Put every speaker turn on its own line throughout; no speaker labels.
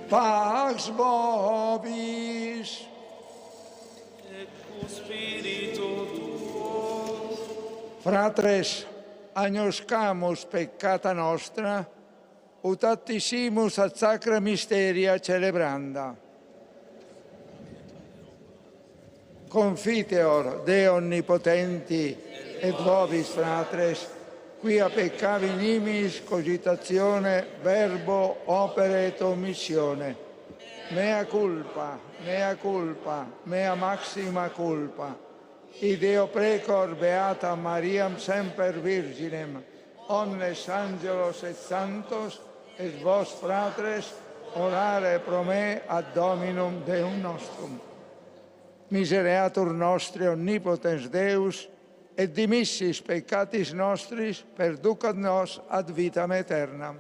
Pax vobis.
Et cum spiritu tuo.
Fratres, agnoscamus peccata nostra, ut attisimus ad sacra mysteria celebranda. Confiteor Deo omnipotenti et vobis, fratres, quia peccavi nimis cogitatione, verbo, opere et omissione. Mea culpa, mea culpa, mea maxima culpa. Ideo precor beata Mariam semper Virginem, omnes angelos et sanctos, et vos fratres, orare pro me ad Dominum Deum nostrum. Misereatur nostri omnipotens Deus, et dimissis peccatis nostris, perducat nos ad vitam aeternam.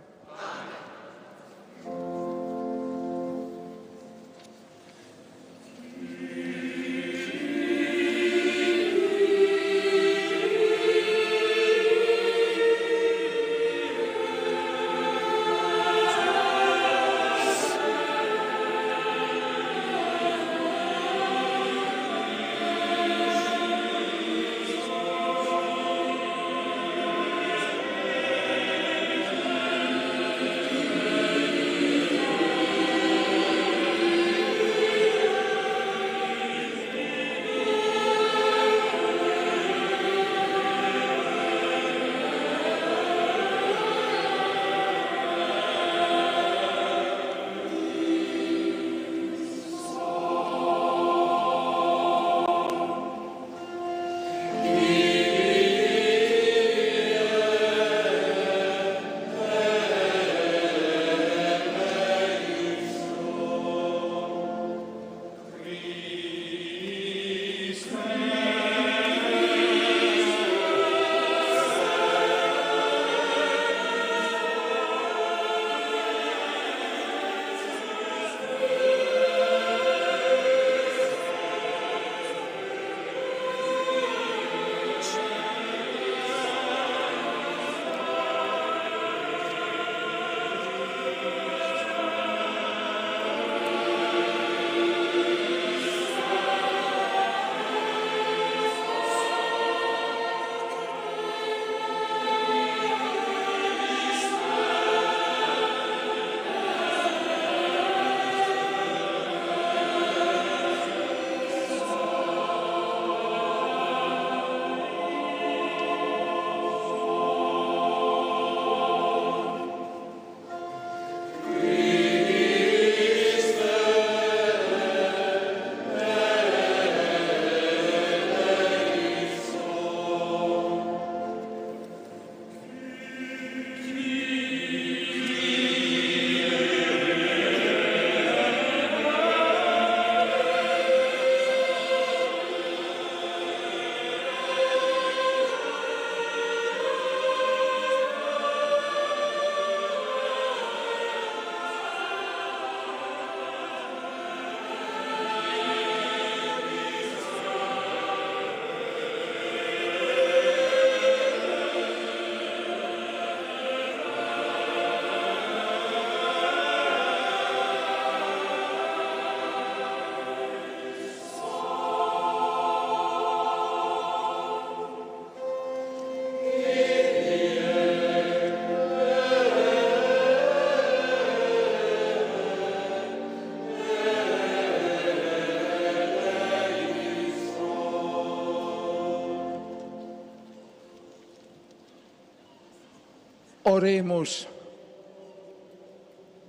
Oremus.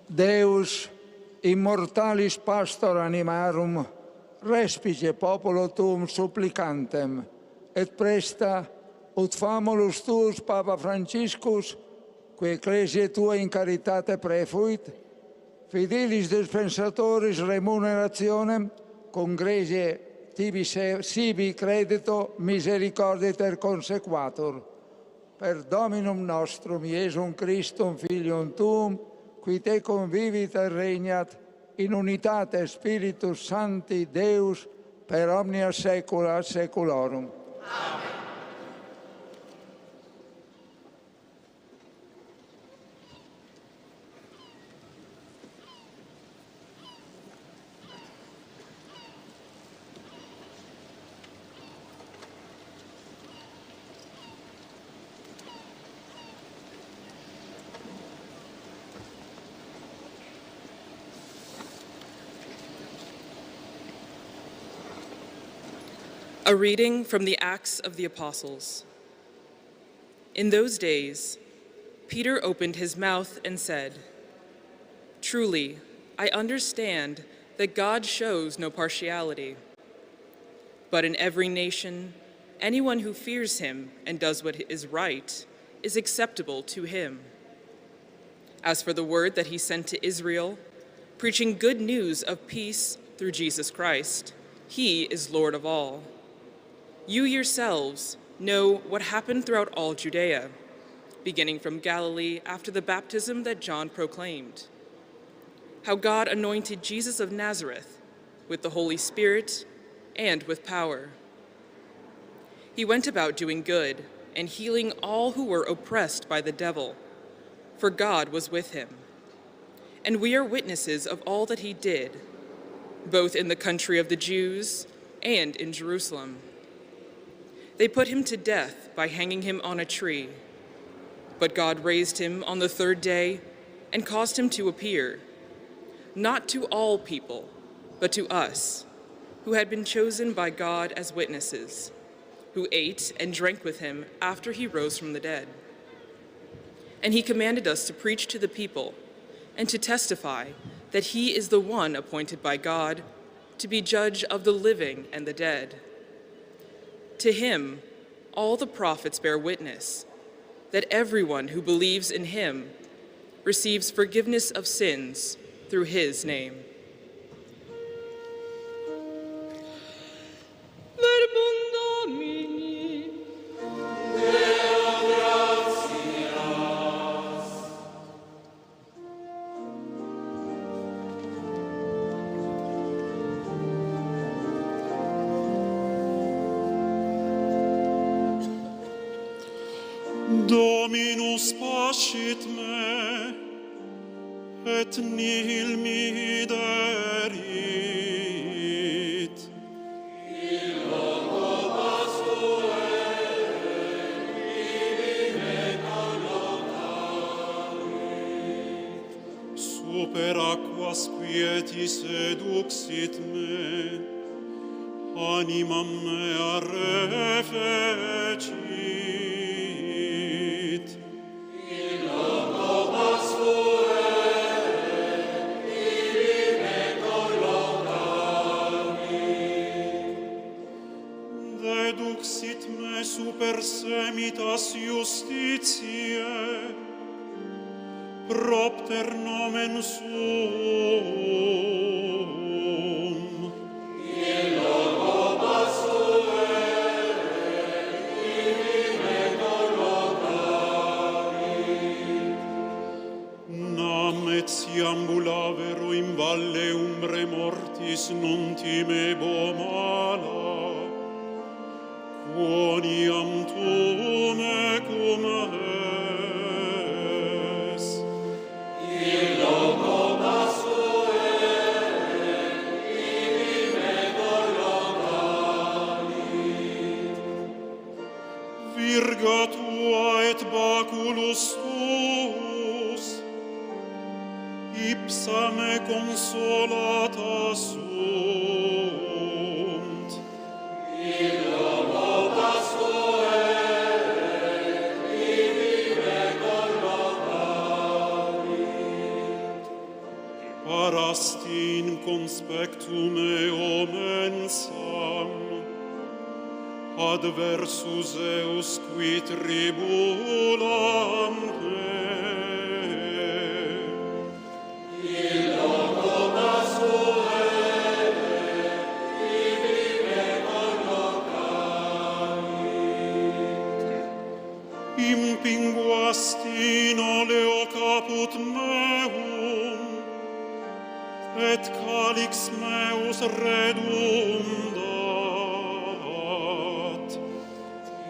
Deus, immortalis pastor animarum, respice populo tuum supplicantem, et presta, ut famulus tuus Papa Franciscus, qui ecclesiae tua in caritate prefuit, fidelis dispensatoris remunerationem, congrege tibi sibi credito misericorditer consequatur. Per Dominum nostrum Iesum Christum Filium tuum, qui te convivit et regnat in unitate Spiritus Sancti Deus per omnia saecula saeculorum.
Amen.
A reading from the Acts of the Apostles. In those days, Peter opened his mouth and said, "Truly, I understand that God shows no partiality. But in every nation, anyone who fears him and does what is right is acceptable to him. As for the word that he sent to Israel, preaching good news of peace through Jesus Christ, he is Lord of all. You yourselves know what happened throughout all Judea, beginning from Galilee after the baptism that John proclaimed, how God anointed Jesus of Nazareth with the Holy Spirit and with power. He went about doing good and healing all who were oppressed by the devil, for God was with him. And we are witnesses of all that he did, both in the country of the Jews and in Jerusalem. They put him to death by hanging him on a tree. But God raised him on the third day and caused him to appear, not to all people, but to us, who had been chosen by God as witnesses, who ate and drank with him after he rose from the dead. And he commanded us to preach to the people and to testify that he is the one appointed by God to be judge of the living and the dead. To him, all the prophets bear witness that everyone who believes in him receives forgiveness of sins through his name."
Verbum Domini.
Deo gratias.
Dominus pascit me, et nihil mihi derit.
In loco pascuere, ibi me collocavit.
Super aquas quietis eduxit me, animam mea refecit.
In loco pascuere, ibi me collocavit.
Deduxit me super semitas justitiae, propter nomen suum.
In loco pascuere, ibi me collocavit.
Nam etiam ambulavero in valle umbre mortis, non timebo mala, quoniam tu mecum es.
In loco pascuere, ibi me collocavit.
Virga tua et baculus tuus, ipsa me consolata sunt.
In loco pascuere, ibi me collocavit.
Parasti in conspectu meo mensam, adversus eos qui tribulam me.
In loco pascuere, ibi me collocavit.
Impinguasti in oleo caput meum, et calix meus redundat.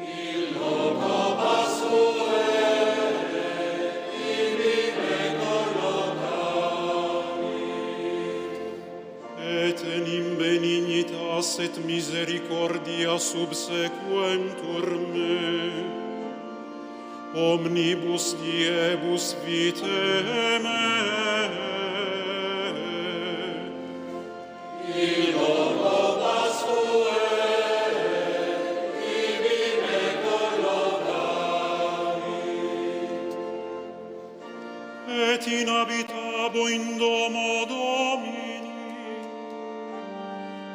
In loco pascuere, ibi me collocavit.
Et enim benignitas et misericordia subsequentur me, omnibus diebus vitae meae.
In loco pascuere,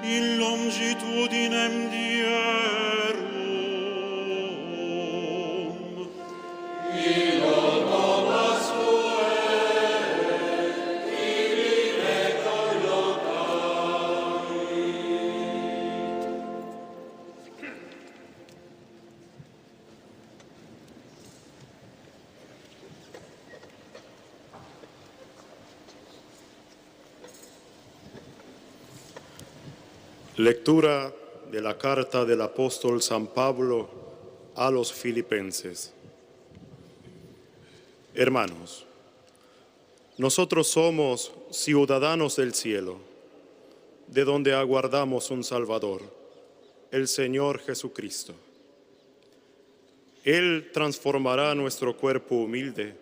In longitudinem dierum.
Lectura de la carta del apóstol San Pablo a los filipenses. Hermanos, nosotros somos ciudadanos del cielo, de donde aguardamos un Salvador, el Señor Jesucristo. Él transformará nuestro cuerpo humilde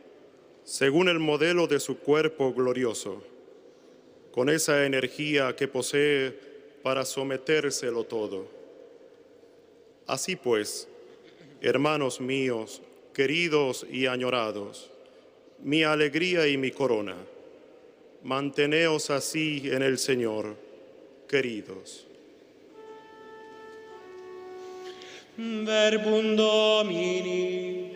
según el modelo de su cuerpo glorioso, con esa energía que posee para sometérselo todo. Así pues, hermanos míos, queridos y añorados, mi alegría y mi corona, manteneos así en el Señor, queridos.
Verbum Domini.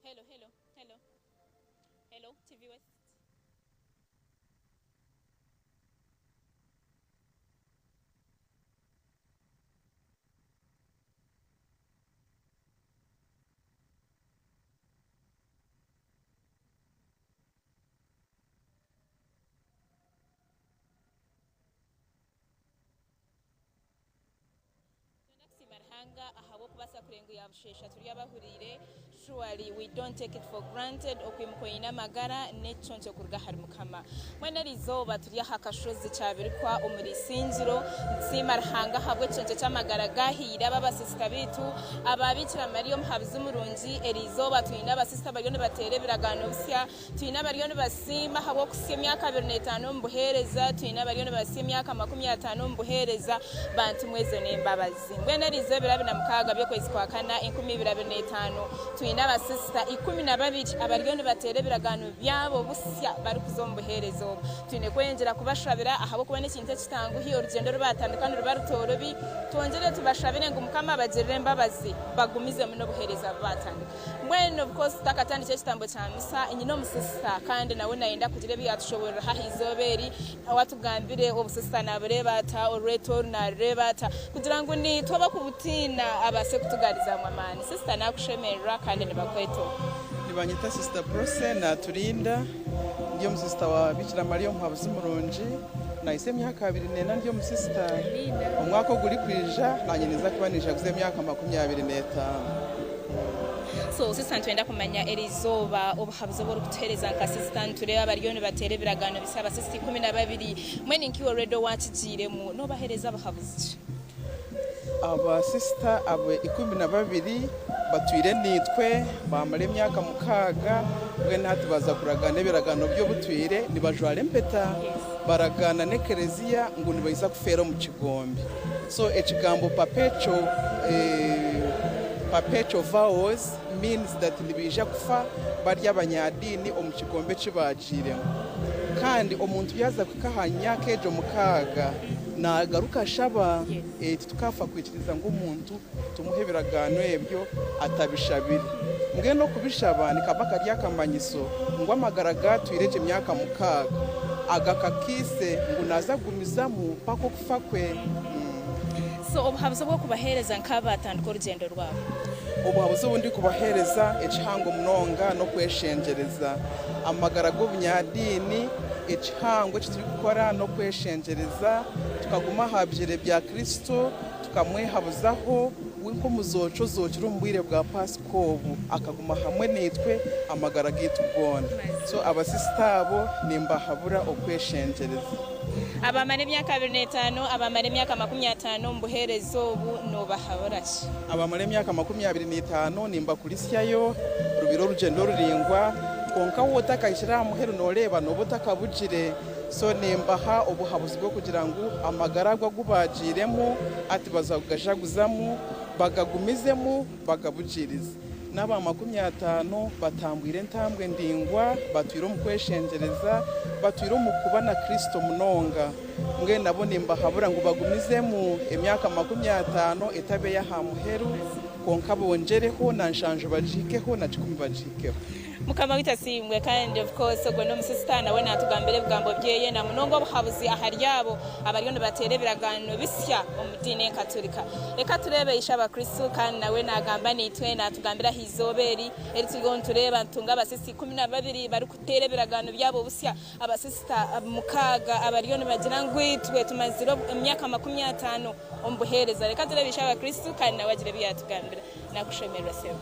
Hello, hello, hello. Hello, TV West. Ruhanga ahabw'okubaasa kurenga ya busheesha turi abahuriire. Surely we don't take it for granted okwimuka oine amagara n'ekiconco kuruga ahari Mukama. Mbwenu eriizooba turi aha kashozi Kyabirikwa omuri Isingiro. Nitusiima Ruhanga ahabw'ekiconco ky'amagara gahaire aba abasisita baitu aba Bikira Mariya omuhabuzi murungi. Eriizooba twine abasisita bariyo nibateera ebiragaano bisya, twine abariyo nibasiima ahabw'okuhitsya emyaka 25 omu buheereza, twine abariyo nibahitsya emyaka 50 omu buheereza. Bantu mwe ezo n'embabazi. Mbwenu eriizooba ebiro 26 by'okwezi kwa kana 2025 twine abasisita 12 abariyo nibateera ebiragaano byabo busya barikuza omu buheereza obu. Twine kweyongyera kubashabira ahabw'okuba n'ekintu ekitanguhi, orugyendo oru baatandika niruba rutoorobi. Twongyere tubashabire ngu Mukama abagirire embabazi bagumizemu n'obuheereza bu baatandika. Mbwenu of course tutakatandikire ekitambo kya misa, nyine omusisita kandi nawe nayenda kugira ebi yaatushoboorora aha izooba eri, nawe atugambire obusisita naabureeba ata, orweto oru naarureeba ata, kugira ngu naitwe abakubutiina abaase kutugarizamu amaani. Sisita naakushemererwa kandi nibakweta oku.
Nibanyeta Sisita Bruce Naturinda, ndi omusisita wa Bikira Mariya omuhabuzi murungi. Nahitsya emyaka 24 ndi omusisita. Omwaka ogurikwija nanye ninza kuba ninjaguza emyaka 25.
So sisita, nitwenda kumanya eriizooba obuhabuzi obu orikutuheereza nka sisita. Nitureeba bariyo nibateera ebiragaano bisya, abasisita 12. Mbwenu nkiiwe already owakigiiremu, noobaheereza buhabuzi ki?
Abasisita abo 12 batwire naitwe bamara emyaka 6, mbwenu hati baza kuragaana ebiragaano by'obutwire nibajwara empeta, baragaana n'ekereziya ngu nibaija kufeera omu kigombe. So ekigambo perpetual, perpetual vows means that nibaija kufa bari abanyadiini omu kigombe eki baagiiremu. Kandi omuntu yaaza kuhika aha myaka egyo 6 naagaruka ashaba. Titukafa kwikiriza ngu omuntu tumuhe ebiragaano ebyo atabishabire. Mbwenu okubishaba nikaba kari akamanyiso ngu amagara gatwire egyo emyaka 6. Agakakiise ngu naaza kugumizamu paka okufa kwe.
So obuhabuzi obu orikubaheereza nk'abaatandika orugyendo rwabo?
Obuhabuzi obu ndikubaheereza ekihango munonga n'okweshengyereza. Amagara g'obunyadiini, ekihango eki turikukora n'okweshengyereza tukaguma aha bigyere bya Kristo, tukamwehabuzaho, we nk'omuzooki ozookire omu bwire bwa Paasika obu, akaguma hamwe naitwe amagara gaitu goona. So abasisita abo nimbahabura okweshengyereza.
Abamara emyaka 25, abamara emyaka 50 omu buheereza obu noobahabura ki?
Abamara emyaka 25 nimbakurisyayo, rubire orugyendo ruraingwa, kwonka waaba otakahikire aha muheru nooreeba nooba otakabugire. So nimbaha obuhabuzi bw'okugira ngu amagara ago agu baagiiremu hati baza kugajaguzamu, bagagumizemu, bagabugiirize. N'aba 50 batambwire entambwe ndaingwa, batwire omu kweshengyereza, batwire omu kuba na Kristo munonga. Mbwenu nabo nimbahabura ngu bagumizemu emyaka 50 etabe ey'aha muheru, kwonka bongyereho na nshanju bagihikeho na kikumi bagihikeho.
Mukama waitu asiimwe kandi of course ogwo n'omusisita nawe natugambira ebigambo byeye namunonga obuhabuzi ahari abo abariyo nibateera ebiragaano bisya omu diini enkaturika. Reka tureebe Ishe Abakristo kandi nawe nagamba naitwe natugambira aha izooba eri eri turiyo nitureeba nitutunga abasisita 12 barikuteera ebiragaano byabo busya, abasisita 6 abariyo nibagira ngu itwe tumazire emyaka 50 omu buheereza. Reka tureebe Ishe Abakristo kandi nawe agire ebi yatugambira. Nakushemererwa sebo.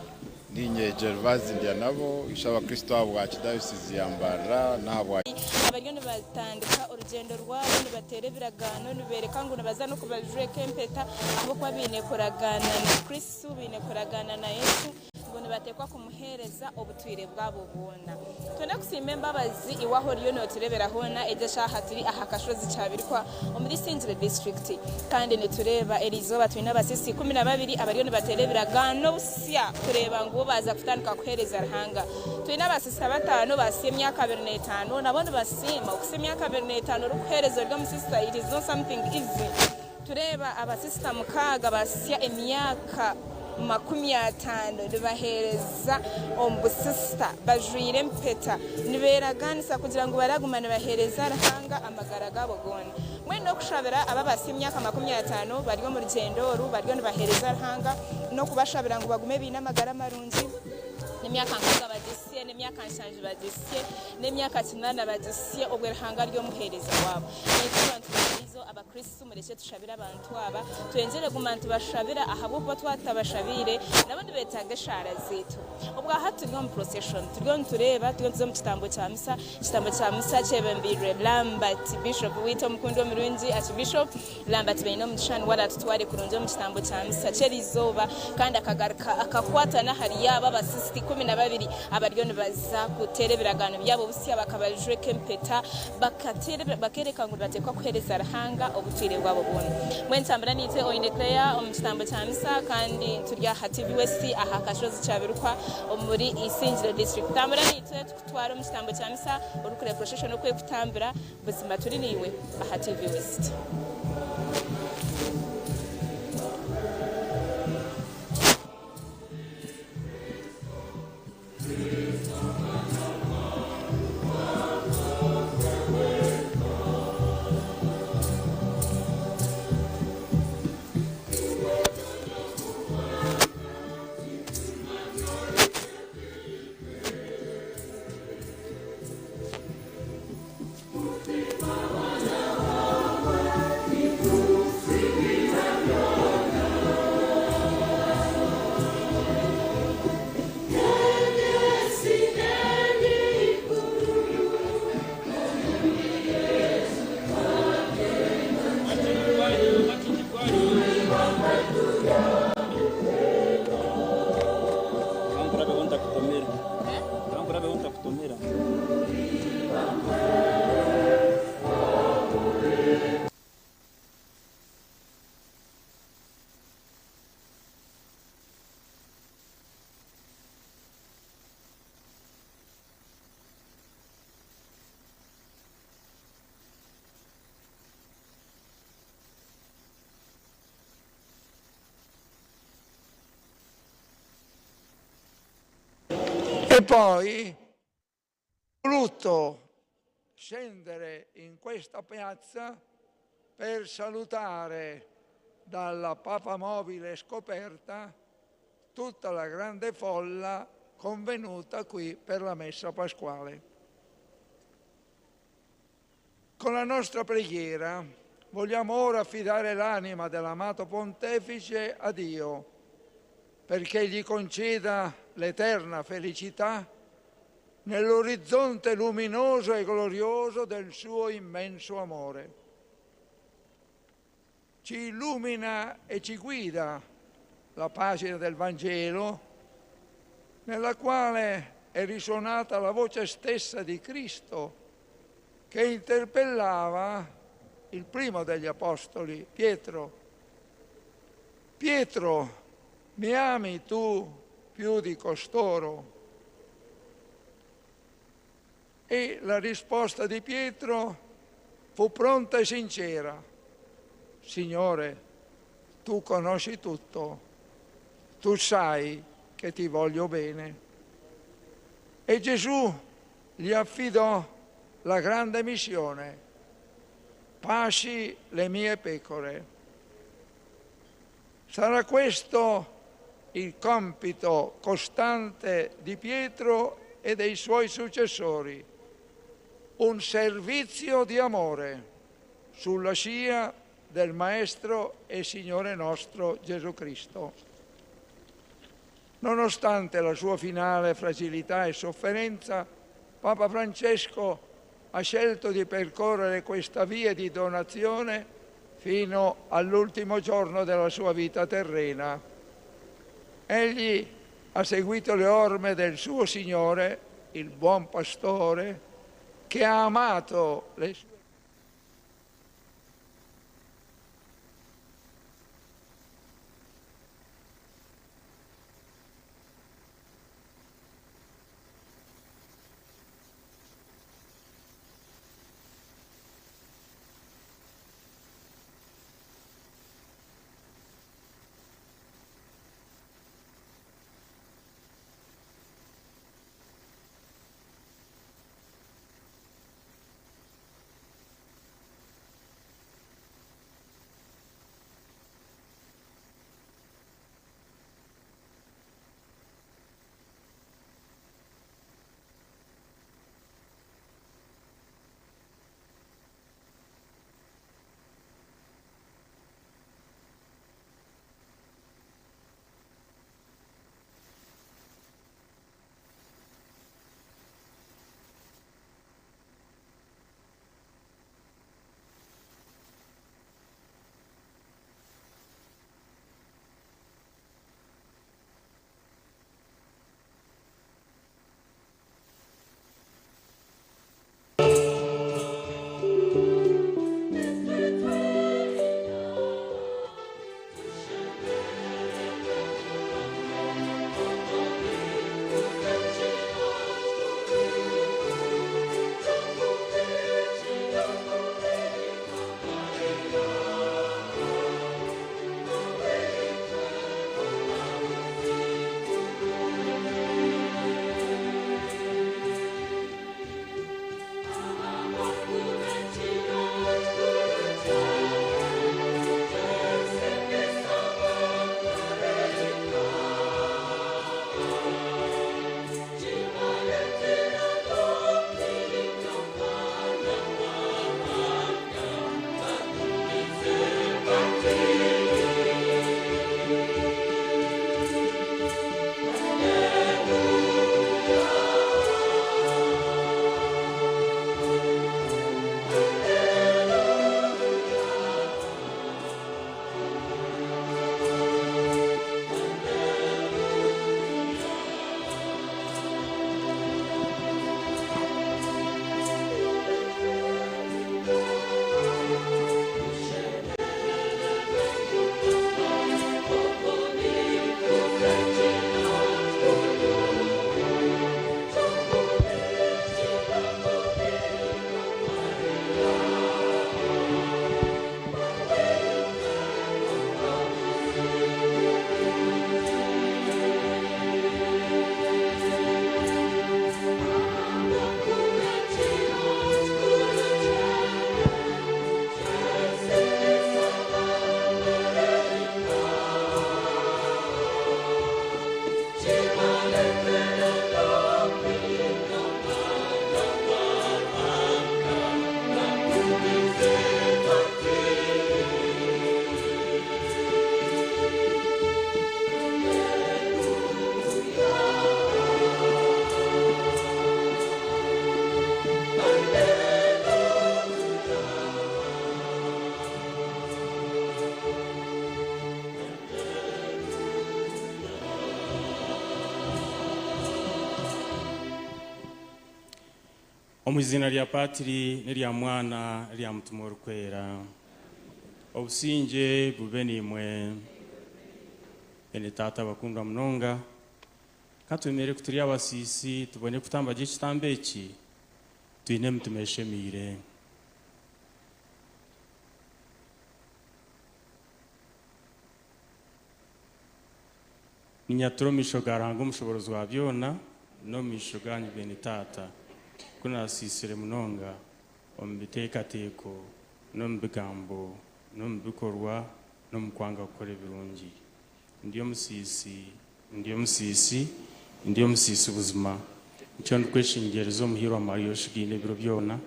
Niinye Gervase Ndyanabo, ishe Abakristo ahabwa Kidayosizi ya Mbarara n'ahabwa.
Abariyo nibatandika orugyendo rwabo nibateera ebiragaano nibeereka ngu nibaza n'okubajweka empeta ahabw'okuba baine kuragaana na Kristo, baine kuragaana na Yesu ngu nibateekwa kumuheereza obutwire bwabo bwona. Twine kusiima embabazi iwe ahu oriyo nootureebera hoona, egi eshaaha turi aha kashozi Kyabirikwa omuri Isingiro disiturikiti kandi nitureeba eriizooba twine abasiisi 12 abariyo nibateera ebiragaano busya kureeba ngu bo baaza kutandika kuheereza Ruhanga. Twine abasisita bataano baasya emyaka 25 nabo nibasiima. Okusya emyaka 25 orikuheereza ori omusisita it is not something easy. Tureeba abasisita 6 baasya emyaka 50 nibaheereza omu busisita bajwaire empeta nibeeragaanisa kugira ngu baraguma nibaheereza Ruhanga amagara gaabo goona. Mbwenu n'okushabira aba abaasya emyaka 50 bari omu rugyendo oru bariyo nibaheereza Ruhanga n'okubashabira ngu bagume baine amagara marungi, n'emyaka 6 bagisye, n'emyaka 7 bagisye, n'emyaka 8 bagisye obwo Ruhanga ari omuheereza waabo. Naitwe abantu ba buriijo Abakristo murekye tushabire abantu aba, twengyere kuguma nitubashabira ahabw'okuba twaba tutabashabiire nabo nibeetaaga eshaara zaitu. Obwa hati turi omu procession, turiyo nitureeba, turiyo nituza omu kitambo kya misa, ekitambo kya misa kyebembeirwe Lambert Bishop waitu omukundwa omurungi Archbishop Lambert Bainomugisha niwe araatutware kurungi omu kitambo kya misa ky'eriizooba kandi akagaruka akakwata n'ahari abo abasisita 12 abariyo nibaza kuteera ebiragaano byabo busya bakabajweka empeta bakateera bakeereka ngu nibateekwa kuheereza Ruhanga obutwire bwabo bwona. Mbwenu tambura naitwe Oine Claire omu kitambo kya misa kandi turi aha TV West aha kashozi Kyabirikwa omuri Isingiro District. Tambura naitwe tukutware omu kitambo kya misa orikureeba procession oku ekutambura buzima turi naiwe aha TV West.
E poi voluto scendere in questa piazza per salutare dalla Papa Mobile scoperta tutta la grande folla convenuta qui per la messa pasquale. Con la nostra preghiera vogliamo ora affidare l'anima dell'amato Pontefice a Dio, perché gli conceda l'eterna felicità nell'orizzonte luminoso e glorioso del suo immenso amore. Ci illumina e ci guida la pagina del Vangelo, nella quale è risuonata la voce stessa di Cristo, che interpellava il primo degli apostoli, Pietro. Pietro, mi ami tu più di costoro? E la risposta di Pietro fu pronta e sincera. Signore, tu conosci tutto, tu sai che ti voglio bene. E Gesù gli affidò la grande missione: pasci le mie pecore. Sarà questo il compito costante di Pietro e dei suoi successori, un servizio di amore sulla scia del Maestro e Signore nostro Gesù Cristo. Nonostante la sua finale fragilità e sofferenza, Papa Francesco ha scelto di percorrere questa via di donazione fino all'ultimo giorno della sua vita terrena. Egli ha seguito le orme del suo Signore, il buon pastore, che ha amato le sue
Omu izina rya Patiri n'erya Mwana n'erya Mutima Orikwera, obusingye bube naimwe. Beene Taata abakundwa munonga, ka twemere ku turi abasiisi tubone kutamba gye ekitambo eki twine emitima eshemeire. Ninyatura omu maisho ga Ruhanga omushoboorozi wa byona n'omu maisho gaanyu beene Taata, ku naasiisire munonga omu biteekateeko n'omu bigambo n'omu bikorwa n'omu kwanga kukora ebirungi. Ndi omusiisi, ndi omusiisi, ndi omusiisi buzima. Nikyo ndikweshengyereza Omuhiirwa Mariya oshugaine ebiro byona,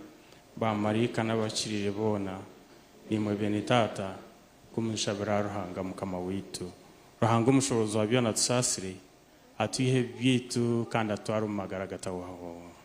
baamaraika n'abahikiriire boona, naimwe beene Taata, ku munshabira ahari Ruhanga Mukama waitu. Ruhanga omushoboorozi wa byona atusaasire, atwihe ebibi byaitu, kandi atutware omu magara agatahwaho.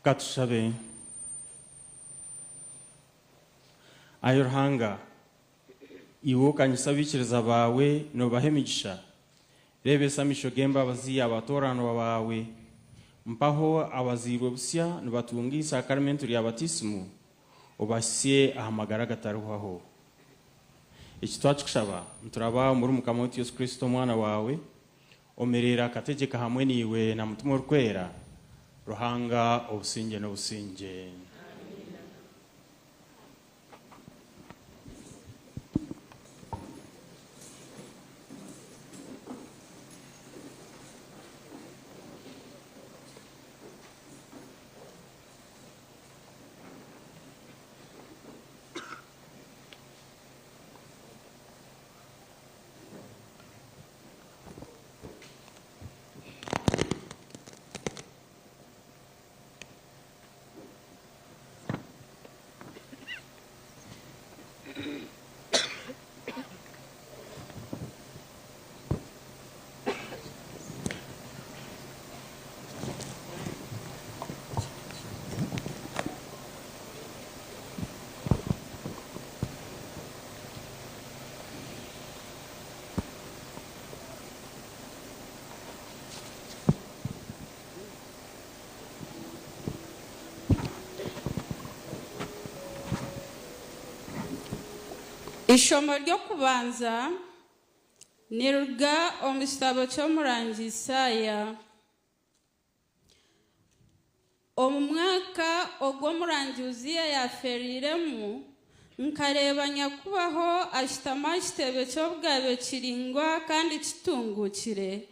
Katushabe. Ayi Ruhanga, iwe okanyisa abaikiriza baawe noobaha emigisha, reebesa amaisho g'embabazi abatooranwa baawe, mpaho abazairwe busya nibatunga eisakramentu rya Batiisimu, obahitsye aha magara agatarihwaho. Eki twakikushaba nituraba omuri Mukama waitu Yesu Kristo Omwana waawe, omereera akategyeka hamwe naiwe na Mutima Orikwera, Ruhanga obusingye n'obusingye.
Ishomo ry'okubanza niriruga omu kitabo ky'omurangi Isaaya. Omu mwaka ogu omurangi Uziya yaafeereiremu, nkareeba Nyakubaho ashutami aha kitebe ky'obugabe kiraingwa kandi kitunguukire,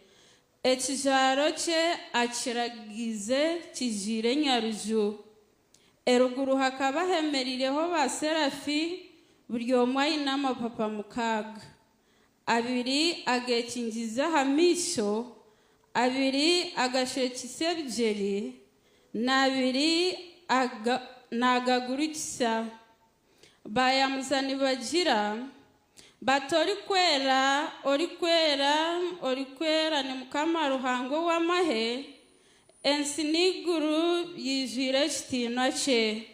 ekijwaro kye akiragiize kijwire enyaruju. Eruguru hakaba hemereireho baaserafi, buri omwe aine amapapa mukaaga. Abiri ageekingiize aha maisho, abiri agashwekiise ebigyere, n'abiri naagagurukisa. Baayamuza nibagira bati, Orikwera, orikwera, orikwera ni Mukama Ruhanga ow'amahe, ensi n'eiguru byijwire ekitiinwa kye.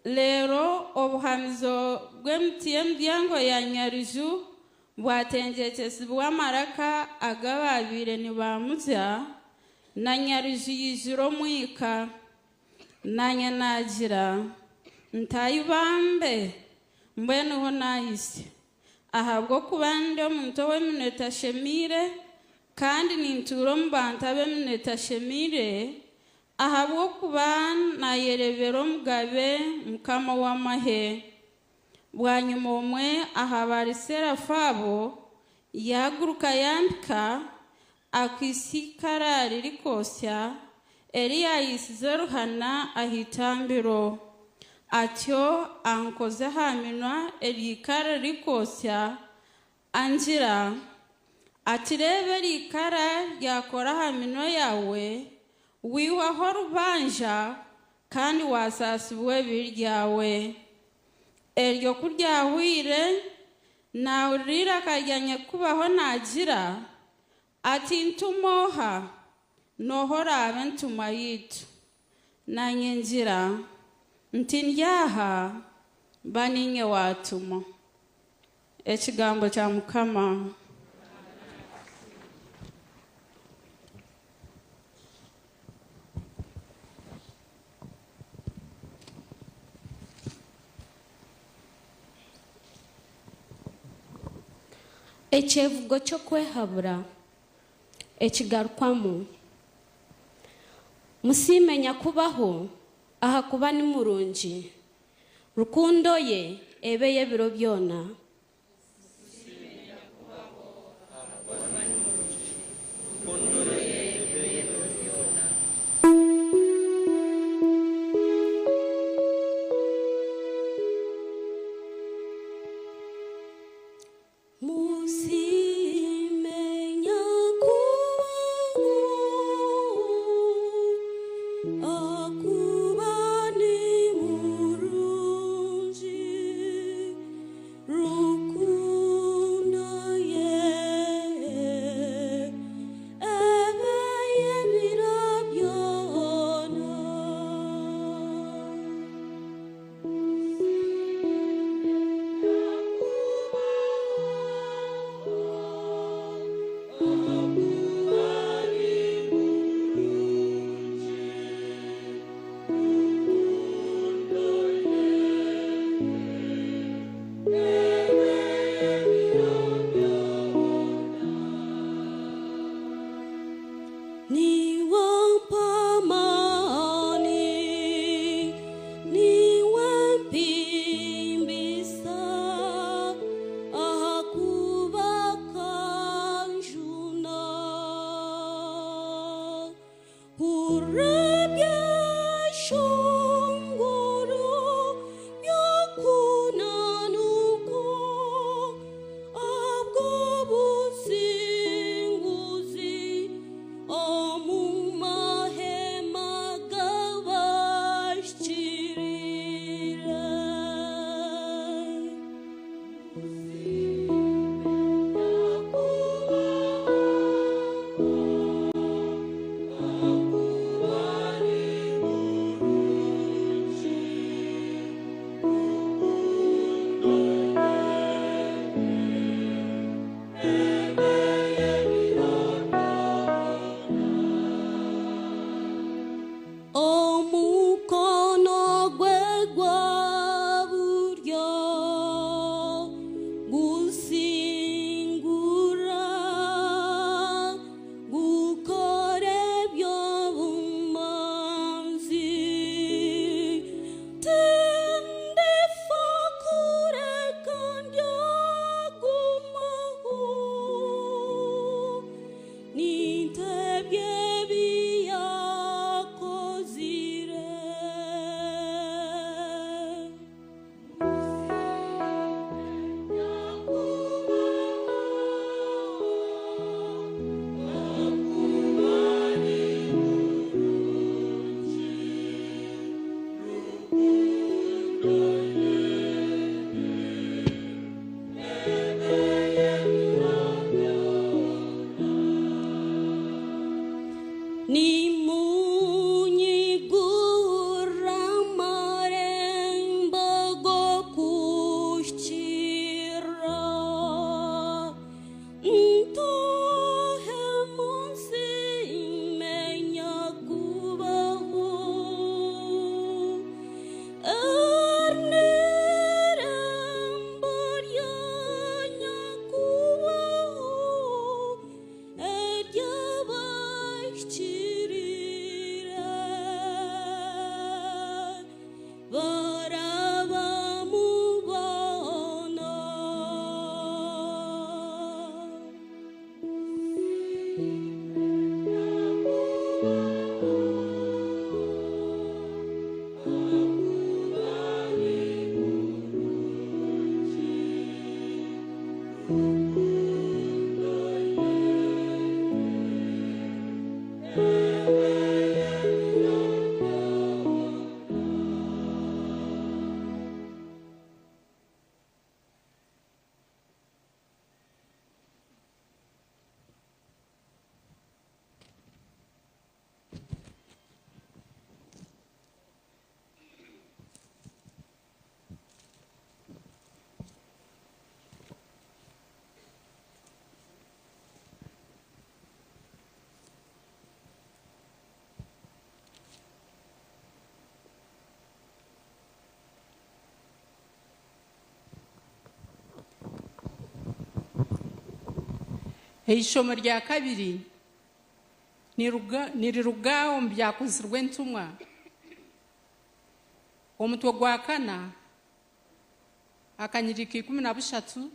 Reero obuhamizo bw'emiti y'emiryango ya Nyaruju bwatengyekyezibwa amaraka ag'abaabaire nibaamuzya, na Nyaruju yaijura omwika. Naanye naagira nti, Ai bambe! Mbwenu ho naahitsya, ahabw'okuba ndi omuntu ow'eminwa etashemeire, kandi nintuura omu bantu ab'eminwa etashemeire, ahabw'okuba naayereebera Omugabe, Mukama ow'amahe. Bwanyima omwe aha baariserafu abo yaaguruka yampika, akwaitse eikara ririkwotsya, eri yaayitsize oruhana aha itambiro. Atyo ankoza aha minwa eryo ikara ririkwotsya, angira ati, Reeba eri ikara ryakora aha minwa yaawe, waihwaho orubanja, kandi waasaasibwa ebibi byawe. Eryo ku ryahwaire, naahurira eiraka rya Nyakubaho naagira ati, Ntuma oha? N'oha oraabe entumwa yaitu? Naanye ngira nti, Ndi aha, ba niinye waatuma. Ekigambo kya Mukama.
Ekyevugo ky'okwehabura ekigarukwamu, Musiime Nyakubaho, ahakuba ni murungi, rukundo ye eba ey'ebiro byona.
Eishomo rya kabiri niriruga omu byakozirwe entumwa, omutwe gwa kana, akanyiriri ka 13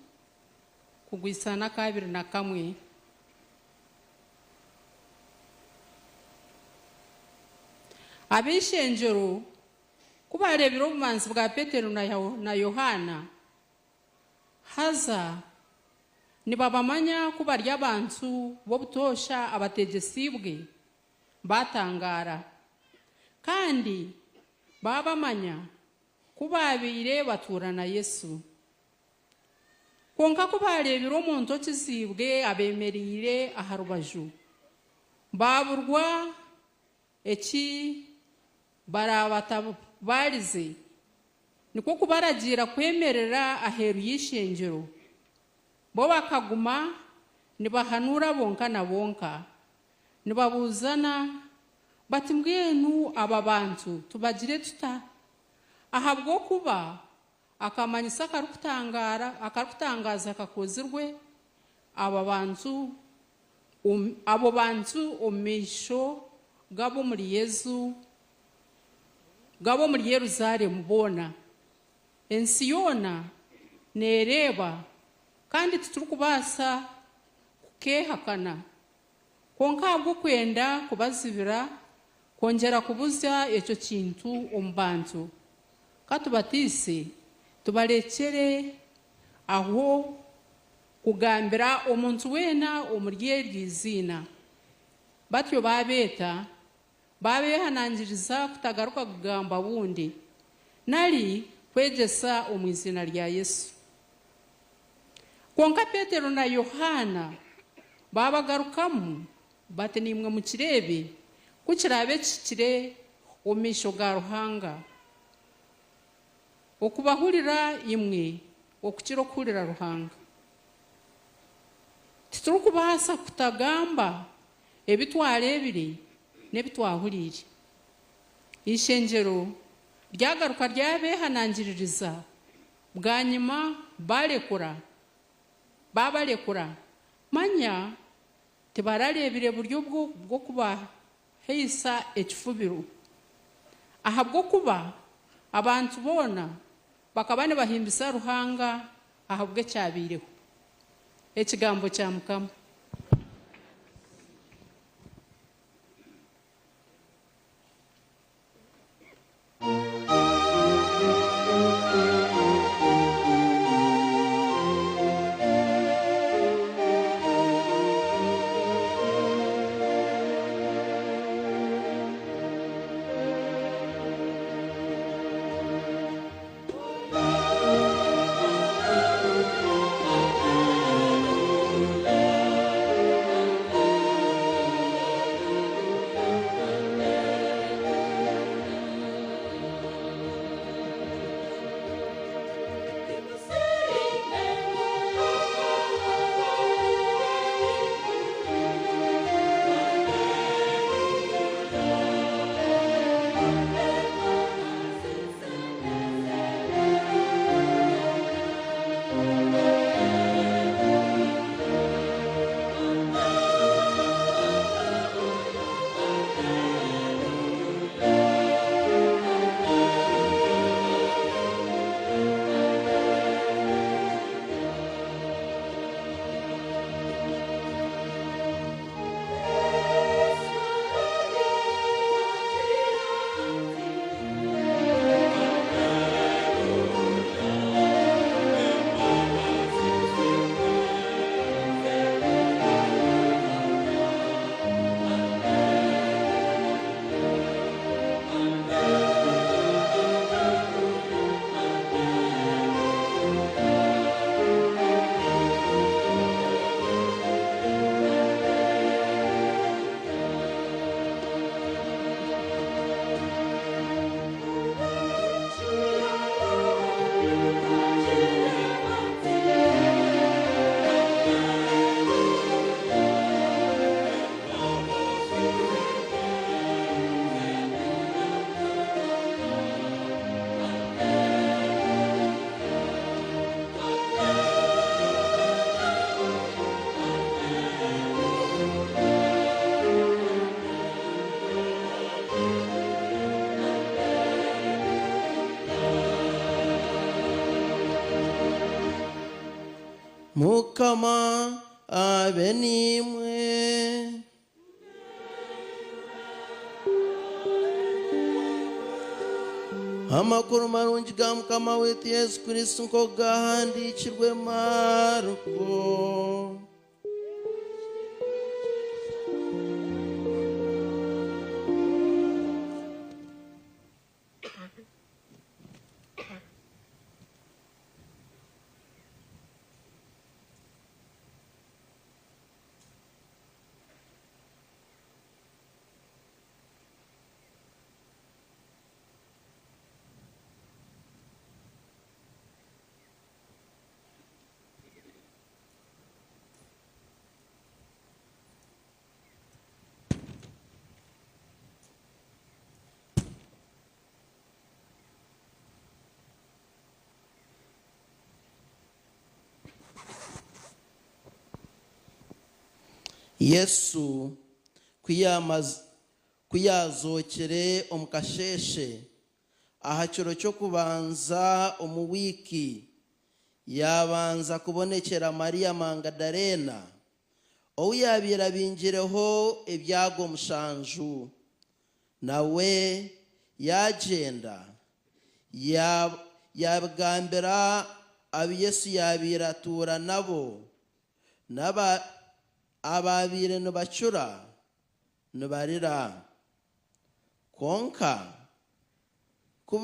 kugwisa n'aka 21. Ab'eishengyero ku baareebire obumanzi bwa Petero na Yohaana, haza nibabamanya ku bari abantu b'obutoosha abateegyesiibwe, baatangaara. Kandi baabamanya ku baabaire batuura na Yesu. Kwonka ku baareebire omuntu okiziibwe abeemereire aha rubaju, baaburwa eki baraabatabarize, nikwo kubaragiira kwemerera aheeru y'eishengyero. Bo bakaguma nibahanuura bonka na bonka, nibabuuzana bati, Mbwenu aba bantu tubagire tuta? Ahabw'okuba akamanyiso akarikutangaaza kakozirwe abo bantu omu maisho g'ab'omuri Yerusaalemu boona. Ensi yoona neereeba, kandi titurikubaasa kukeehakana. Kwonka ahabw'okwenda kubazibira kwongyera kubuzya ekyo kintu omu bantu, ka tubatiise tubarekyere aho kugambira omuntu weena omuri eryo iziina. Batyo baabeeta, baabeehanangiriza kutagaruka kugamba bundi, nari kwegyesa omu iziina rya Yesu. Kwonka Petero na Yohaana baabagarukamu bati, Naimwe mukireebe ku kiraabe kihikire omu maisho ga Ruhanga, okubahurira imwe okukira okuhurira Ruhanga. Titurikubaasa kutagamba ebi twareebire n'ebi twahuriire. Eishengyero ryagaruka ryabeehanangiririza, bwanyima baabarekura. Manya tibarareebire buryo bw'okubahaisa ekifubiro, ahabw'okuba abantu boona bakaba nibahimbisa Ruhanga ahabw'ekyabaireho. Ekigambo kya Mukama.
Mukama abe n'imwe. Amakuru marungi ga Mukama waitu Yesu Kristo nk'oku gahandiikirwe Mariko. Yesu ku yaazookire omu kasheeshe aha kiro ky'okubanza omu wiiki, yaabanza kubonekyera Mariya Magadaleena, ou yaabaire abingireho ebyago mushanju. Nawe yaagyenda, yaabigambira abu Yesu yaabaire atuura nabo, abaabaire nibacura nibarira. Kwonka ku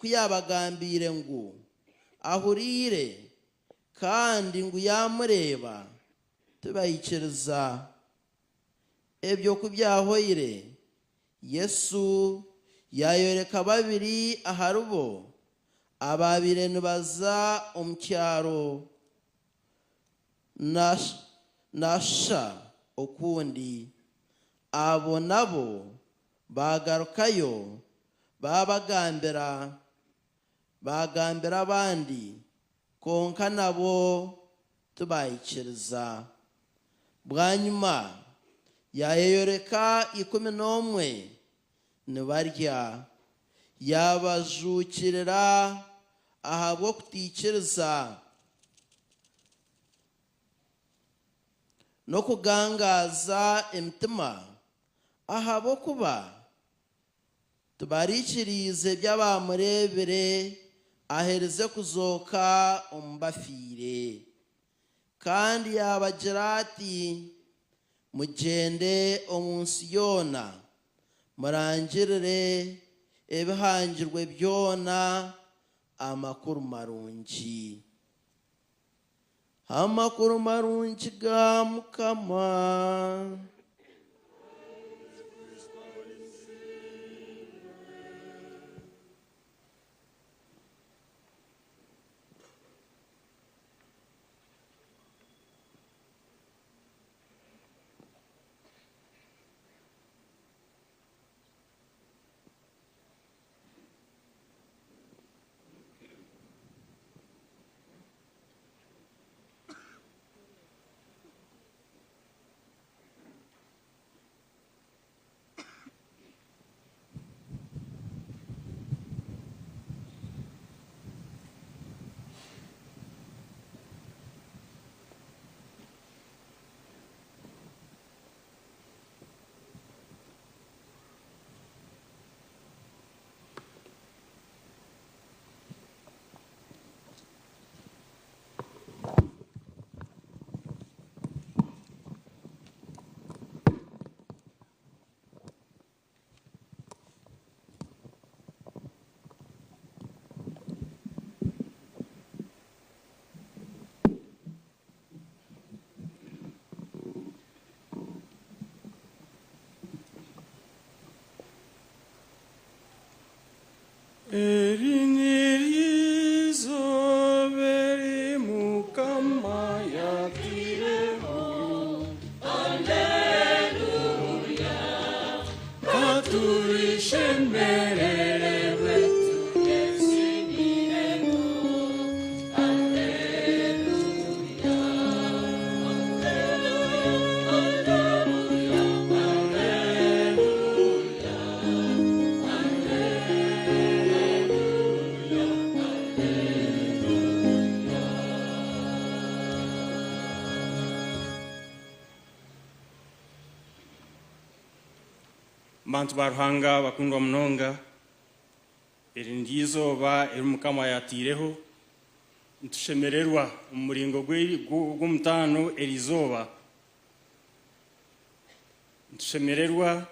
yaabagambiire ngu ahuriire kandi ngu yaamureeba, tibaikiriza. Ebyo ku byahwaire, Yesu yaayoreka babiri aharibo abaabaire nibaza omu kyaro naashusha okundi. Abo nabo baagarukayo baagambira abandi, kwonka nabo tibaikiriza. Bwanyima yaayeyoreka 11 nibarya, yaabajuukirira ahabw'okutaikiriza n'okugangaaza emitima, ahabw'okuba tibaraikiriize by'abamureebire aherize kuzooka omu bafiire. Kandi yaabagira ati, Mugyende omu nsi yoona, murangirire ebihangirwe byona amakuru marungi. Amakuru marungi ga Mukama.
Eri n'erizooba eri Mukama yatiireho. Aleluya. Ka turishemererwe turyesimiremo. Aleluya. Aleluya. Aleluya. Aleluya. Bantu ba Ruhanga bakundwa munonga, eri niryo izooba eri Mukama yaataireho, nitushemererwa omu muringo gw'omutaano eri izooba. Nitushemererwa,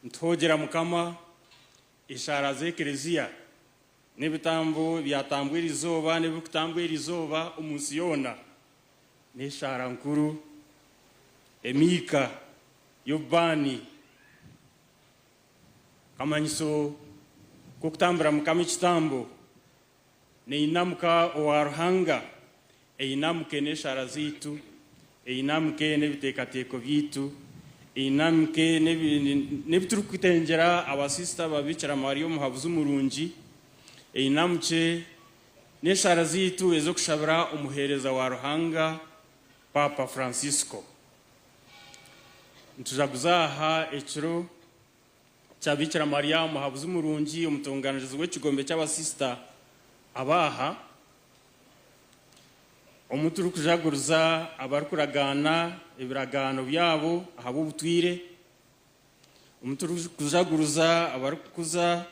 nituhoogyera Mukama eshaara z'Ekereziya n'ebitambo ebyatambwa eri izooba n'ebirikutambwa eri izooba omu nsi yoona. N'eshaara nkuru, emiika y'obubaani, akamanyiso k'okutambira Mukama ekitambo, neinamuka owa Ruhanga, einamuke n'eshaara zaitu, einamuke n'ebiteekateeko byaitu, einamuke n'ebi turikutengyera abasisita ba Bikira Maria Omuhabuzi Murungi, einamukye n'eshaara zaitu ez'okushabira omuheereza wa Ruhanga Paapa Francisco. Nitujaguza aha ekiro kya Bikira Maria Omuhabuzi Murungi, omutonganirizi w'ekigombe ky'abasisita ab'aha, omu turikujaguriza abarikuragaana ebiragaano byabo ahabw'obutwire, omu turikujaguriza abarikukuza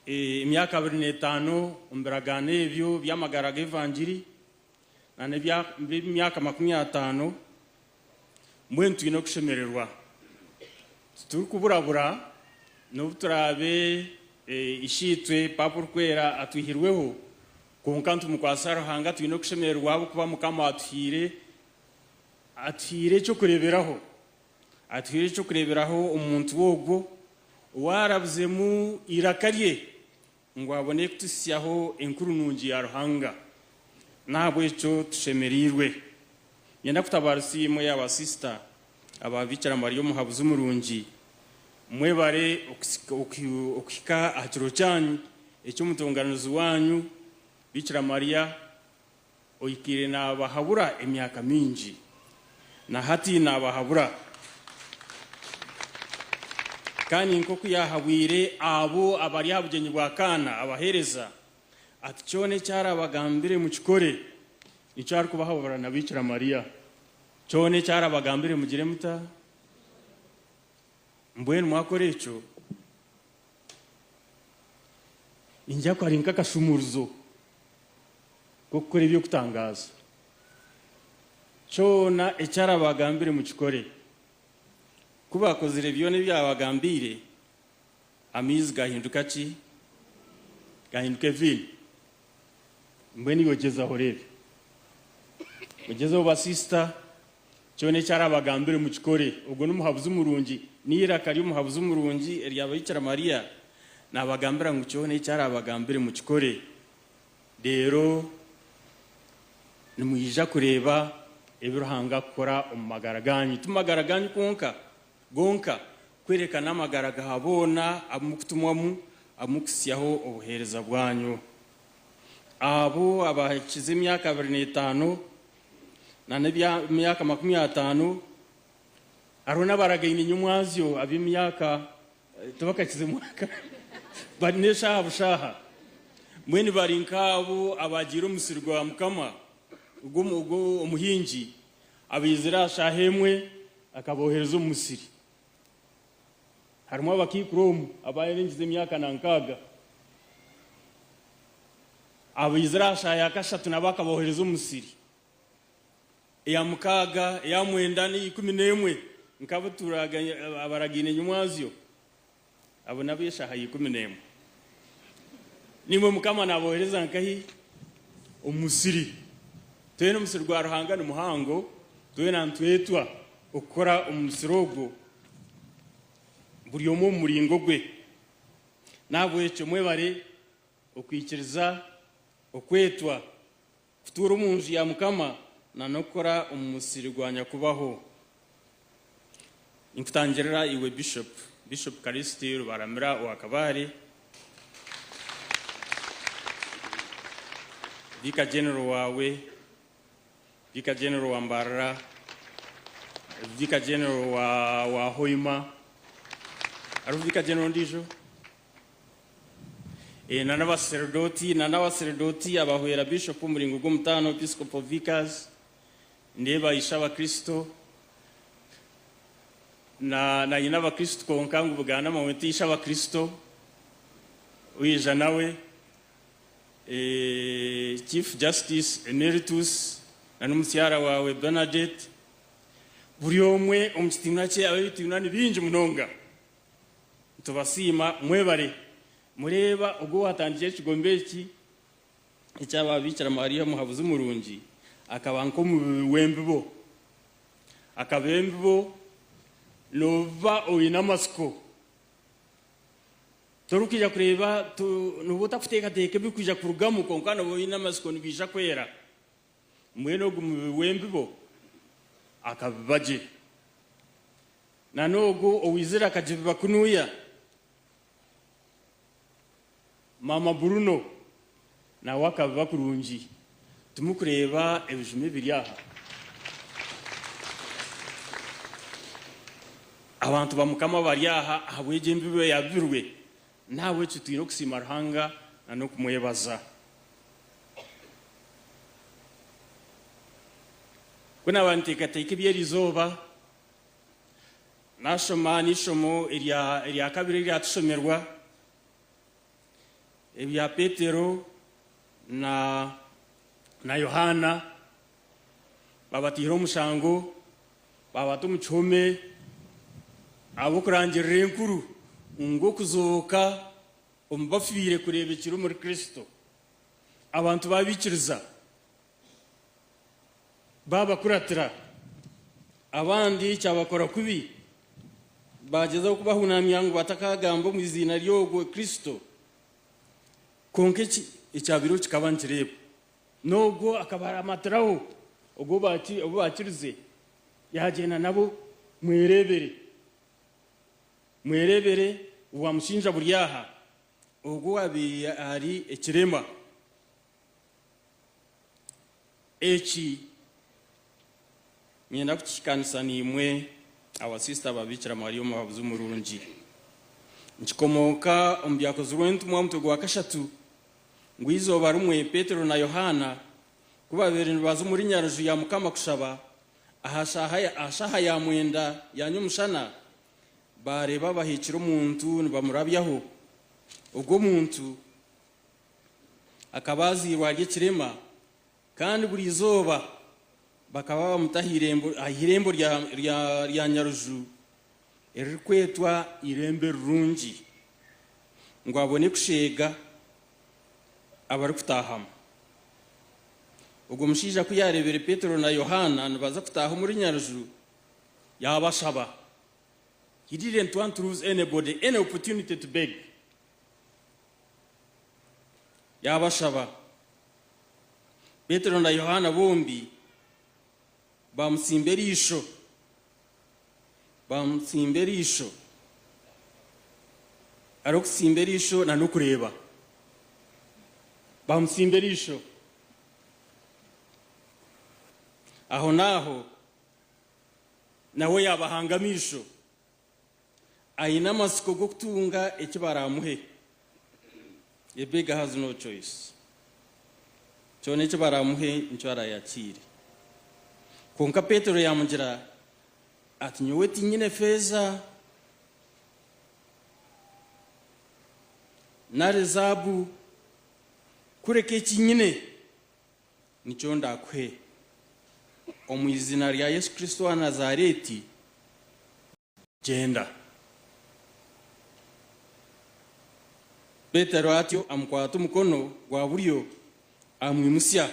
emyaka 25 omu biragaano ebyo by'amagara g'evangiri na n'eby'emyaka 50, mbwenu twine okushemererwa. Titurikuburabura n'obu turaabe Isheitwe Paapa Orikwera atwihirweho, kwonka nitumukwatsa Ruhanga twine okushemererwa ahabw'okuba Mukama atuhaire atuhaire eky'okureeberaho. Atuhaire eky'okureeberaho omuntu ogwo owaarabuzemu eiraka rye ngu abone kutuhitsyaho enkuru nungi ya Ruhanga. N'ahabw'ekyo tushemereirwe. Niinyenda kutabaarisa imwe abasisita aba Bikira Mariya Omuhabuzi Murungi, mwebare okuhika aha kiro kyanyu eky'omutonganirizi wanyu Bikira Mariya oikaire naabahabura emyaka mingi, na hati naabahabura. Kandi nk'oku yaahabwire abo abari aha bugyenyi bwa Kaana, abaheereza, ati, Kyona eki araabagambire mukikore. Nikyo arikubahabura na Bikira Mariya. Kyona eki araabagambire mugire muta? Mbwenu mwakora ekyo, ningira ku kari nk'akashumuruzo k'okukora eby'okutangaaza. Kyona eki araabagambire mukikore. Ku baakozire byona ebi yaabagambiire, amaizi gaahinduka ki? Gaahinduka eviini. Mbwenu iwe gyezaho oreebe. Mugyezeho basiisita, kyona eki araabagambire mukikore. Ogwo n'omuhabuzi murungi, n'eiraka ry'omuhabuzi murungi erya Bikira Mariya, naabagambira ngu kyona eki araabagambire mukikore. Reero nimwija kureeba ebi Ruhanga akukora omu magara gaanyu. Ti magara gaanyu kwonka gonka, kureka n'amagara ga boona abu murikutumwamu, abu murikuhitsyaho obuheereza bwanyu. Abo abahikize emyaka 25 n'emyaka 50, hariho n'abaragaine nyomwazyo ab'emyaka Tibakakize mwaka, bari n'eshaaha bushaaha. Mbwenu bari nk'abo abaagiire omu musiri gwa Mukama ogwo omuhingi abaizire aha shaaha emwe akaboohereza omu musiri. Harimu abakaikuru omu abaarengize emyaka na nkaaga, abaizire aha shaaha ya kashatu nabo akaboohereza omu musiri. Eya mukaaga, eya mwenda n'eya 11, nk'abu abaragaine nyomwazyo, abo n'ab'eshaaha ya 11. Naimwe Mukama naabohereza nkahi? Omu musiri. Twena omusiri gwa Ruhanga ni muhango, twena nitwetwa okukora omu musiri ogwo, buri omwe omu muringo gwe. N'ahabw'ekyo mwebare okwikiriza okwetwa Kutuura omu nju ya Mukama na n'okukora omu musiri gwa Nyakubaho. Ninkutangirira iwe Bishop, Bishop Kalisiti Rubaramira owa Kabale, Vicar General waawe, Vicar General wa Mbarara, Vicar General wa, wa Hoima, hariho Vicar General ondiijo? Na n'abasaserdooti, na n'abasaserdooti abahwera Bishop omuringo gw'omutaano, Episcopal Vicars, ndeeba Ishe-Abakristo. Na na nyine abakristo kwonka ngu buganda mawete ishe abakristo oija nawe eh, Chief Justice Emeritus na n'omukyara waawe Bernadette buri omwe omu kitiinwa kye ab'ebitiinwa ni bingi munonga nitubasiima mwebare mureeba ogwo owatandikire ekigombe eki ekyaba Bikira Maria omuhabuzi murungi akaba nk'omubibi w'embibo Akaba embibo nooba oine amatsiko. Torikwija kureeba, nooba otarikuteekateeka ebirikwija kurugamu kwonka nooba oine amatsiko nibiija kwera. Mbwenu ogu mubibi w'embibo akabiba gye. Na n'ogwo owaizire akagibiba kunuya, Maama Bruno, nawe akabiba kurungi. Timurikureeba ebijuma ebiri aha? Abantu ba Mukama bari aha ahabw'egyo embibo eyabibirwe, n'ahabw'ekyo twine okusiima Ruhanga na n'okumwebaza. Ku naaba niteekateeka eby'eri izooba, naashoma n'eishomo erya erya kabiri eryatushomerwa, Ebya Petero na na Yohaana, baabataire omushango, baabata omu kihome ahabw'okurangirira enkuru ngu okuzooka omu bafiire kureebekire omuri Kristo. Abantu baabaikiriza, baabakuratira. Abandi kyabakora kubi, baagyezaho kubahunamya ngu batakaagamba omu iziina ry'ogwo Kristo. Kwonka eki ekyabaireho kikaba nikireebwa. N'ogwo akabaramatiraho, ogwo ou baakirize, yaagyenda nabo, Mwereebere! Mwereebere obwamushinja buri aha, ogwo owaabaire ari ekirema. Eki niinyenda kukihikaanisa naimwe abasisita ba Biikira Maria Omuhabuzi Omurungi. Nikikomooka omu Byakozirwe Entumwa omutwe gwa kashatu, ngu eizooba rimwe Petero na Yohaana ku baabaire nibaza omuri Nyaruju ya Mukama kushaba aha shaaha ya mwenda ya nyomushana, baareeba bahiikire omuntu nibamurabyaho. Ogwo muntu Akaba azairwe ari ekirema, kandi buri izooba bakaba bamuta aha irembo rya Nyaruju eririkwetwa Eirembo Erirungi, ngu abone kusheega abarikutaahamu. Ogwo mushaija ku yaareebire Petero na Yohaana nibaza kutaaha omuri Nyaruju, yaabashaba. He didn't want to lose anybody any opportunity to beg. Yaabashaba. Petero na Yohaana bombi baamutsimba eriisho, baamutsimba eriisho, arikutsimba eriisho n'okureeba, baamutsimba eriisho. Ahonaaho nawe yaabahanga amaisho. Aine amatsiko g'okutunga eki baraamuhe. A beggar has no choice. Kyona eki baraamuhe nikyo araayakiire. Kwonka Petero yaamugira ati, Nyowe tiinyine feeza nari zaabu, kureka eki nyine nikyo ndaakuhe. Omu iziina rya Yesu Kristo owa Nazareeti, Gyenda. Petero atyo amukwata omukono gwa buryo, amwimutsya.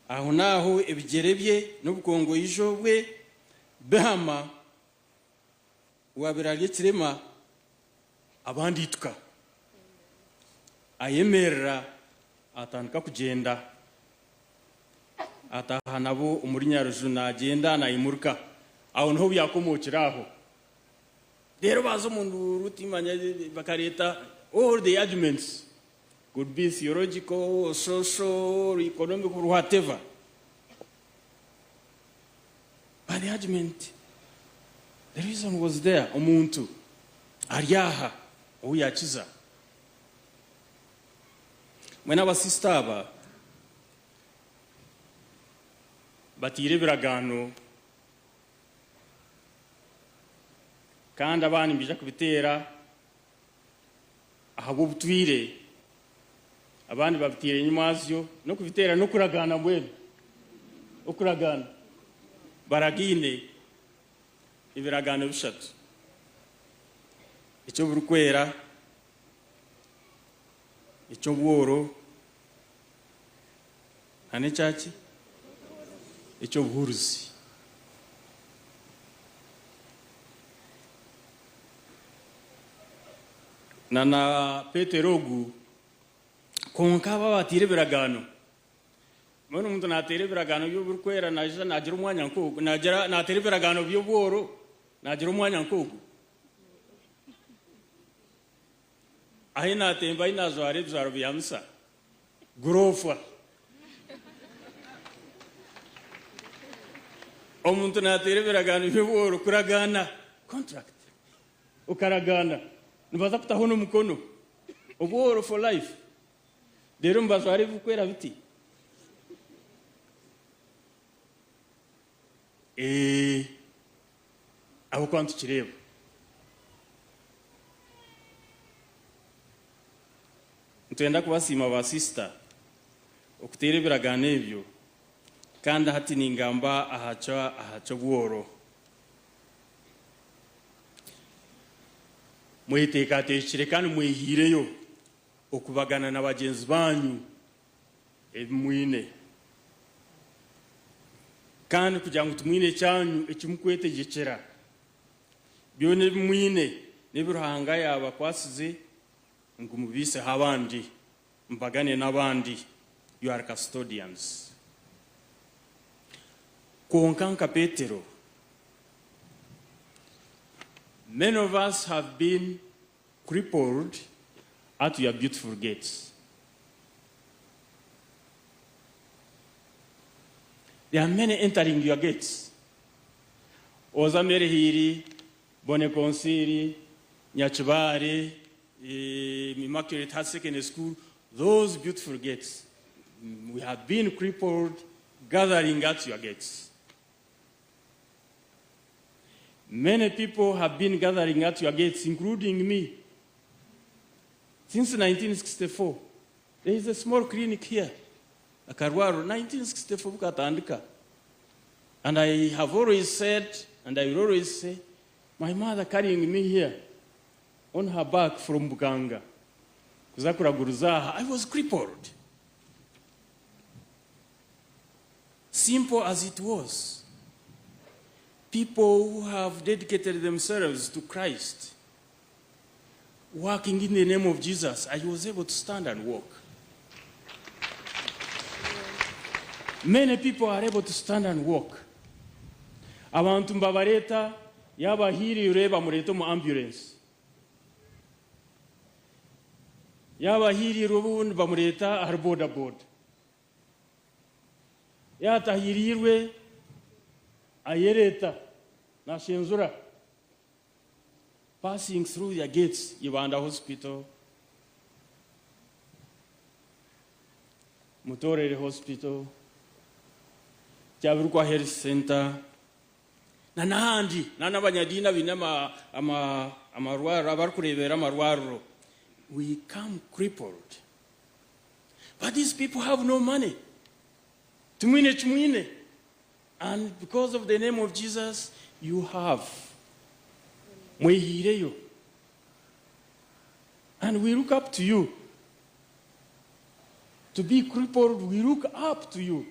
Ahonaaho ebigyere bye n'obukongoijo bwe bihama, owaabaire ari ekirema abandiituka, ayemerera, atandika kugyenda. Ataaha nabo omuri Nyaruju naagyenda naimurika. Aho niho byakomookire aho. Reero baaza omu nduuru timanya bakareeta all the arguments could be theological, social, economic or whatever. But the argument, the reason was there, omuntu ari aha ou yaakiza. Mbwenu abasisita aba bataire ebiragaano Kandi abandi nibaija kubiteera ahabw'obutwire, abandi babiteire enyimazyo, n'okubiteera n'okuragaana mbwenu, okuragaana. Baragaine ebiragaano bishatu, eky'oburikwera, eky'obworo, na n'ekyaki? Eky'obuhuruzi. Na na Petero ogu, kwonka abo abateire ebiragaano, mbwenu omuntu naateera ebiragaano by'oburikwera naija naagira omwanya nk'ogu, naagira naateera ebiragaano by'obworo naagira omwanya nk'ogu? Ahi naatemba ahi naajwara ebijwaro bya Musa, guroofwa. Omuntu naateera ebiragaano by'obworo kuragaana, contract. Okaragaana nibaza kutaho n'omukono obworo for life reero nibajwara ebirikwera biti eeh ahabw'okuba nitukireeba. Nitwenda kubasiima ba sister okuteera ebiragaano ebyo kandi hati ningamba aha ky'obworo. Mweteekateekire kandi mwehaireyo okubagana na bagyenzi baanyu ebi mwine. Kandi kugira ngu timwine kyanyu eki mukwetegyekyera, byona ebi mwine n'ebi Ruhanga yaabakwatsize ngu mubiiseho abandi, mubagane n'abandi, you are custodians. Kwonka nka Petero, many of us have been crippled at your beautiful gates. There are many entering your gates. Oza Merehiiri, Bone Konsiri, Nyakibare, Immaculate Heart Secondary School, those beautiful gates. We have been crippled gathering at your gates. Many people have been gathering at your gates, including me. Since 1964, there is a small clinic here, Akarwaro, 1964 bukatandika. And I have always said, and I will always say, my mother carrying me here on her back from Buganga, kuza kuraguruza aha, I was crippled. Simple as it was, people who have dedicated themselves to Christ, working in the name of Jesus, I was able to stand and walk. Many people are able to stand and walk. Abantu mbabareeta yaaba ahiiriirwe bamureeta omu ambulance. Yaaba ahiiriirwe obundi bamureeta ahari boda boda. Yaaba atahiiriirwe ayereeta naashenzura. Passing through their gates, Ibanda Hospital, Mutorere Hospital, Kyabirukwa Health Centre, na n'ahandi, na n'abanyadiini abaine ama, ama, amarwariro, abarikureeberera amarwariro. We come crippled. But these people have no money. Timwine eki mwine. And because of the name of Jesus, you have. Mwehaireyo. And we look up to you. To be crippled, we look up to you.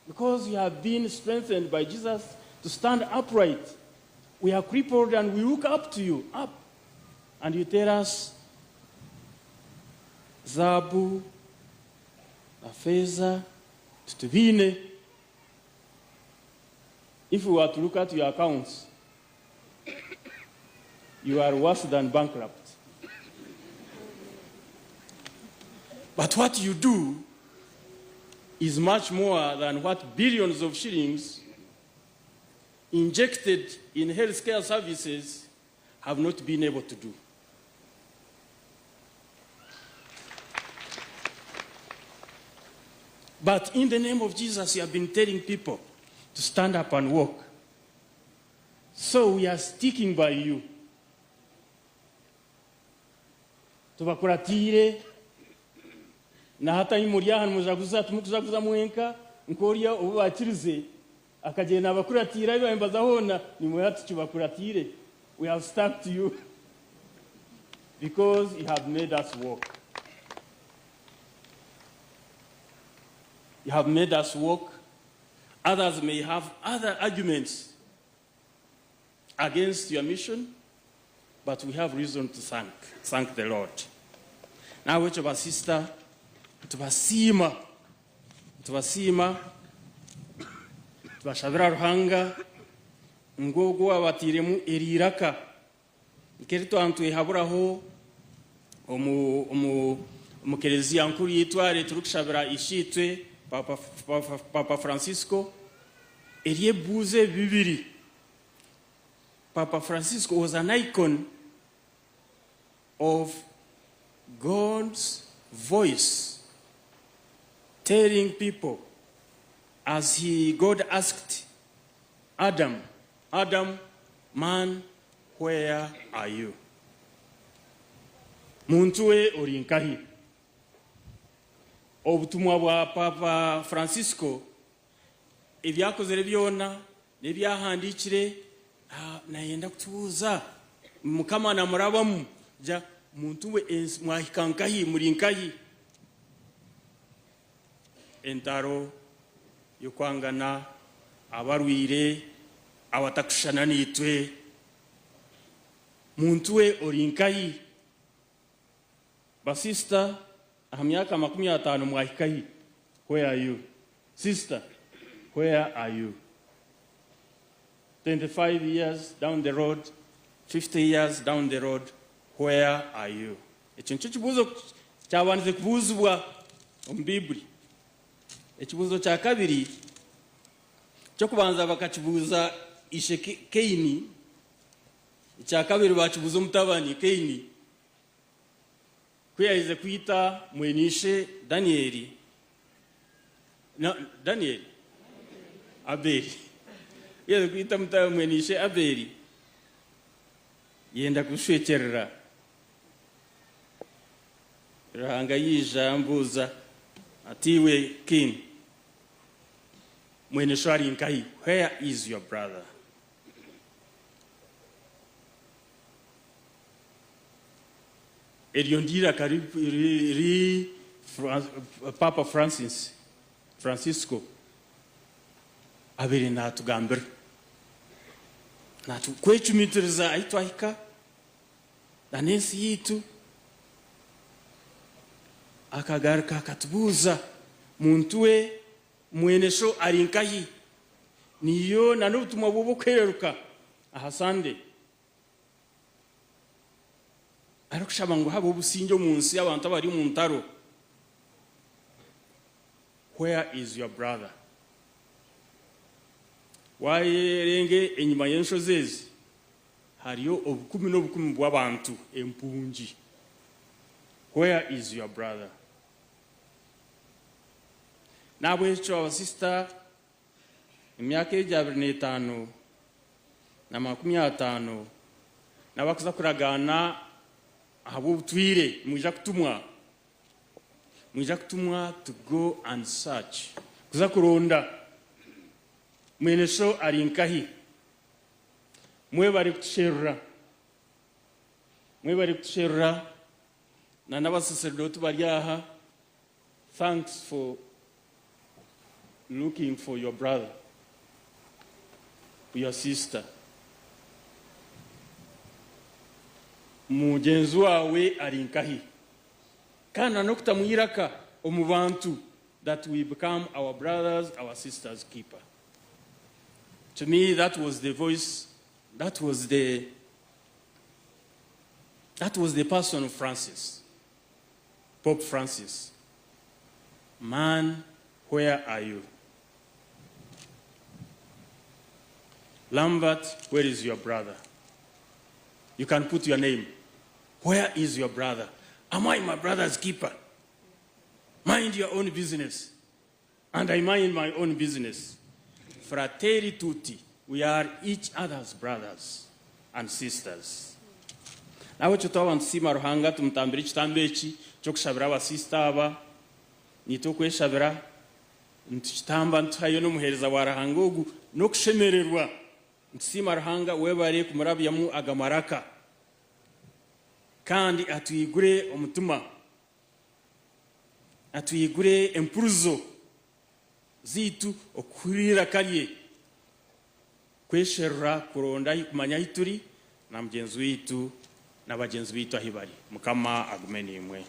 Because you have been strengthened by Jesus to stand upright. We are crippled and we look up to you, up. And you tell us, zaabu na feeza titubiine. If we were to look at your accounts, you are worse than bankrupt. But what you do is much more than what billions of shillings injected in healthcare services have not been able to do. But in the name of Jesus, you have been telling people to stand up and walk. So we are sticking by you. Tubakuratiire na hati ahi muri aha nimujaguza, timukujaguza mwenka nk'oriya ou baakirize akagyenda abakuratiire ahi baimbaza hoona, naimwe hati tukibakuratiire. We have stuck to you because you have made us walk. You have made us walk. Others may have other arguments against your mission, but we have reason to thank, thank the Lord. N'ahabw'ekyo basisita, nitubasiima, nitubasiima, tubashabira Ruhanga ngu ogwo owaabatairemu eri iraka nk'eri twaba nitwehaburaho omu, omu, omu kereziya nkuru yaitu ahari turikushabira Isheitwe Paapa, Paapa, Paapa Francisco, Ery'ebibuuzo ebi bibiri, Paapa Francisco was an icon of God's voice telling people as he God asked Adam, Adam, man, where are you? Muntu we ori nkahi? Obutumwa bwa Paapa Francisco Ebi akozire byona n'ebi ahandiikire, naayenda kutubuuza. Mukama naamurabamu ja muntu we ensi mwahika nkahi, muri nkahi? Entaro y'okwangana, abarwaire, abatakushushana naitwe, muntu we ori nkahi? Basisita aha myaka 50 mwahika hi? Where are you? Sister, where are you? 25 years down the road, 50 years down the road, where are you? Ekyo nikyo kibuuzo kyabandize kubuuzibwa omu Baiburi. Ekibuuzo kya kabiri, eky'okubanza bakakibuuza ishe Kaini, ekya kabiri baakibuuza omutabani Kaini. Ku yaaherize kwita mwene ishe Danieli, na, Danieli? Abeeli. Ku yaaherize kwita muta, mwene ishe Abeeli, yenda kushwekyerera. Ruhanga yaija yaamubuuza ati, Iwe Kaini, mwene sho ari nkahi? Where is your brother? Eryo niryo eiraka ri Paapa Francis, Francisco, abaire naatugambira. Kwecumitiriza ahu twahika n'ensi yaitu. Akagaruka akatubuuza, muntu we mwene sho ari nkahi? Niyo n'obutumwa bwe obw'okuhereruka aha Sunday. Arikushaba ngu habeho obusingye omu nsi abantu abari omu ntaro. Where is your brother? Wayerenga enyima y'enshozi ezi hariyo obukumi n'obukumi bw'abantu empungi. Where is your brother? N'ahabw'ekyo abasisita Emyaka egi 25 na 50 n'abakuza kuragaana ahabw'obutwire nimwija kutumwa, nimwija kutumwa to go and search, kuza kuronda mwene sho ari nkahi. Mwebare kutusherura, mwebare kutusherura na n'abasaserdooti bari aha. Thanks for looking for your brother, your sister. Mugyenzi waawe ari nkahi? Kandi na n'okutamu eiraka omu bantu that we become our brothers, our sisters keeper. To me that was the voice, that was the, that was the person of Francis. Pope Francis, Man, where are you? Lambert, where is your brother? You can put your name. Where is your brother? Am I my brother's keeper? Mind your own business. And I mind my own business. Fratelli tutti. We are each other's brothers and sisters. Nahabwekyo twaba nitusiima Ruhanga tumutambire ekitambo eki ky'okushabira abasisita aba, naitwe okweshabira nitukitamba nituhayo n'omuheereza wa Ruhanga ogu n'okushemererwa. Nitusiima Ruhanga webare kumurabyamu aga maraka kandi atwigure omutima, atwigure empurizo zaitu okuhurira eiraka rye, kwesherura kuronda kumanya ahi turi na mugyenzi waitu na bagyenzi baitu ahi bari. Mukama agume naimwe.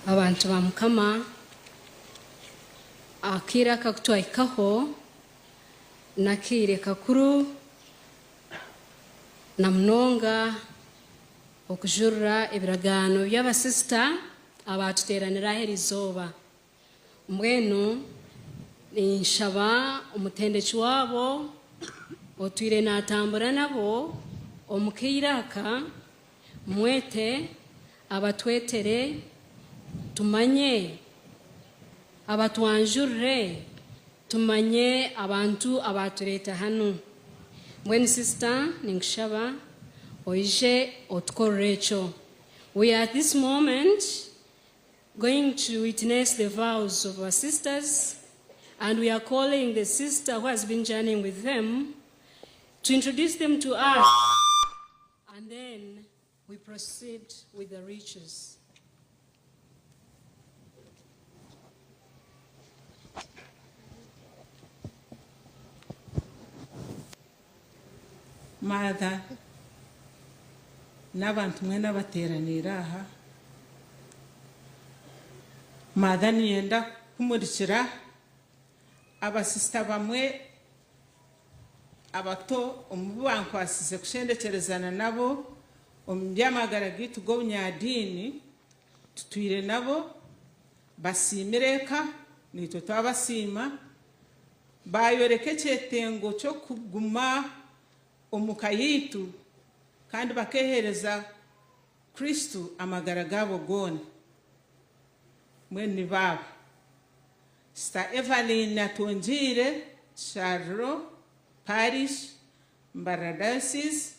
Abantu ba Mukama, akaire aka ku twahikaho n'akaire kakuru na munonga okujurira ebiragaano by'abasisita abaatuteeranira aha erizooba. Mbwenu ninshaba omutendeki waabo otwire naatambura nabo omu kaire aka, mmwete abatwetere tumanye, abatwanjurire tumanye abantu abaatureeta hanu. Mbwenu sisita ninkushaba oije otukorere ekyo. We are at this moment going to witness the vows of our sisters and we are calling the sister who has been journeying with them to introduce them to us and then we proceed with the riches.
Martha n'abantu mwena abateeraniire aha. Martha niinyenda kukumurikira abasisita bamwe abato omu bu bankwasize kushendekyerezana nabo omu by'amagara gaitu g'obunyadiini. Tutwire nabo, basiimire eka, naitwe twabasiima. Baayoreka ekyetengo ky'okuguma omu ka yaitu kandi bakeeheereza Kristo amagara gaabo goona. Mbwenu nibo aba, Sita Evelyn Atungyeire, Kishariro Parish, Mbarara Diocese,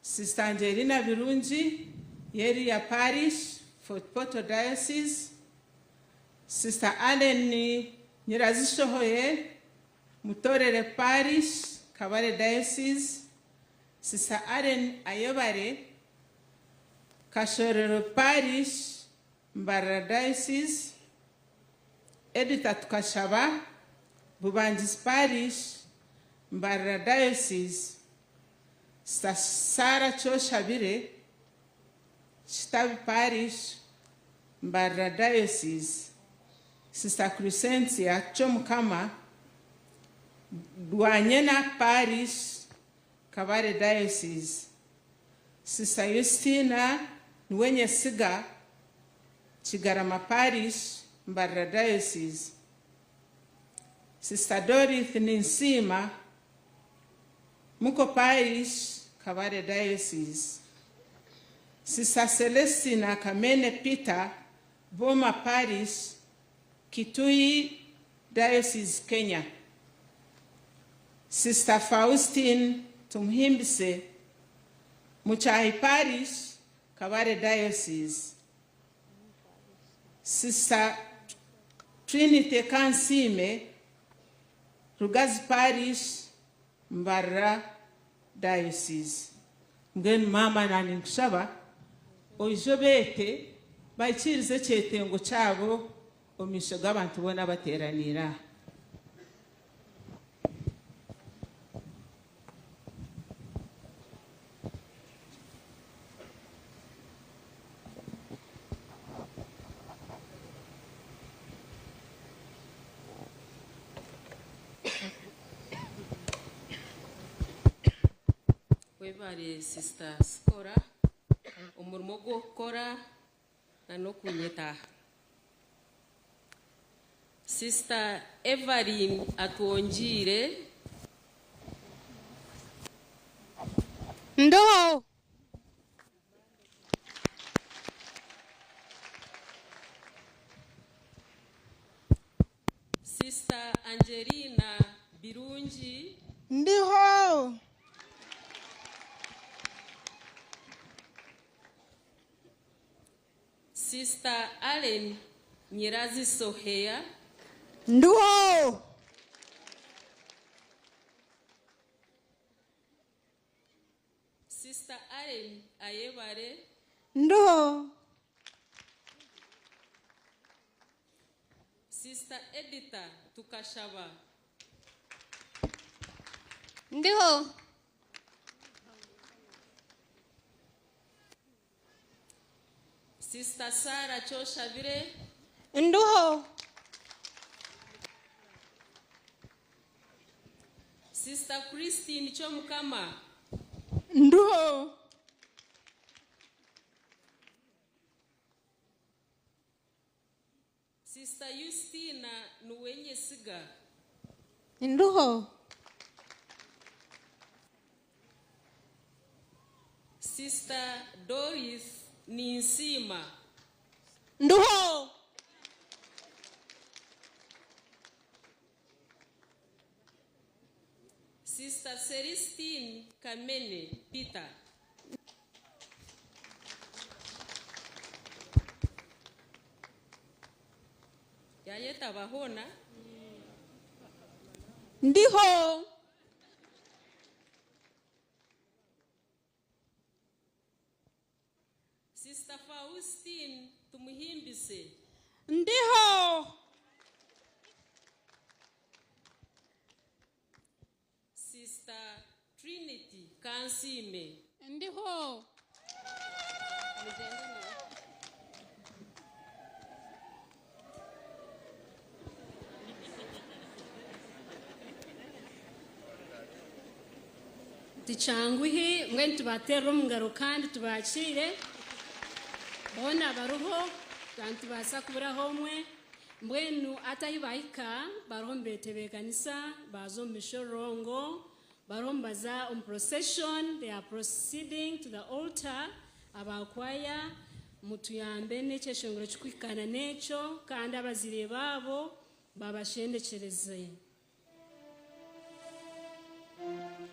Sisita Angelina Birungi, Yeria Parish, Fort Portal Diocese, Sisita Allen Nyirazishohoye, Mutorere Parish, Kabale Diocese, Sisita Allen Ayebare, Kashorero Parish, Mbarara Diocese, Editha Tukashaba, Bubangizi Parish, Mbarara Diocese, Sita Sarah Kyoshabire, Kitabi Parish, Mbarara Diocese, Sista Crescentia Kyomukama, Rwanyena Parish, Kabale Diocese, Sista Yustina Niwenyesiga, Kigarama Parish, Mbarara Diocese, Sista Dorith Ninsiima, Muko Parish, Kabale Diocese, Sista Celestina Kamene Peter, Boma Parish, Kitui Diocese, Kenya, Sista Faustine Tumuhimbise, Muchahi Parish, Kabale Diocese, Sista Trinity Kansiime, Rugazi Parish, Mbarara Diocese. Mbwenu maama naanye ninkushaba oije obeete bahikiirize ekyetengo kyabo omu maisho g'abantu boona abateeraniire aha.
Webare Sister Sikora omurimo ogu orikukora na n'okunyeta aha. Sister Evelyn Atwongiire.
Ndoho.
Sister Angelina Birungi.
Ndiho.
Sister Allen Nyirazi Soheya.
Ndiho.
Sister Allen Ayebare.
Ndiho.
Sister Edita Tukashaba.
Ndiho.
Sister Sarah Kyoshabire.
Ndiho.
Sister Christine Kyomukama.
Ndiho.
Sister Justina Nuwenyesiga.
Ndiho.
Sister Doris Ninsima.
Ndiho.
Sister Celestine Kamene Peter. Yayeta bahona.
Ndiho.
Sister Faustine Tumuhimbise.
Ndiho.
Sister Trinity Kansime.
Ndiho.
Ticyanguhi mbwenu tubaterera omu ngaro kandi tubakiire boona baruho kandi tubaasa kuburaho omwe mbwenu atahi bahika bariho nibetebeekanisa baza omu mishororongo bariho nibaza omu procession. They are proceeding to the altar. Abakwaya mutuyambe n'ekyeshongoro kikuhikaana n'ekyo kandi abazaire baabo babashendekyereze.
Alleluia.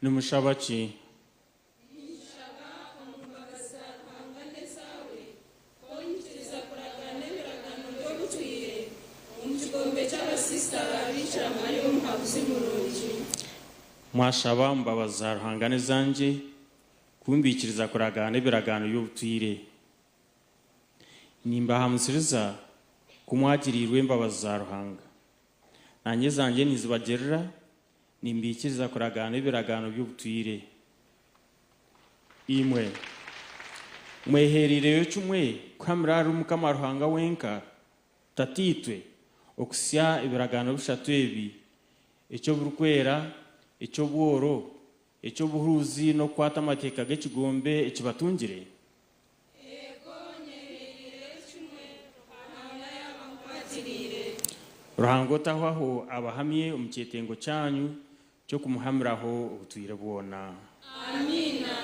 Nimushaba ki? Mwashaba mbabazi za Ruhanga n'ezangye kumbiikiriza kuragaana ebiragaano by'obutwire. Nimbahamusiriza ku mwagiriirwe embabazi za Ruhanga. Naanye ezangye nizibagirira, nimbiikiriza kuragaana ebiragaano by'obutwire. Imwe mweheereireyo kimwe kuhamira ahari Mukama Ruhanga wenka, Tataitwe, okuhitsya ebiragaano bishatu ebi, eky'oburikwera, eky'obworo, eky'obuhuruzi n'okukwata amateeka g'ekigombe ekibatungire? Ruhanga otahwaho abahamye omu kyetengo kyanyu ky'okumuhamiraho obutwire bwona.
Amiina.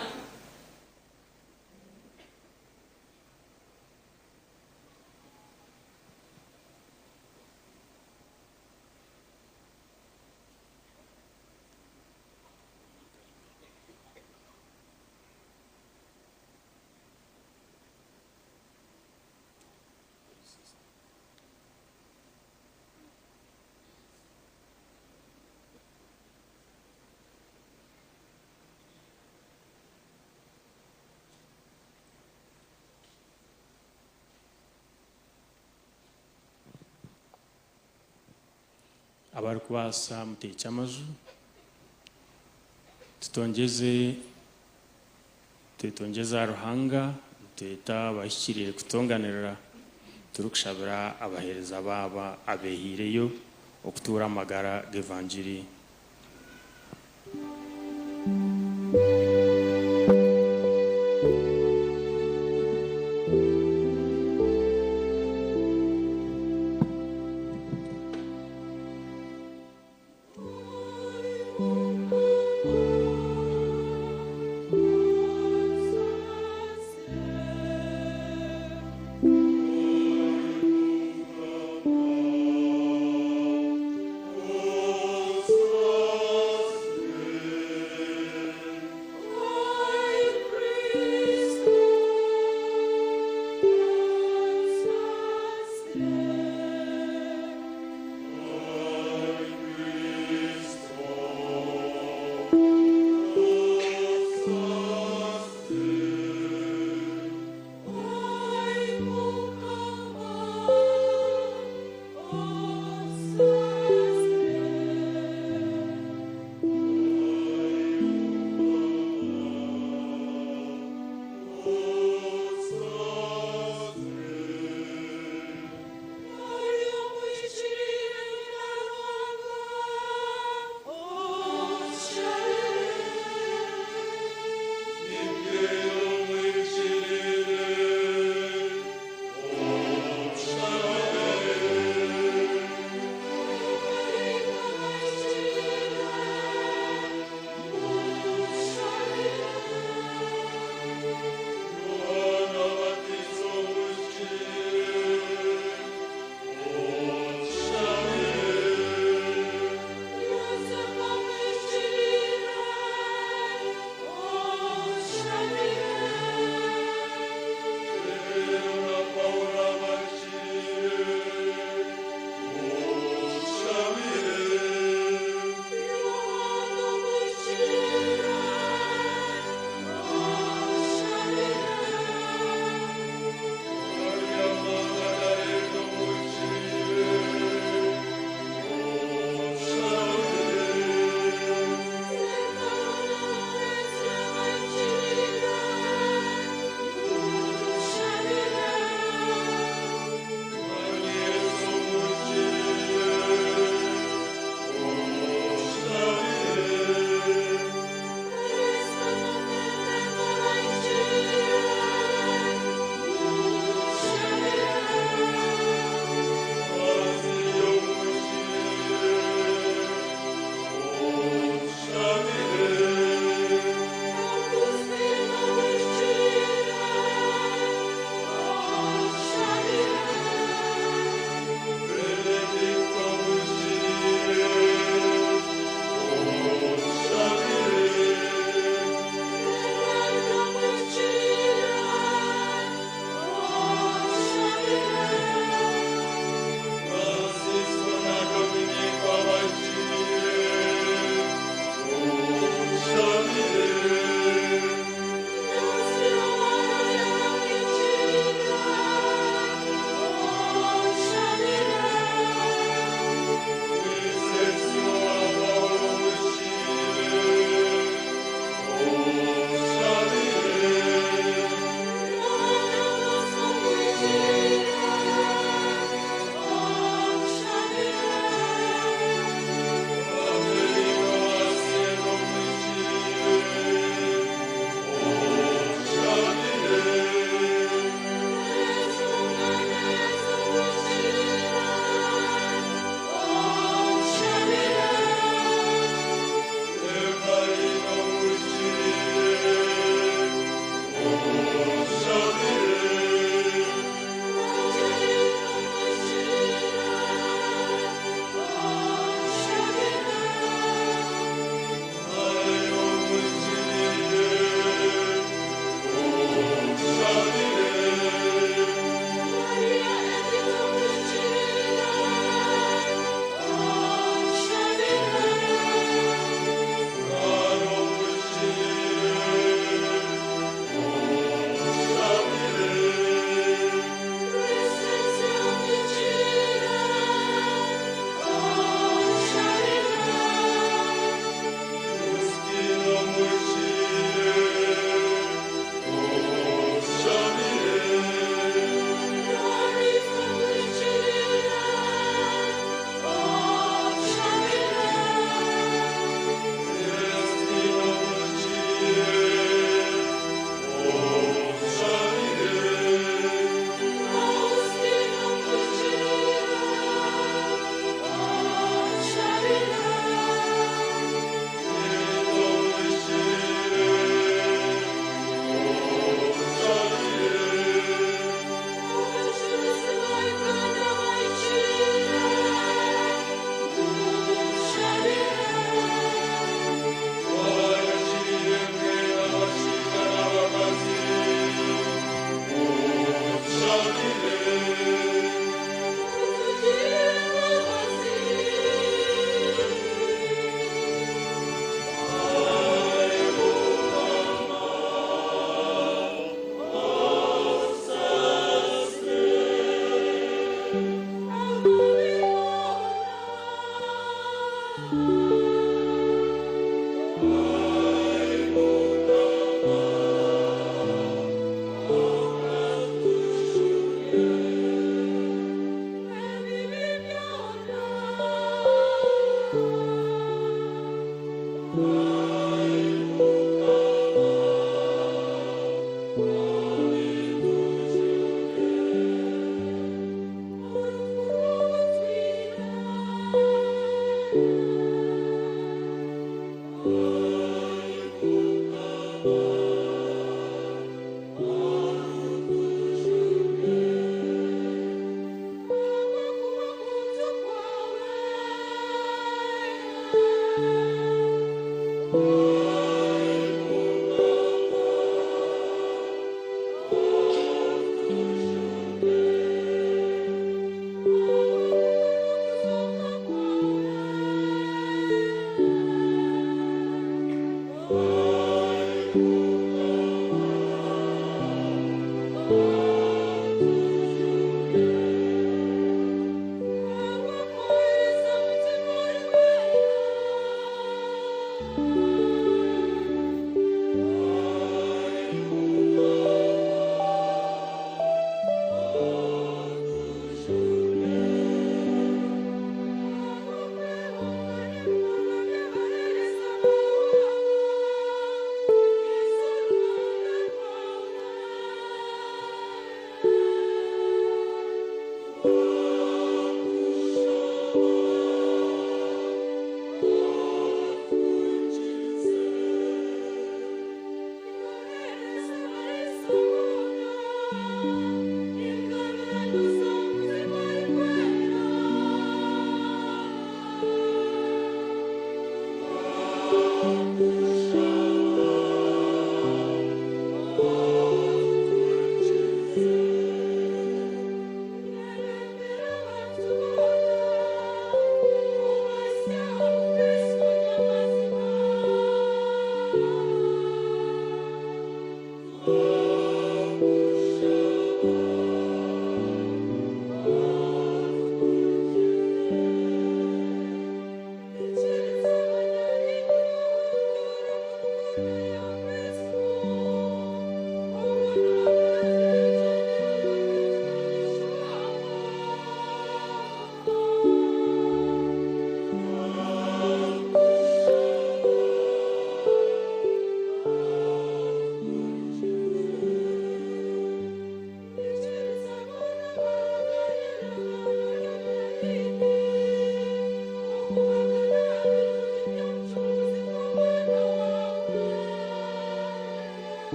Abarikubaasa muteekye amaju, tutongyeze twetongyeze aha Ruhanga, nitweta abahikiriire kutonganirira turikushabira abaheereza baaba abeehaireyo okutuura amagara g'evangiri.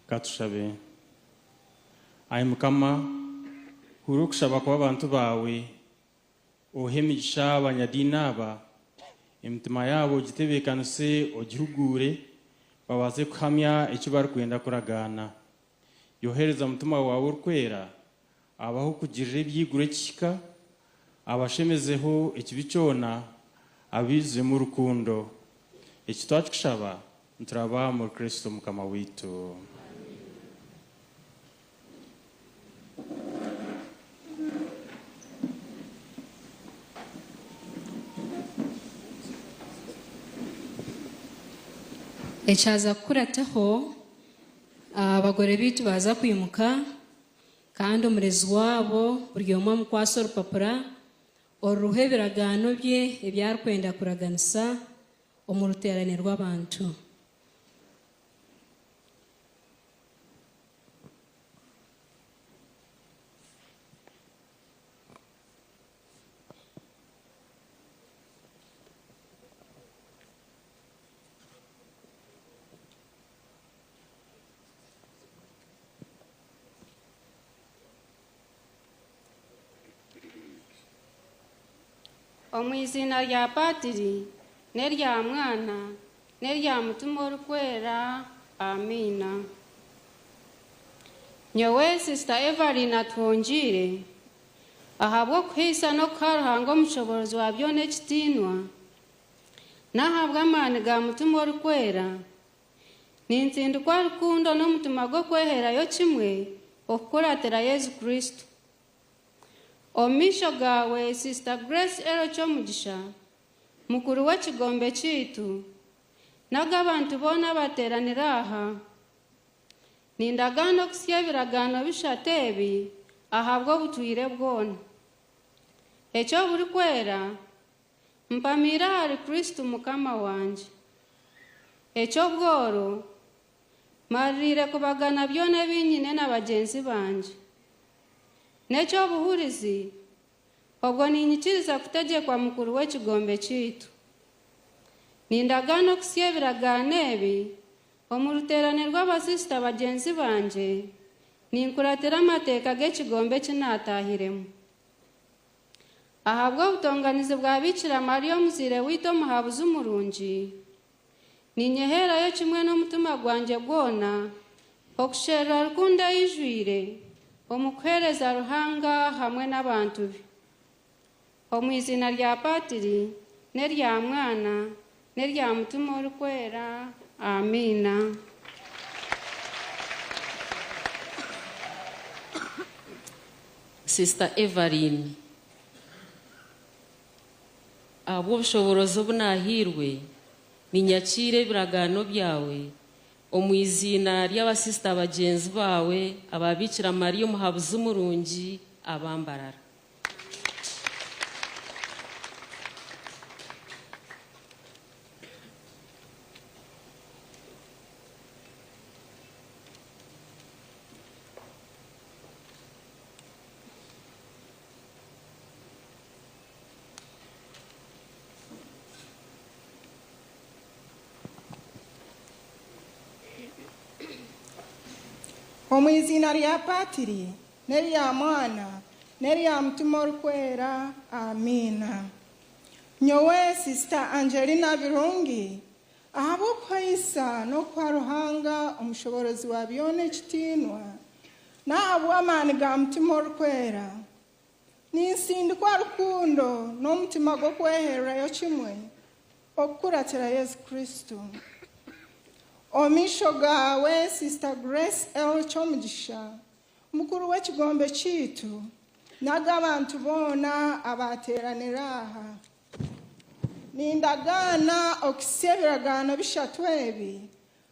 Katushabe. Ai Mukama, hurira okushaba kw'abantu baawe, ohe emigisha abanyadiini aba, emitima yaabo ogitebeekanise, ogihuguure, Babaase kuhamya eki barikwenda kuragaana. Yohereza Mutima waawe Orikwera, abahe okugirira eby'eiguru ekihika, abashemezeho ekibi kyona, abaijuzemu rukundo. Eki twakikushaba nituraba omuri Kristo Mukama waitu.
Ekyaza kukurataho, abagore baitu baaza kwimuka kandi omurezi waabo buri omwe amukwatse orupapura oruriho ebiragaano bye ebi arikwenda kuraganisa omu ruteerane rw'abantu.
Omu iziina rya Paatiri n'erya Mwana n'erya Mutima Orikwera, Amiina. Nyowe Sisita Evelyn Atuhongiire, ahabw'okuhaisa n'okuha Ruhanga Omushoboorozi wa byona ekitiinwa, n'ahabw'amaani ga Mutima Orikwera, nintsindikwa rukundo n'omutima gw'okweheerayo kimwe okukuratira Yesu Kristo. Omu maisho gaawe Sister Grace Ero Kyomugisha, mukuru w'ekigombe kyaitu, n'ag'abantu boona abateeranire aha, nindagaana okusya ebiragaano bishatu ebi ahabw'obutwire bwona. Eky'oburikwera, mpamiire ahari Kristo Mukama wangye. Eky'obworo, maririire kubagana byona ebi nyine na bagyenzi bangye. N'eky'obuhurizi, obwo niinyikiriza kutegyekwa mukuru w'ekigombe kyaitu. Nindagaana okusya ebiragaano ebi omu ruteerane rw'abasisita bagyenzi bangye, ninkuratira amateeka g'ekigombe eki naataahiremu. Ahabw'obutonganizi bwa Biikira Mariya omuzaire waitu omuhabuzi murungi, Niinyeheerayo kimwe n'omutima gwangye gwona okusherura rukundo eijwire omu kuheereza Ruhanga hamwe n'abantu be. Omu iziina rya Patiri, n'erya Mwana, n'erya Mutima Orikwera. Amiina.
Sister Evelyn. Ahabw'obushoboorozi obu naahairwe, ninyakiira ebiragaano byawe omu iziina ry'abasisita bagyenzi baawe aba Biikira Mariya Omuhabuzi Murungi aba Mbarara.
Omu iziina rya Patiri, n'erya Mwana, n'erya Mutima Orikwera. Amiina. Nyowe Sisita Angelina Birungi, ahabw'okuhaisa n'okuha Ruhanga Omushoboorozi wa byona ekitiinwa, n'ahabw'amaani ga Mutima Orikwera, Ninsindikwa rukundo n'omutima gw'okweheererayo kimwe okukuratira Yesu Kristo. Omu maisho gaawe, Sister Grace L. Kyomugisha, mukuru w'ekigombe kyaitu, n'ag'abantu boona abaateeranire aha, nindagaana okuhitsya ebiragaano bishatu ebi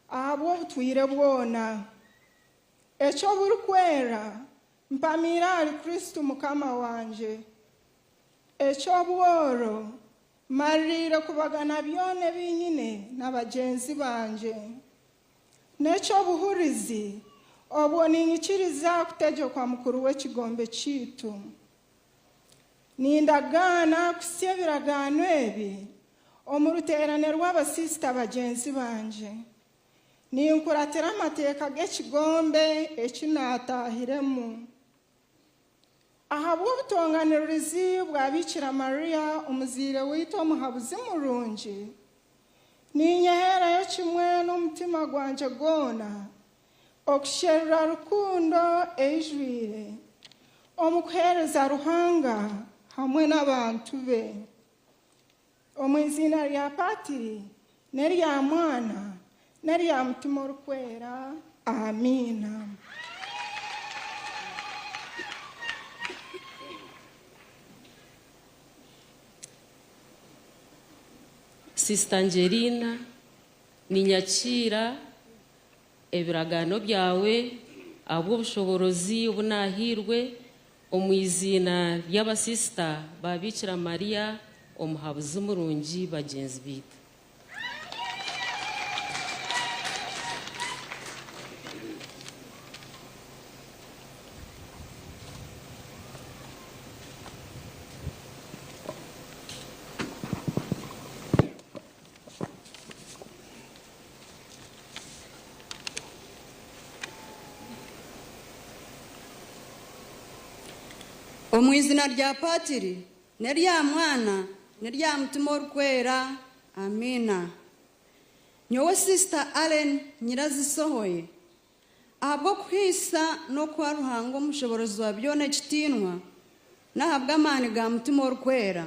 ahabw'obutwire bwona. Eky'oburikwera, Mpamiire ahari Kristo Mukama wangye. Eky'obworo, mmaririire kubagana byona ebi nyine na bagyenzi bangye. N'eky'obuhurizi, obwo niinyikiriza kutegyekwa mukuru w'ekigombe kyaitu. Nindagaana kuhitsya ebiragaano ebi omu ruteerane rw'abasisita bagyenzi bangye. Ninkuratira amateeka g'ekigombe eki naataahiremu. Ahabw'obutonganiririzi bwa Biikira Maria omuzaire waitu omuhabuzi murungi, Ninyeherayo kimwe n'omutima gwangye gwona okusherura rukundo eijwire omu kuheereza Ruhanga hamwe n'abantu be. Omu iziina rya Patiri n'erya Mwana n'erya Mutima Orikwera. Amiina.
Sister Angelina, ninyakiira ebiragaano byawe ahabw'obushoboorozi obu naahairwe omu iziina ry'abasisita ba Biikira Mariya Omuhabuzi Murungi bagyenzi baitu.
Omu izina rya Patiri, n'erya Mwana, n'erya Mutima Orikwera. Amiina. Nyowe Sister Allen Nyirazisohoye, ahabw'okuhaisa n'okuha Ruhanga Omushoborozi wa byona ekitiinwa, n'ahabw'amaani ga Mutima Orikwera,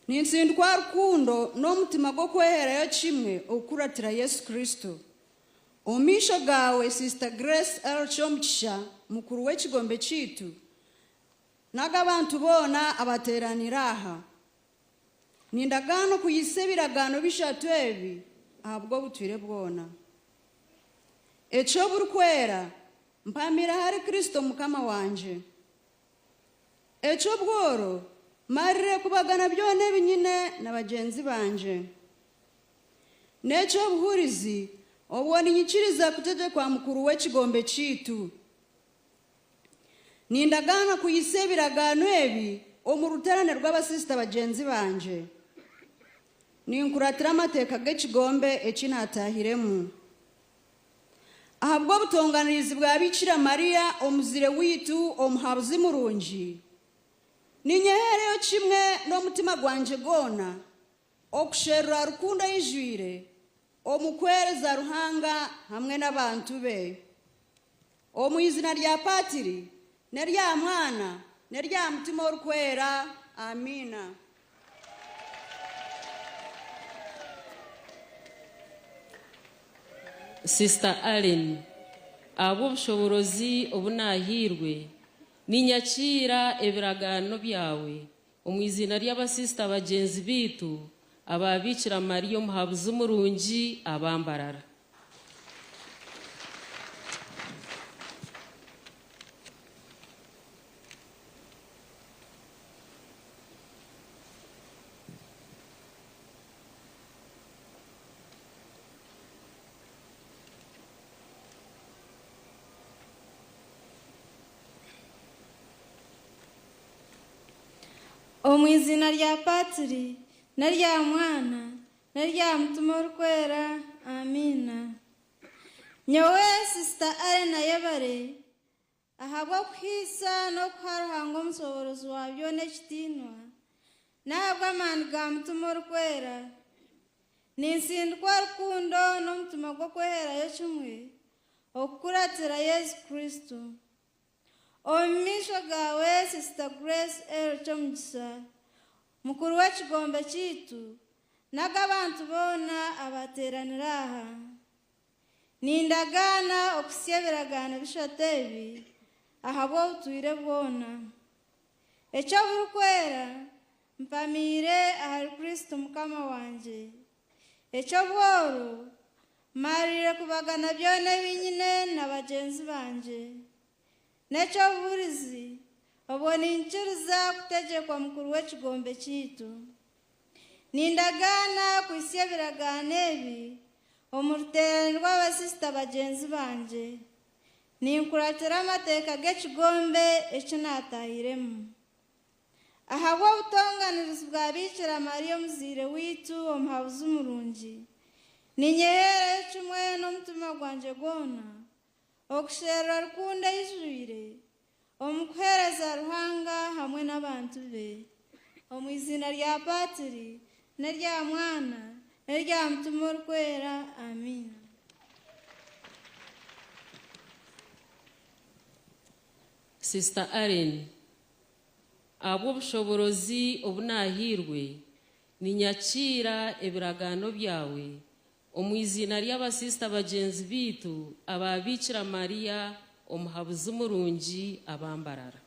nintsindikwa rukundo n'omutima gw'okweherayo kimwe okukuratira Yesu Kristo. Omu maisho gaawe Sister Grace L. Kyomugisha, mukuru w'ekigombe kyaitu, n'ag'abantu boona abateeraniire aha, nindagaana okuhitsya ebiragaano bishatu ebi ahabw'obutwire bwona. Eky'oburikwera, mpamiire ahari Kristo Mukama wangye. Eky'obworo, mmarire kubagana byona ebi nyine na bagyenzi bangye. N'eky'obuhurizi, obwo niinyikiriza kutegyekwa mukuru w'ekigombe kyaitu. Nindagaana kuhitsya ebiragaano ebi omu ruteerane rw'abasisita bagyenzi bangye. Ninkuratira amateeka g'ekigombe eki naataahiremu. Ahabw'obutonganirizi bwa Biikira Mariya omuzaire waitu omuhabuzi murungi, ninyeheerayo kimwe n'omutima gwangye gwona okusherura rukundo eijwire omu kuheereza Ruhanga hamwe n'abantu be. Omu izina rya Patiri, n'erya Mwana, n'erya Mutima Orikwera. Amiina.
Sister Allen, Ahabw'obushoboorozi obu naahairwe, ninyakiira ebiragaano byawe omu iziina ry'abasisita bagyenzi baitu aba Biikira Mariya Omuhabuzi Murungi aba Mbarara.
Omu iziina rya Patiri, n'erya Mwana, n'erya Mutima Orikwera. Amiina. Nyowe Sister Allen Ayebare, Ahabw'okuhaisa n'okuha Ruhanga Omushoborozi wa byona ekitiinwa, n'ahabw'amaani ga Mutima Orikwera, nintsindikwa rukundo n'omutima gw'okweheerayo kimwe okukuratira Yesu Kristo. Omu maisho gaawe Sister Grace L. Kyomugisha, mukuru w'ekigombe kyaitu, n'ag'abantu boona abateeranire aha. Nindagaana okuhitsya ebiragaano bishatu ebi ahabw'obutwire bwona. Eky'oburikwera, mpamiire ahari Kristo Mukama wangye. Eky'obworo, mmaririire kubagana byona ebi nyine na bagyenzi bangye. N'eky'obuhurizi, obwo niinyikiriza kutegyekwa mukuru w'ekigombe kyaitu. Nindagaana kuhitsya ebiragaano ebi omu ruteerane rw'abasisita bagyenzi bangye. Ninkuratira amateeka g'ekigombe eki naatahiremu. Ahabw'obutonganirizi bwa Biikira Mariya omuzaire waitu omuhabuzi murungi, ninyeheerayo kimwe n'omutima gwangye gwona okusherura rukundo eijwire omu kuheereza Ruhanga hamwe n'abantu be. Omu iziina rya Patiri, n'erya Mwana,
N'erya Mutima Orikwera. Amiina.
Sister Allen, Ahabw'obushoboorozi obu naahairwe, ninyakiira ebiragaano byawe omu iziina ry'abasiisita bagyenzi baitu aba Biikira Maria Omuhabuzi Murungi aba Mbarara.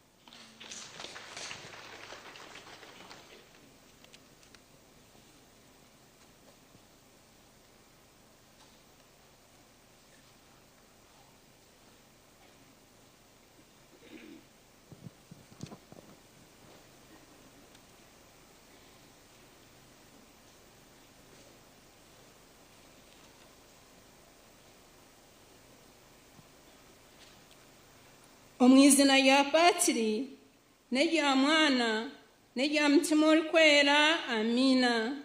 Omu izina rya Patiri n'erya Mwana n'erya Mutima Orikwera, Amiina.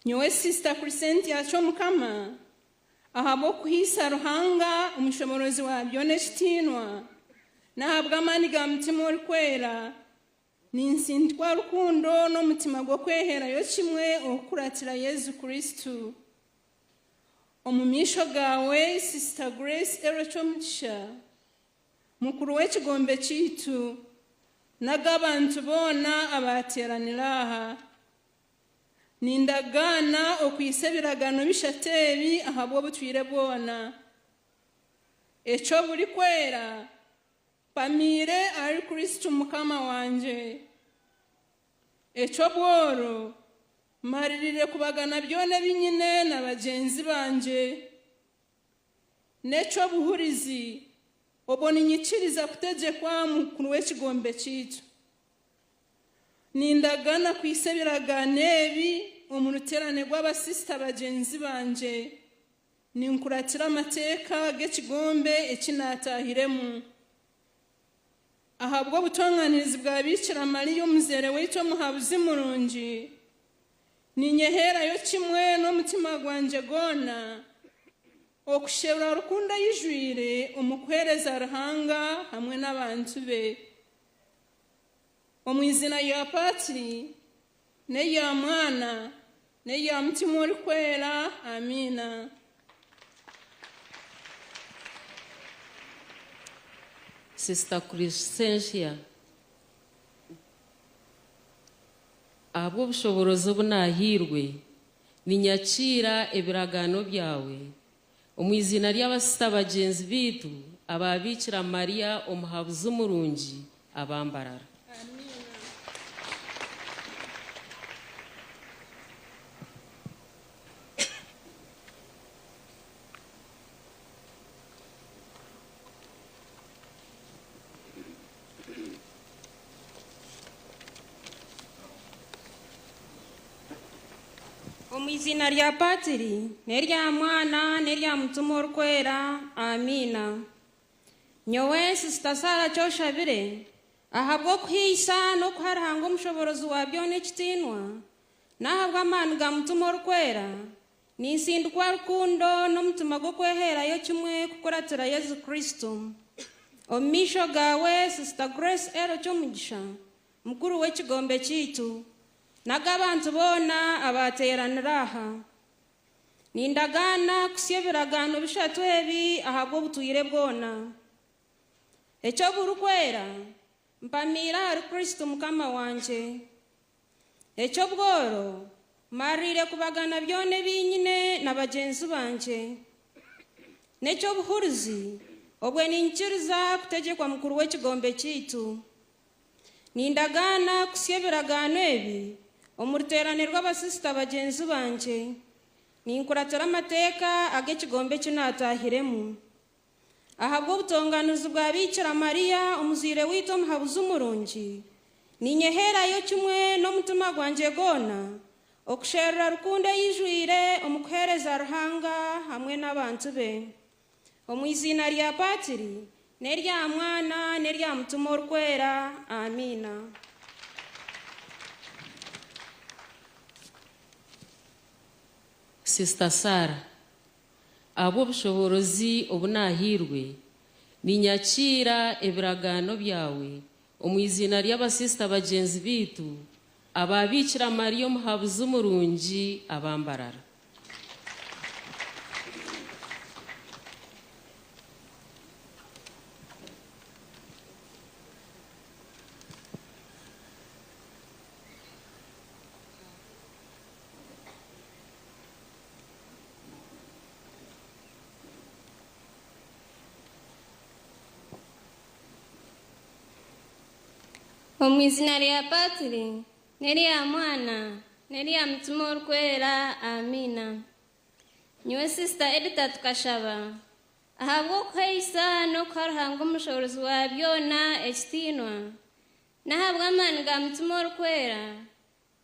Nyowe Sister Crescentia Kyomukama, ahabw'okuhaisa Ruhanga omushoborozi wa byona ekitiinwa, n'ahabw'amaani ga Mutima Orikwera, ninsindikwa rukundo n'omutima gw'okweheerayo kimwe okukuratira Yesu Kristo. Omu maisho gaawe, Sister Grace Ero Kyomugisha, mukuru w'ekigombe kyaitu, n'ag'abantu boona abaateeranire aha, Nindagaana okwitsa ebiragaano bishatu ebi ahabw'obutwire bwona. Eky'oburikwera, mpamiire ahari Kristo Mukama wangye. Eky'obworo, mmaririire kubagana byona ebi nyine na bagyenzi bangye. N'eky'obuhurizi, obwo niinyikiriza kutegyekwa mukuru w'ekigombe kyaitu. Nindagaana kwitsa ebiragaano ebi omu ruteerane rw'abasisita bagyenzi bangye, ninkuratira amateeka g'ekigombe eki naataahiremu. Ahabw'obutonganirizi bwa Biikira Mariya omuzaire waitu omuhabuzi murungi, ninyeheerayo kimwe n'omutima gwangye gwona okusherura rukundo eijwire omu kuheereza Ruhanga hamwe n'abantu be. Omu izina rya Patiri, n'erya Mwana, n'erya Mutima Orikwera. Amiina.
Sister Crescentia, Ahabw'obushoboorozi obu naahairwe, ninyakiira ebiragaano byawe Omu iziina ry'abasista bagyenzi baitu aba Biikira Maria Omuhabuzi Murungi aba Mbarara.
Omu iziina rya Patiri, n'erya Mwana, n'erya Mutima Orikwera. Amiina. Nyowe Sisita Sarah Kyoshabire, ahabw'okuhaisa n'okuha Ruhanga Omushoboorozi wa byona ekitiinwa, n'ahabw'amaani ga Mutima Orikwera, ninsindikwa rukundo n'omutima gw'okweheerayo kimwe kukuratira Yesu Kristo. Omu maisho gaawe, Sisita Grace Ero Kyomugisha, mukuru w'ekigombe kyaitu, N'ag'abantu boona abaateeranire aha. Nindagaana kuhitsya ebiragaano bishatu ebi ahabw'obutwire bwona. Eky'oburikwera, mpamiire ahari Kristo Mukama wangye. Eky'obworo, mmaririire kubagana byona ebi nyine na bagyenzi bangye. N'eky'obuhurizi, obwe niinyikiriza kutegyekwa mukuru w'ekigombe kyaitu. Nindagaana kuhitsya ebiragaano ebi omu ruteerane rw'abasisita bagyenzi bangye, ninkuratira amateeka ag'ekigombe eki naataahiremu. Ahabw'obutonganizi bwa Biikira Mariya omuzaire waitu omuhabuzi murungi, ninyeheerayo kimwe n'omutima gwangye gwona okusherura rukundo eijwire omu kuheereza Ruhanga hamwe n'abantu be. Omu iziina rya Patiri, n'erya Mwana, n'erya Mutima Orikwera. Amiina.
Sister Sarah, Ahabw'obushoboorozi obu naahairwe, ninyakiira ebiragaano byawe omu iziina ry'abasisita bagyenzi baitu. Ababiikira Mariya omuhabuzi murungi abambarara.
Omu izina rya Patiri n'erya Mwana n'erya Mutima Orikwera, amiina. Nyowe Sisita Edita Tukashaba, ahabw'okuhaisa n'okuha Ruhanga omushoboorozi wa byona ekitiinwa, n'ahabw'amaani ga Mutima Orikwera,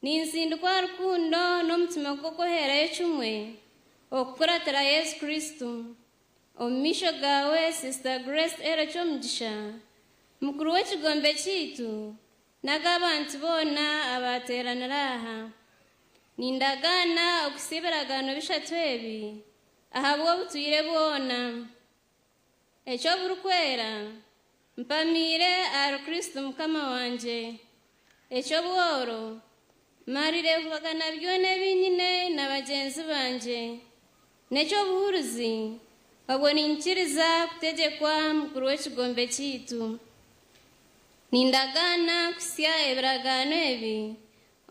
nintsindikwa rukundo n'omutima gw'okweheerayo kimwe okukuratira Yesu Kristo. Omu maisho gaawe, Sisita Grace L. Kyomugisha, mukuru w'ekigombe kyaitu, n'ag'abantu boona abaateeranira aha. Nindagaana okuhitsya ebiragaano bishatu ebi ahabw'obutwire bwona. Eky'oburikwera, mpamiire ahari Kristo Mukama wangye. Eky'obworo, mmarire kubagana byona ebi nyine na bagyenzi bangye. N'eky'obuhurizi, obwo niinyikiriza kutegyekwa mukuru w'ekigombe kyaitu. Nindagaana kuhitsya ebiragaano ebi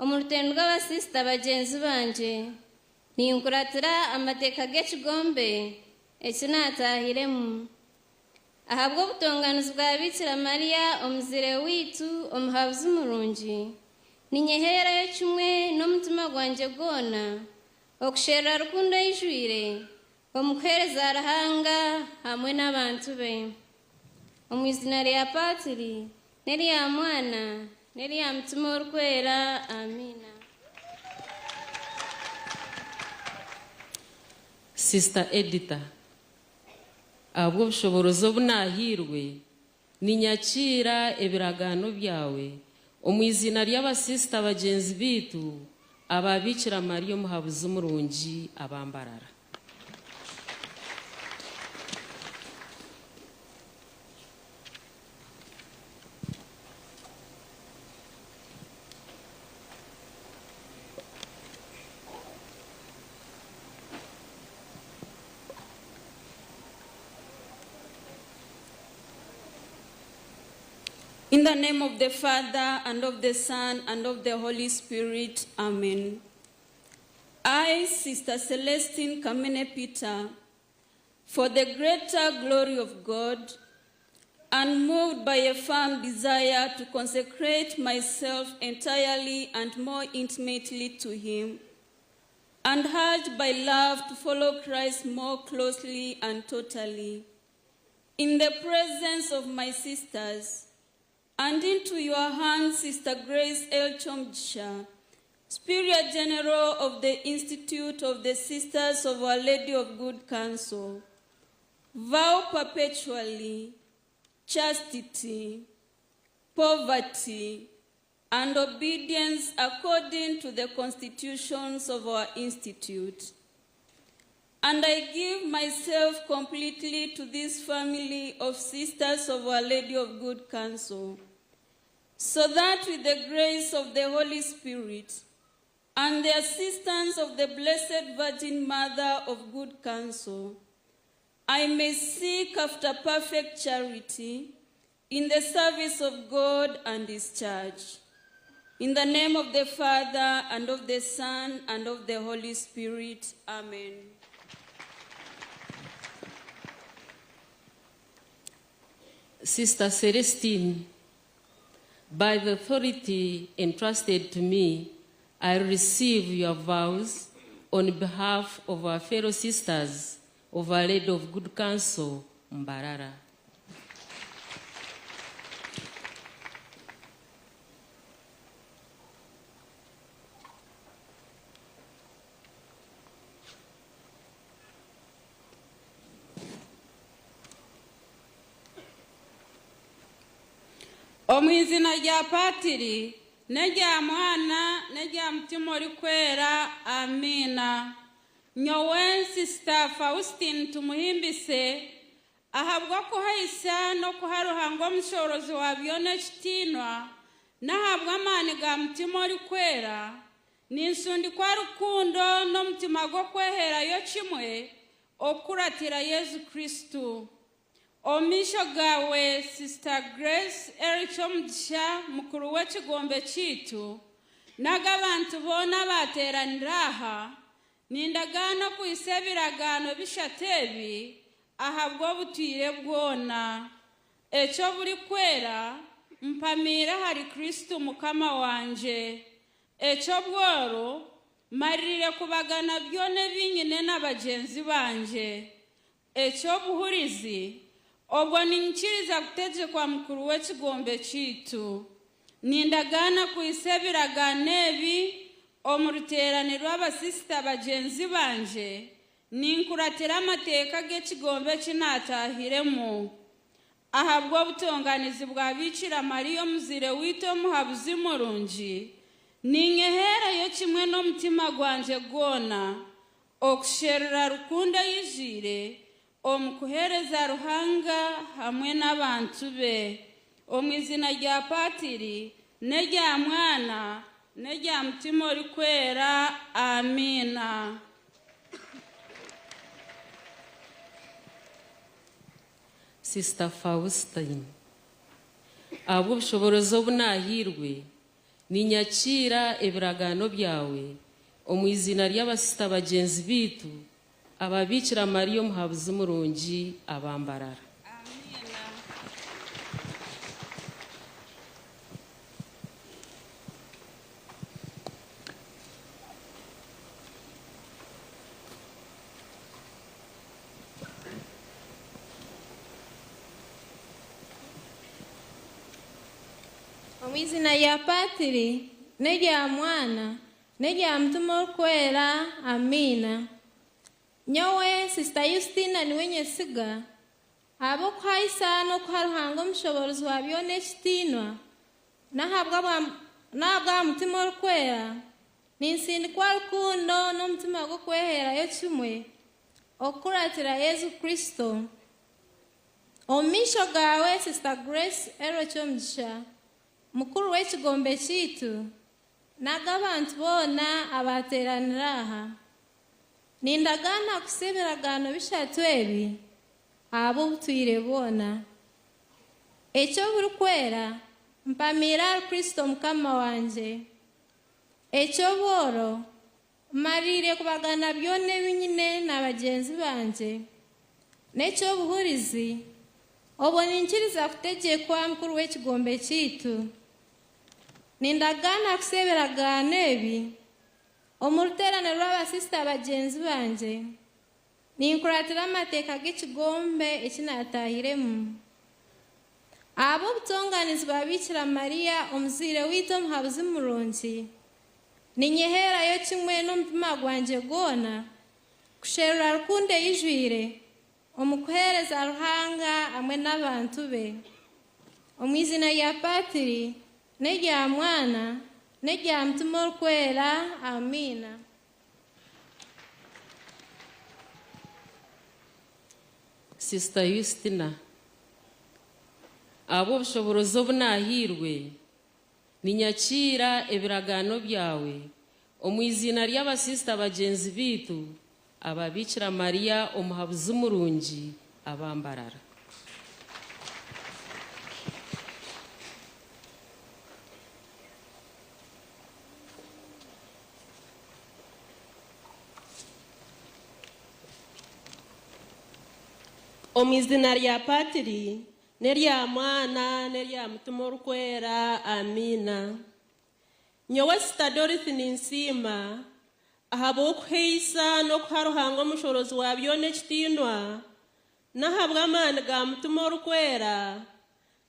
omu rutendo rw'abasisita bagyenzi bangye, ninkuratira amateeka g'ekigombe eki naataahiremu. Ahabw'obutonganizi bwa Biikira Mariya omuzaire waitu omuhabuzi murungi, ninyeheerayo kimwe n'omutima gwangye gwona okusherura rukundo eijwire omu kuheereza Ruhanga hamwe n'abantu be. Omu izina rya Paatiri n'erya Mwana n'erya Mutima Orikwera, amiina.
Sister Edita, ahabw'obushoboorozi obu naahairwe, ninyakiira ebiragaano byawe omu iziina ry'abasisita bagyenzi baitu aba Biikira Mariya Omuhabuzi Murungi aba Mbarara.
In the name of the Father, and of the Son, and of the Holy Spirit, Amen. I, Sister Celestine Kamene Peter, for the greater glory of God, and moved by a firm desire to consecrate myself entirely and more intimately to Him, and urged by love to follow Christ more closely and totally, in the presence of my sisters, and into your hands, Sister Grace L. Chomsha, Superior General of the Institute of the Sisters of Our Lady of Good Counsel, vow perpetually chastity, poverty, and obedience according to the constitutions of our institute. And I give myself completely to this family of Sisters of Our Lady of Good Counsel, so that with the grace of the Holy Spirit and the assistance of the Blessed Virgin Mother of Good Counsel, I may seek after perfect charity in the service of God and His Church. In the name of the Father, and of the Son, and of the Holy Spirit, Amen.
Sister Celestine, by the authority entrusted to me, I receive your vows on behalf of our fellow sisters of Our Lady of Good Counsel, Mbarara.
Omu izina rya Patiri n'erya Mwana n'erya Mutima Orikwera, amiina. Nyowe Sisita Faustin Tumuhimbise, ahabw'okuhaisa n'okuha Ruhanga omushoorozi wa byona ekitiinwa,
N'ahabw'amaani ga Mutima Orikwera, ninsundikwa rukundo n'omutima gw'okweheerayo kimwe okukuratira Yesu Kristo. Omu maisho gaawe Sister Grace Eric Omugisha, mukuru w'ekigombe kyaitu, n'ag'abantu boona abaateeranire aha, nindagaana okuhitsya ebiragaano bishatu ebi ahabw'obutwire bwona. Eky'oburikwera, mpamiire ahari Kristo Mukama wangye. Eky'obworo, mmaririire kubagana byona ebi nyine na bagyenzi bangye. Eky'obuhurizi, obwo niinyikiriza kutegyekwa mukuru w'ekigombe kyaitu. Nindagaana kuhitsya ebiragaano ebi omu ruteerane rw'abasisita bagyenzi bangye, ninkuratira amateeka g'ekigombe eki naataahiremu. Ahabw'obutonganizi bwa Biikira Mariya Omuzaire waitu Omuhabuzi murungi, niinyeheerayo kimwe n'omutima gwangye gwona okusherura rukundo eijwire omu kuheereza Ruhanga hamwe n'abantu be. Omu iziina rya Patiri, n'erya Mwana, n'erya Mutima Orikwera. Amiina.
Sister Faustine, Ahabw'obushoboorozi obu naahairwe, ninyakiira ebiragaano byawe omu iziina ry'abasisita bagyenzi baitu aba Biikira Mariya Omuhabuzi Murungi aba Mbarara.
Omu iziina rya Patiri, n'erya Mwana, n'erya Mutima Orikwera. Amiina. Nyowe Sisita Yustina niwe nyesiga, ahabw'okuhaisa n'okuha Ruhanga Omushoboorozi wa byona ekitiinwa, n'ahabwa Mutima Orikwera, ninsindikwa rukundo n'omutima gw'okweheerayo kimwe okukuratira Yesu Kristo. Omu maisho gaawe Sister Grace Ero Kyomugisha, mukuru w'ekigombe kyaitu, n'ag'abantu boona abaateeranire aha, nindagaana kuhitsya ebiragaano bishatu ebi ahabw'obutwire bwona. Eky'oburikwera, mpamiire ahari Kristo Mukama wangye. Eky'obworo, Mmaririire kubagana byona ebi nyine na bagyenzi bangye. N'eky'obuhurizi, obwo ninkiriza kutegyekwa mukuru w'ekigombe kyaitu. Nindagaana kuhitsya ebiragaano ebi omu ruteerane rw'abasisita bagyenzi bangye, ninkuratira amateeka g'ekigombe eki naataahiremu. Ahabw'obutonganizi bwa Biikira Mariya Omuzaire waitu Omuhabuzi murungi, Ninyeheerayo kimwe n'omutima gwangye gwona kusherura rukundo eijwire omu kuheereza Ruhanga hamwe n'abantu be. Omu iziina rya Patiri, n'erya Mwana, n'erya Mutima Orikwera. Amiina.
Sister Yustina, Ahabw'obushoboorozi obu naahairwe, Ninyakiira ebiragaano byawe omu iziina ry'abasisita bagyenzi baitu aba Biikira Mariya Omuhabuzi Murungi aba Mbarara.
Omu izina rya Patiri, N'erya Mwana, n'erya Mutima Orikwera. Amiina. Nyowe Sita Dorothy ninsiima ahabw'okuhaisa n'okuha Ruhanga Omushorozi wa byona ekitiinwa, n'ahabw'amaani ga Mutima Orikwera,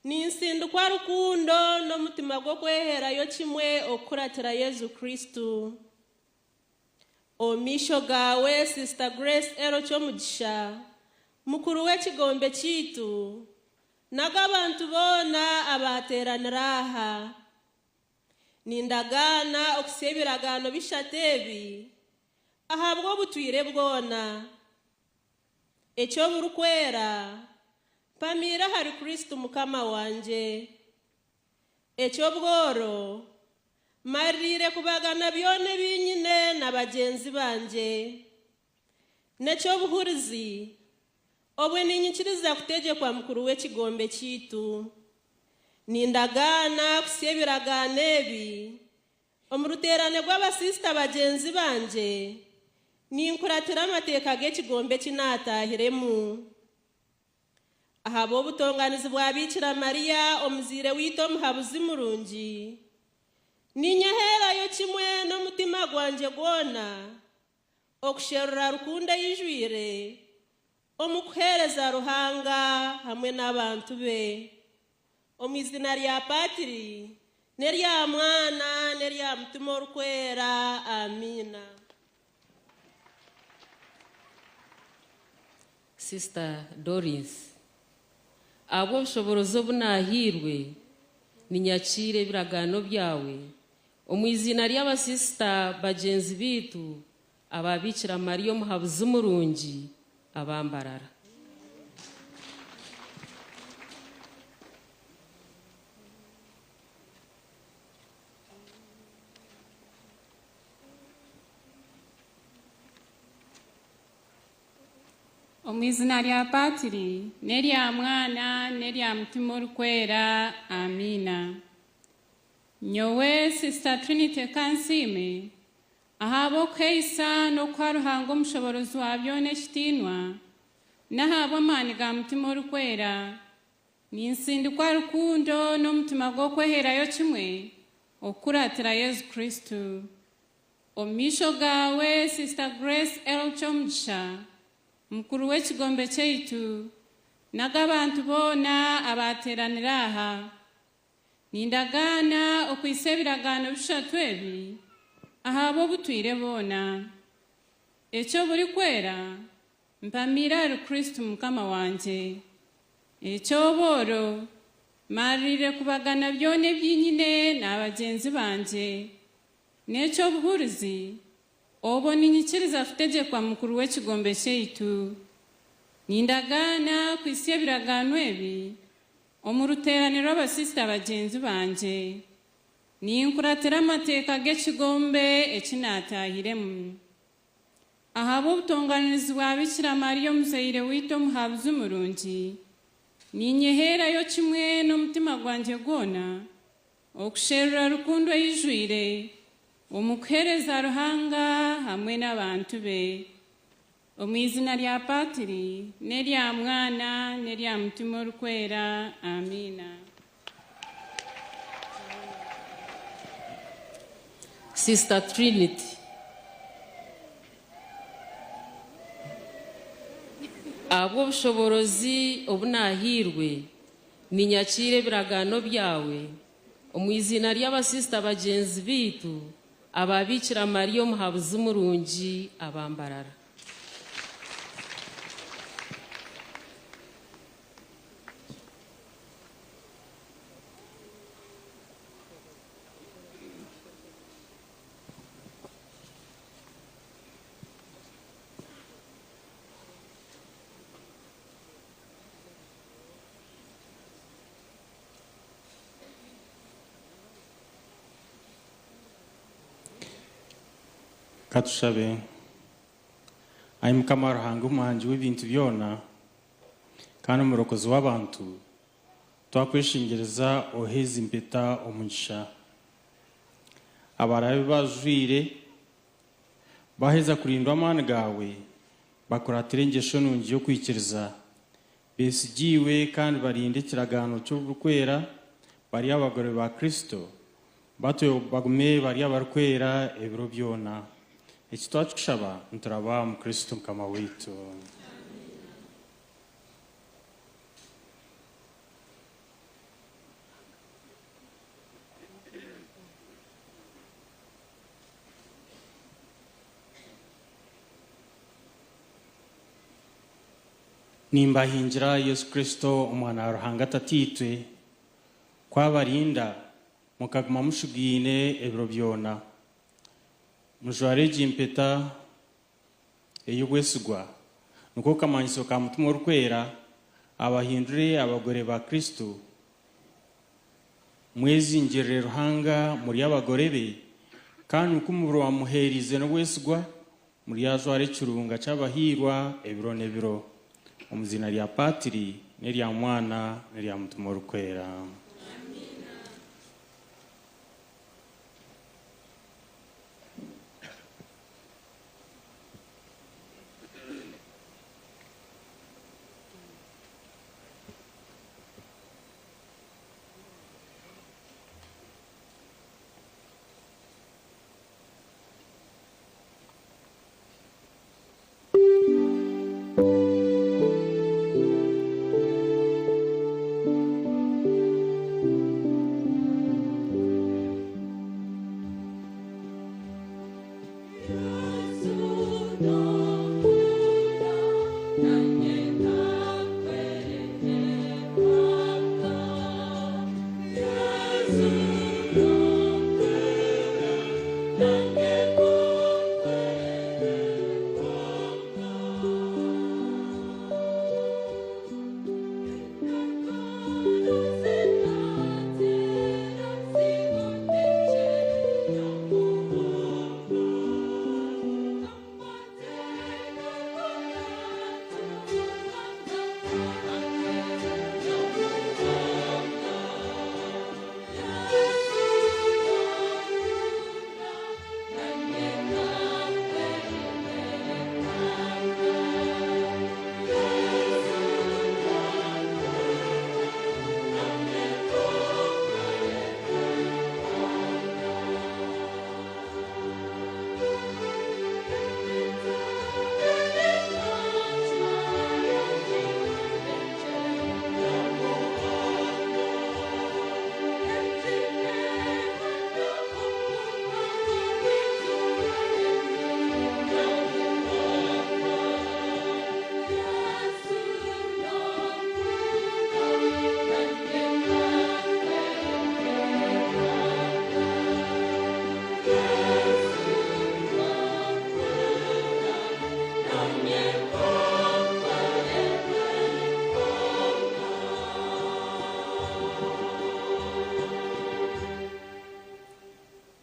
ninsindikwa rukundo n'omutima gw'okweherayo kimwe okukuratira Yesu Kristo. Omu maisho gaawe Sister Grace Ero Kyomugisha, mukuru w'ekigombe kyaitu, n'ag'abantu boona abaateeranire aha, nindagaana okuhitsya ebiragaano bishatu ebi ahabw'obutwire bwona. Eky'oburikwera, mpamiire ahari Kristo Mukama wangye. Eky'obworo, Mmaririire kubagana byona ebi nyine na bagyenzi bangye. N'eky'obuhurizi, Obwe niinyikiriza kutegyekwa mukuru w'ekigombe kyaitu. Nindagaana kuhitsya ebiragaano ebi omu ruteerane rw'abasisita bagyenzi bangye, ninkuratira amateeka g'ekigombe eki naataahiremu. Ahabw'obutonganizi bwa Biikira Mariya omuzaire waitu omuhabuzi murungi, ninyeheerayo kimwe n'omutima gwangye gwona okusherura rukundo eijwire omu kuheereza Ruhanga hamwe n'abantu be. Omu izina rya Patiri, n'erya Mwana, n'erya Mutima Orikwera. Amiina.
Sister Doris, Ahabw'obushoboorozi obu naahairwe, ninyakiira ebiragaano byawe omu iziina ry'abasisita bagyenzi baitu aba Biikira Mariya Omuhabuzi Murungi aba Mbarara.
Omu izina rya Patiri, n'erya Mwana, n'erya Mutima Orikwera. Amiina. Nyowe Sister Trinity Kansiime, ahabw'okuhaisa n'okuha Ruhanga Omushoborozi wa byona ekitiinwa, n'ahabw'amaani ga Mutima Orikwera, ninsindikwa rukundo n'omutima gw'okweherayo kimwe okukuratira Yesu Kristo. Omu maisho gaawe Sister Grace L. Kyomugisha, mukuru w'ekigombe kyaitu, n'ag'abantu boona abaateeranire aha, nindagaana okwitsa ebiragaano bishatu ebi ahabw'obutwire bwona. Eky'oburikwera, mpamiire ahari Kristo Mukama wangye. Eky'obworo, mmaririire kubagana byona ebi nyine n'abagyenzi bangye. N'eky'obuhurizi, obwo niinyikiriza kutegyekwa mukuru w'ekigombe kyaitu. Nindagaana kuhitsya ebiragaano ebi omu ruteerane rw'abasisita bagyenzi bangye. Ninkuratira amateeka g'ekigombe eki naataahiremu. Ahabw'obutonganirizi bwa Bikira Mariya Omuzaire waitu Omuhabuzi Murungi, niinyeheerayo kimwe n'omutima gwangye gwona Okusherura rukundo eijwire omu kuheereza Ruhanga hamwe n'abantu be. Omu izina rya Patiri, n'erya Mwana, n'erya Mutima Orikwera. Amiina.
Sister Trinity. Ahabw'obushoboorozi obu naahairwe, Ninyakiira ebiragaano byawe omu iziina ry'abasisita bagyenzi baitu aba Biikira Mariya Omuhabuzi Murungi aba Mbarara.
Ka tushabe. Ai Mukama Ruhanga Omuhangi w'ebintu byona kandi Omurokozi w'abantu, twakweshengyereza ohe ezi mpeta omugisha. Abaraabe bajwaire Baaheza kurindwa amaani gaawe, bakuratire engyesho nungi y'okwikiriza, beesigye iwe kandi barinde ekiragaano ky'oburikwera, bari abagore ba Kristo, batyo bagume bari abarikwera ebiro byona. Eki twakikushaba nituraba omu Kristo Mukama waitu. Nimbahingira Yesu Kristo, Omwana wa Ruhanga Tataitwe, ku abarinda, mukaguma mushugaine ebiro byona. Mujware egi mpeta ey'obwesigwa, niko kamanyiso ka Mutima Orikwera, abahindure abagore ba Kristo. Mwezingirire Ruhanga muri abagore be, kandi ku mubiri wamuheerize n'obwesigwa, muryajwara ekirunga ky'abahiirwa ebiro n'ebiro. Omu ziina rya Patiri n'erya Mwana n'erya Mutima Orikwera.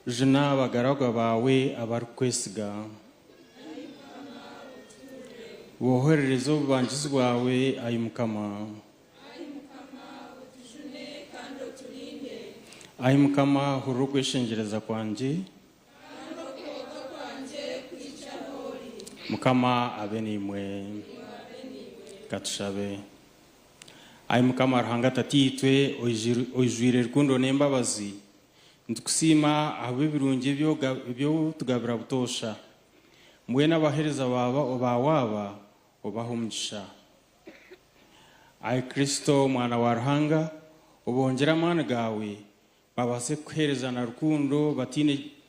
Juna abagaragwa bawe abarikwesiga. Boherereze obubangizi bwawe, ayi Mukama. Ayi Mukama, hurira okweshengyereza kwangye. Mukama abe naimwe. Katushabe. Ayi Mukama Ruhanga Tataitwe, oijwire rukundo n'embabazi, nitukusiima ahabw'ebirungi eby'otugabira butoosha. Mbwenu abaheereza baawe aba obahe omugisha. Ayi Kristo Omwana wa Ruhanga, obongyere amaani gaawe, babaase kukuheereza na rukundo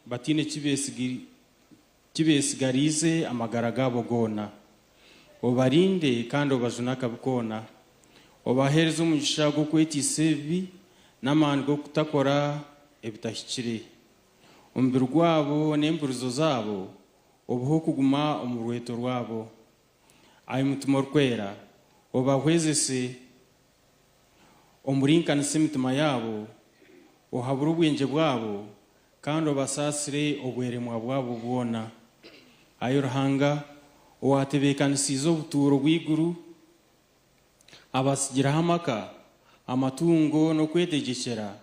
bataine kibeesigariize amagara gaabo goona. Obarinde kandi obajune akabi koona. Obaheereze omugisha gw'okwetiisa ebibi n'amaani g'okutakora ebitahikire. Omubiri gwabo n'empurizo zaabo obuhe okuguma omu rweto rwabo. Ayi Mutima Orikwera, obahwezese, omurinkanise emitima yaabo, ohabure obwengye bwabo, kandi obasaasire obweremwa bwabo bwona. Ayi Ruhanga, owatebeekanisiize obutuuro bw'eiguru, abatsigireho amaka, amatungo n'okwetegyekyera,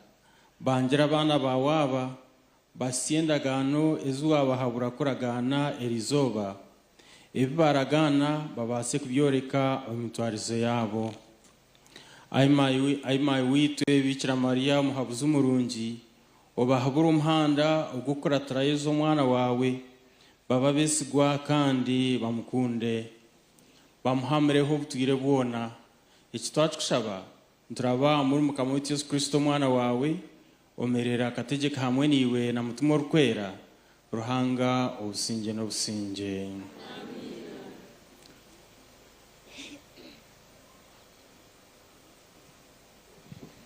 bangira abaana baawe aba, basye endagaano ezi waabahabura kuragaana erizooba, ebi baragaana babaase kubyoreka omu mitwarize yaabo. Ayi Maayi waitu Bikira Mariya omuhabuzi murungi, obahabure omuhanda ogw'okukuratira Yezu omwana waawe, babe abeesigwa kandi bamukunde, bamuhamireho obutwire bwona. Eki twakikushaba nituraba muri Mukama waitu Yesu Kristo omwana waawe, omerera akategyeka hamwe naiwe na Mutima Orikwera, Ruhanga obusingye n'obusingye.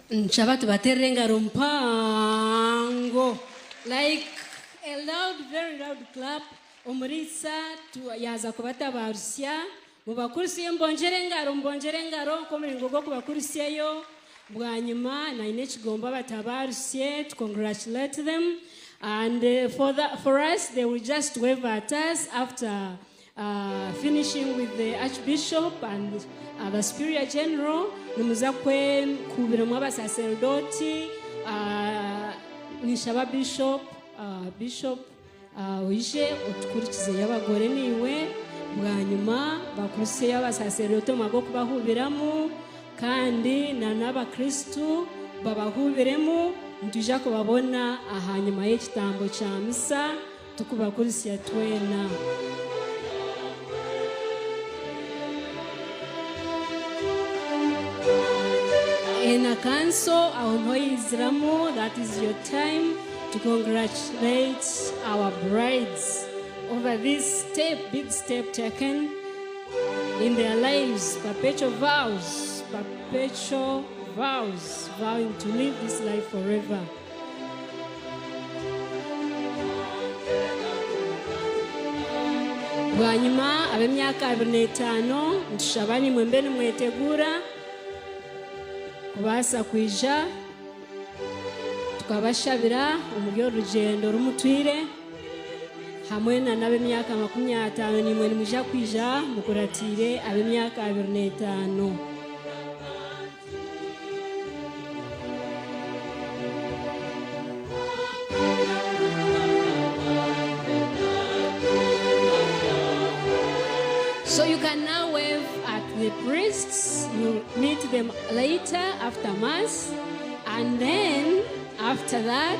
Nshaba tubaterere engaro mpango like a loud, very loud clap. Omuriisa yaaza kubatabaarusya, mubakurusye mubongyere engaro, mubongyere engaro nk'omuringo gw'okubakurusyayo. Bwanyima naine ekigombe abatabarusye to congratulate them. And for us, they will just wave at us after finishing with the Archbishop and the Superior General. Nimuza kwekubiramu abasacerdoti. Ninshaba Bishop oije otukurikizeyo abagore niiwe, bwanyuma bakurikizeyo abasacerdoti omwaka gw'okubahubiramu, kandi na n'abakristu babahubiremu. Nitwija kubabona ahanyuma y'ekitambo kya misa tukubakurisya twena. In a council, aho ntoyiziramu, that is your time to congratulate our brides over this step, big step taken in their lives, perpetual vows, perpetual vows, vowing to live this life forever. Bwanyuma ab'emyaka 25 nitushaba nimwe mbe nimwetegura kubaasa kwija tukabashabira omuri oru rugyendo rumutwire, hamwe na n'ab'emyaka 50 nimwe nimwija kwija mukuratiire ab'emyaka 25. So you can now wave at the priests. You meet them later after Mass. And then after that,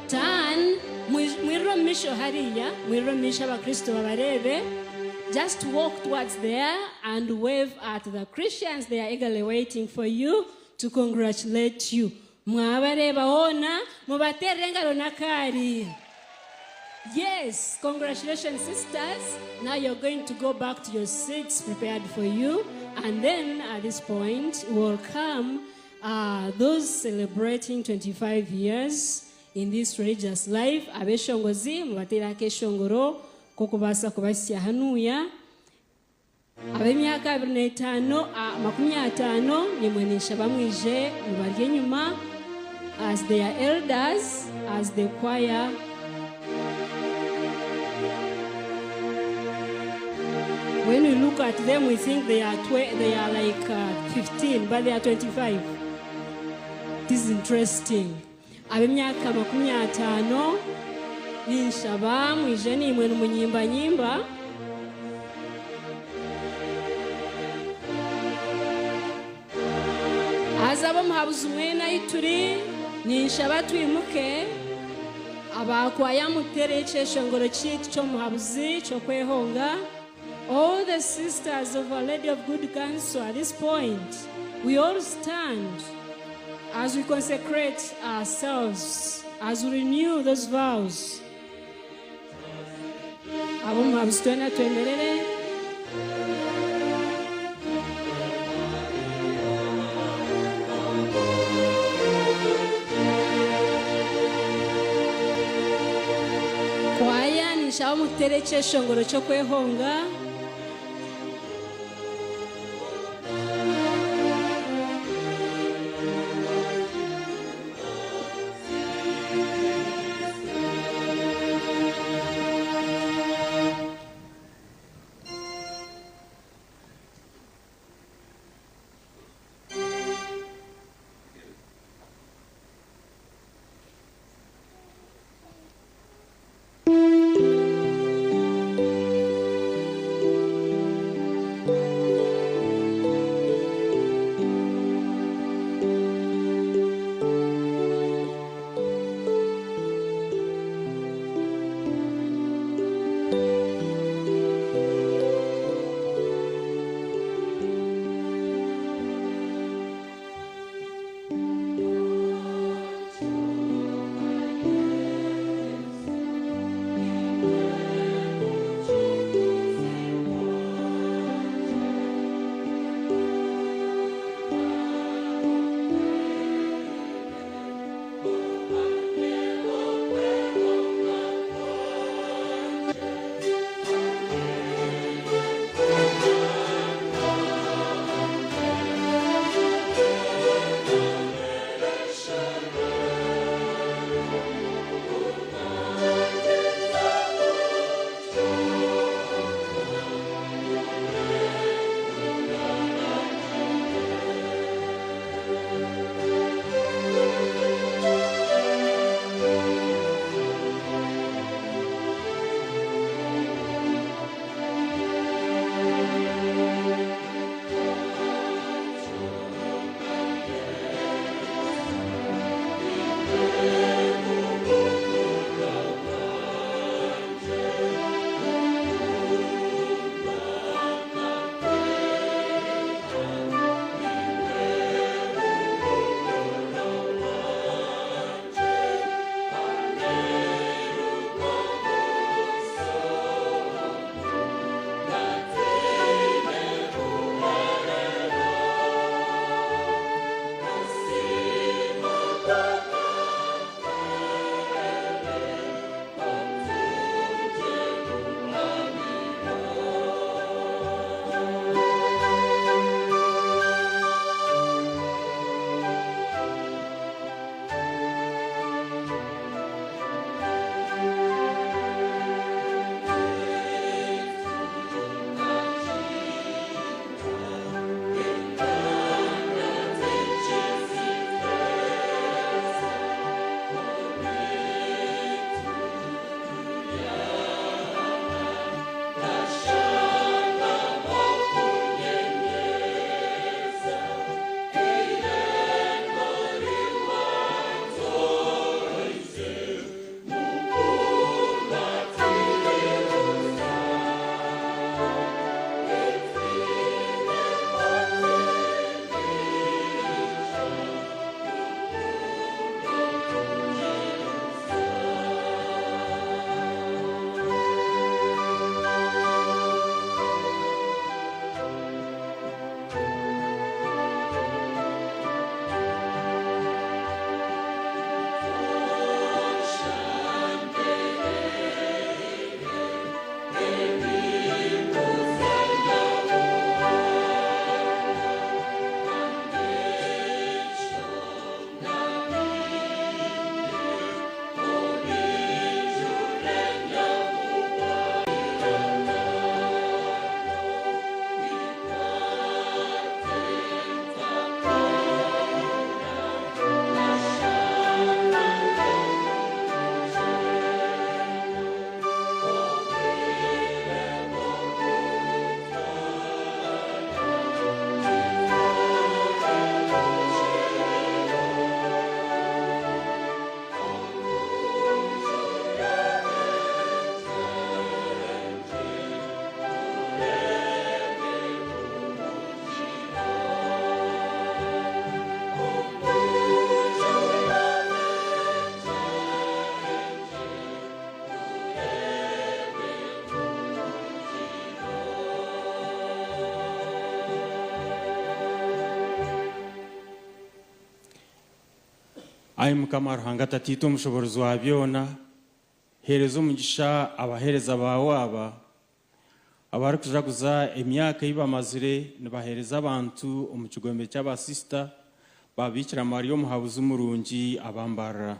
turn. Mwirro misho hariya, mwirro misho abakristo babarebe. Just walk towards there and wave at the Christians. They are eagerly waiting for you to congratulate you. Mwabareba ona, mubatere engaro nakari. Yes, congratulations, sisters. Now you're going to go back to your seats prepared for you. And then at this point will come those celebrating 25 years in this religious life. Abeshongozi, mubatera akeshongoro kokubasa kubasya hanuya. Ab'emyaka abiri n'etaano, 50, nimwe ninshaba mwije mubarye enyuma as their elders, as the choir. When we look at them, we think they are like 15, but they are 25. This is interesting. Ab'emyaka 50, ninshaba mwije nimwe nimunyimbanyimba. Haza abo muhabuzi mwena ahi turi, ninshaba twimuke. Abakwaya mutere ekyeshongoro kyaitu ky'omuhabuzi ky'okwehonga. All the sisters of Our Lady of Good Counsel, at this point, we all stand as we consecrate ourselves, as we renew those vows. Abo muhabuzi twena twemerere. Kwaya ninshaba mutere ekyeshongoro ky'okwehonga.
Ai Mukama Ruhanga Tataitwe omushoboorozi wa byona, heereza omugisha abaheereza baawe aba abarikujaguza emyaka ei bamazire nibaheereza abantu omu kigombe ky'abasisita ba Biikira Maria Omuhabuzi Murungi abambarira.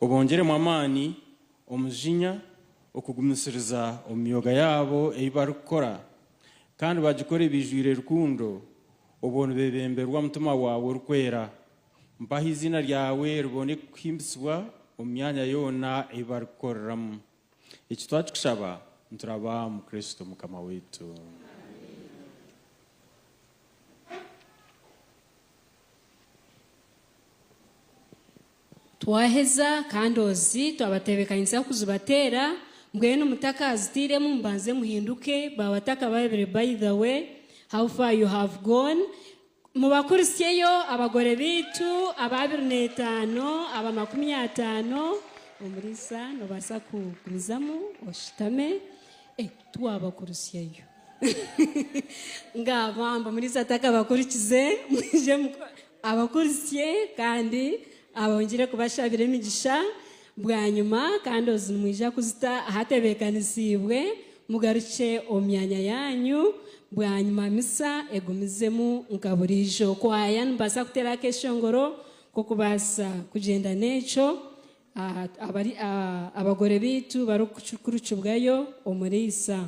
Obongyeremu amaani, omujinya, okugumisiriza omu myoga yaabo ei barikukora kandi bagikore baijwire rukundo obwo nibeebemberwa Mutima waawe Orikwera. Mpaho eiziina ryawe ribone kuhimbisibwa omu myanya yoona ei barikukoreramu. Eki twakikushaba nituraba omu Kristo Mukama waitu.
Twaheza kandi ozi twabatebeekanisa kuzibateera, mbwenu mutakaziteiremu mubanze muhinduke, baabatakabarebire by the way, how far you have gone, Mubakurisyeyo abagore baitu aba 25, aba 50, Omuriisa nobaasa kugumizamu oshutame. Eh, tiwabakurisyeyo. Ngabamba Omuriisa atakabakurikize, mwije abakurisye kandi abongyere kubashabira emigisha. Bwanyima kandi ozi nimwija kuzita ahatebeekanisiibwe, mugarukye omu myanya yaanyu. Bwanyima misa egumizemu nka buriijo. Kwaya nimubaasa kuteera akeshongoro k'okubaasa kugyenda n'ekyo abagore baitu barikukurukibwayo omuriisa.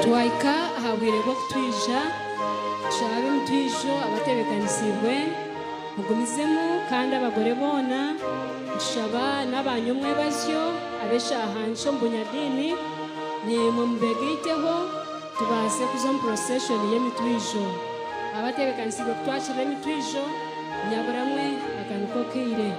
Twahika aha bwire bw'okutwija, tushabe emitwijo abatebeekanisiibwe, mugumizemu kandi abagore boona, nitushaba n'abanyomwebazyo ab'eshaaha nkye omu bunyadiini, naimwe mubegaiteho tubaase kuza omu procession y'emitwijo. Abatebeekanisiibwe kutwakirira emitwijo, nyaburamwe aka niko kaire.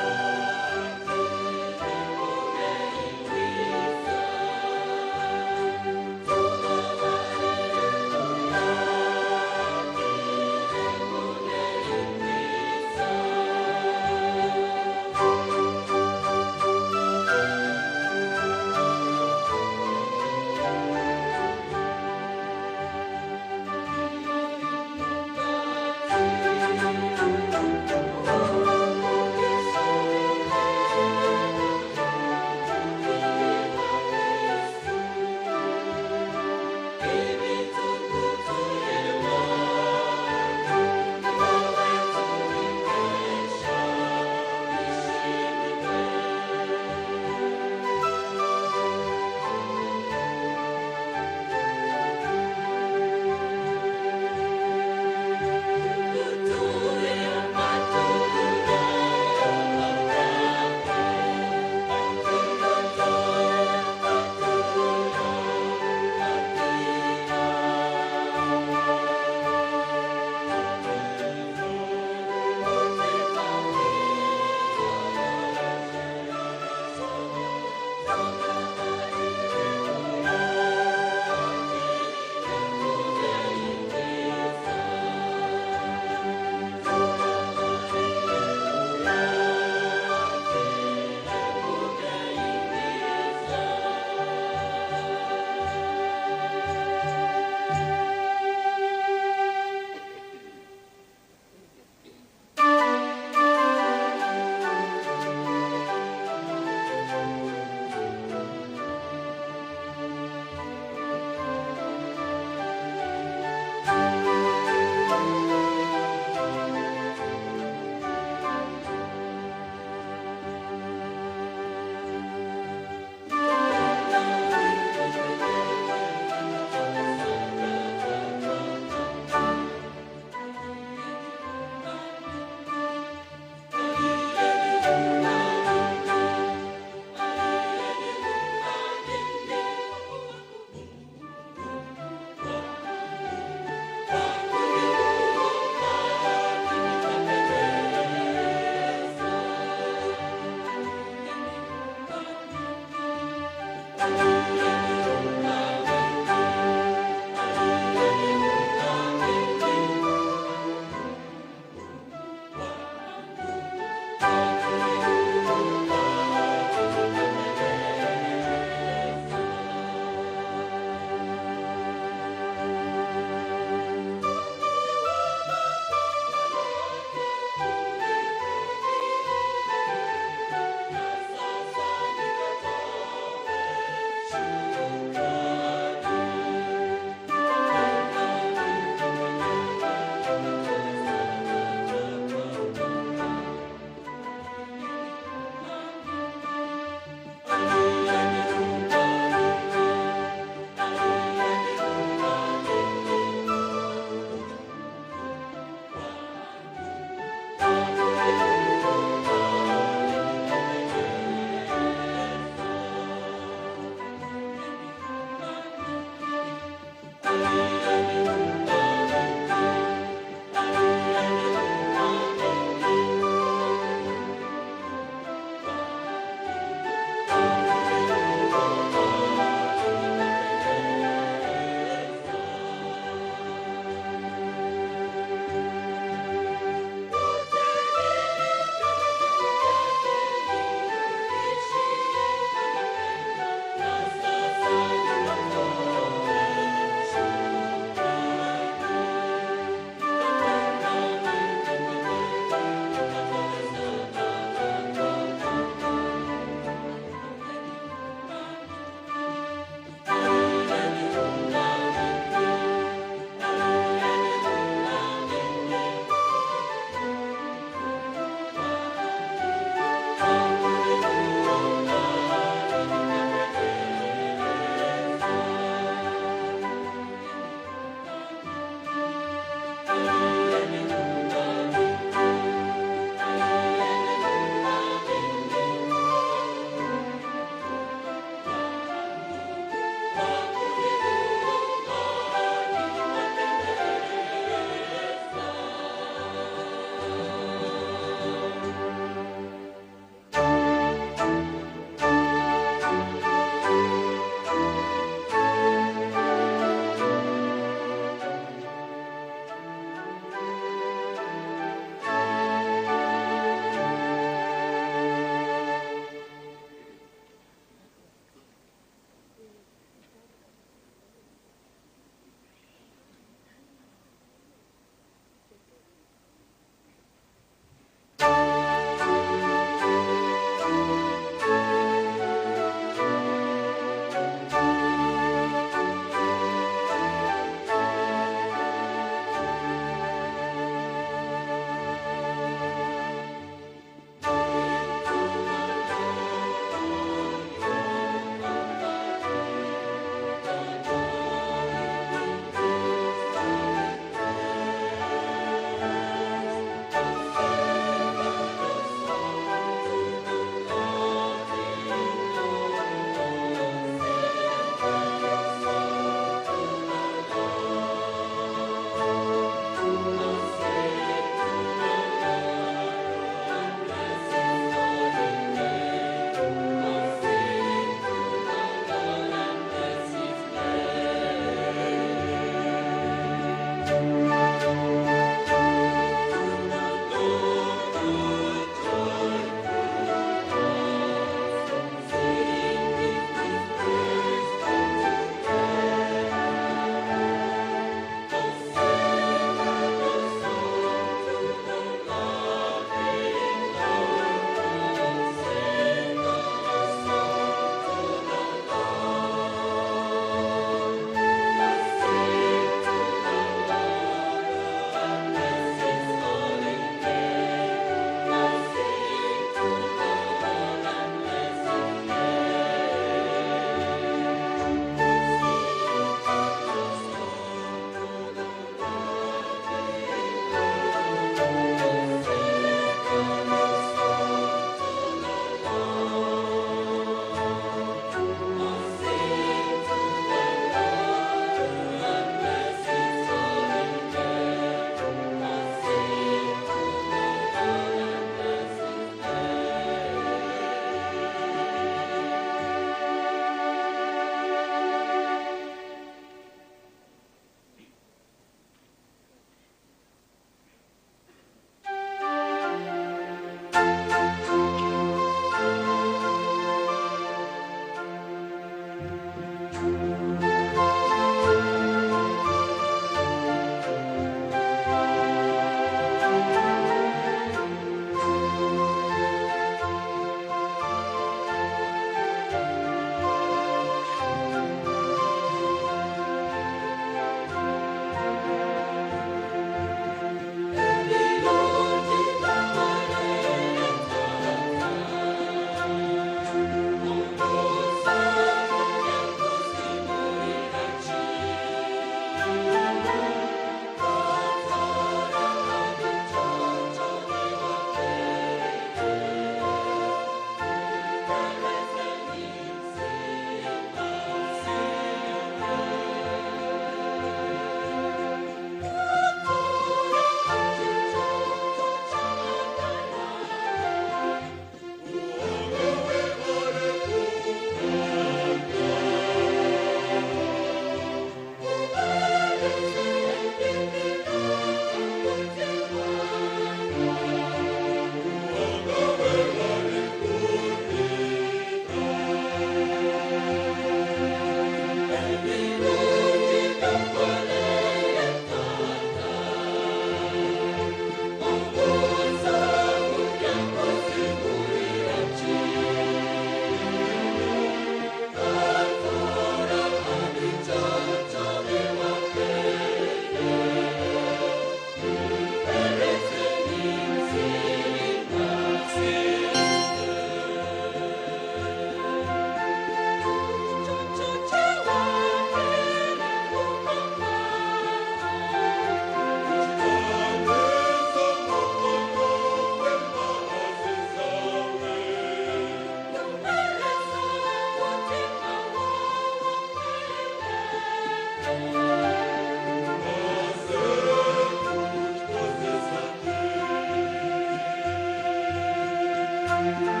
Thank you.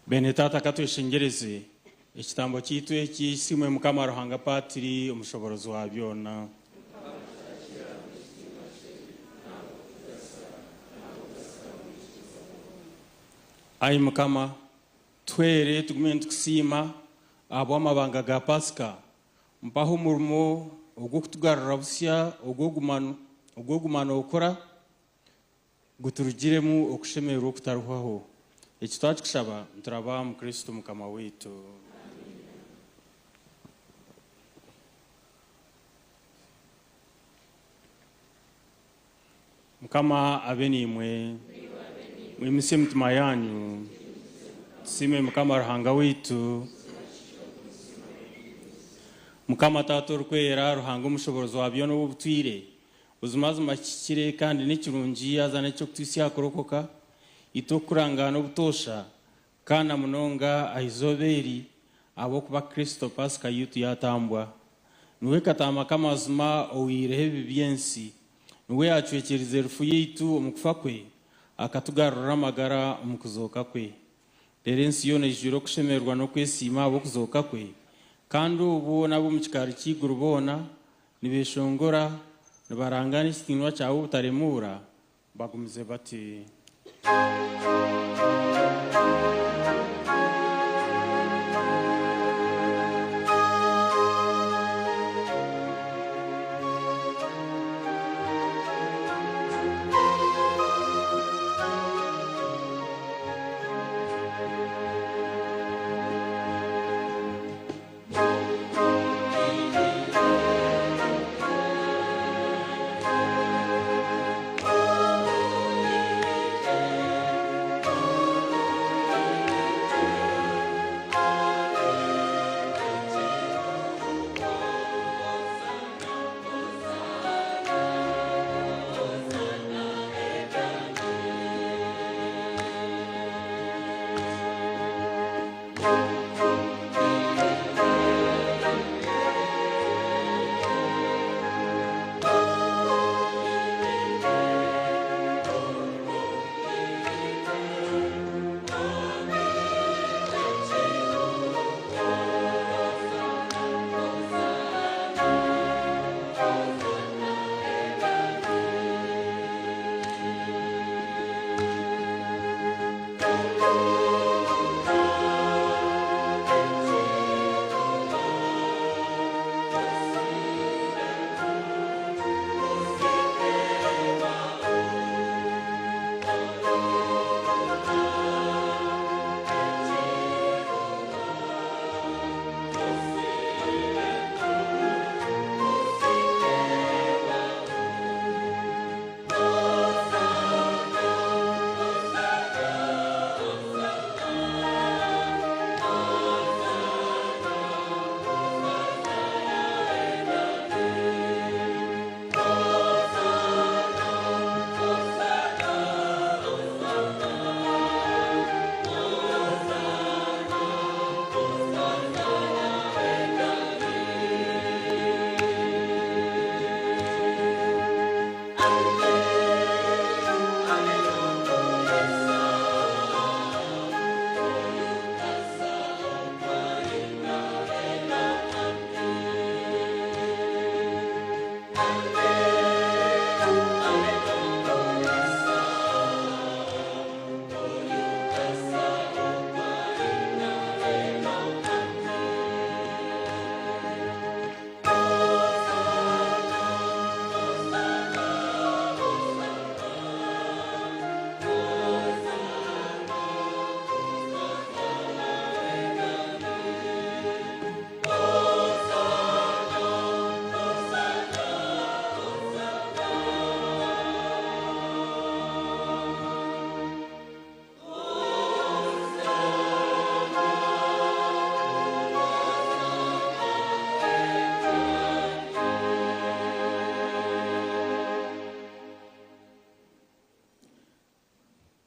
Bene taata katweshengyereze ekitambo kyaitu eki kisiimwe Mukama Ruhanga Paatiri omushoborozi wa byona. Ai Mukama, tuhwere tugume nitukusiima ahabw'amabanga ga Pasika. Mpaho omurimo ogw'okutugarura busya ogw'oguma nookora guturugiremu okushemererwa okutarihwaho. Eki twakikushaba nituraba omu Kristo Mukama waitu. Mukama abe naimwe. Mwimutsye emitima yaanyu. Tusiime Mukama Ruhanga waitu. Mukama Taata orikwera, Ruhanga omushoboorozi wa byona ow'obutwire, buzimazima kihikire kandi n'ekirungi haza n'eky'okutuhitsya aha kurokoka, itwe okukurangaana obutoosha, kandi na munonga aha izooba eri, ahabw'okuba Kristo Pasika yaitu yaatambwa. Niwe Kataama k'amazima owaihireho ebibi by'ensi. Niwe yaacwekyerize rufu yaitu omu kufa kwe, akatugarurira amagara omu kuzooka kwe. Reero ensi yoona eijwire okushemererwa n'okwesiima ahabw'okuzooka kwe, kandi obwo n'ab'omu kikaari ky'eiguru boona nibeeshongora, nibarangaana ekitiinwa kyawe obutaremuura, bagumize bati.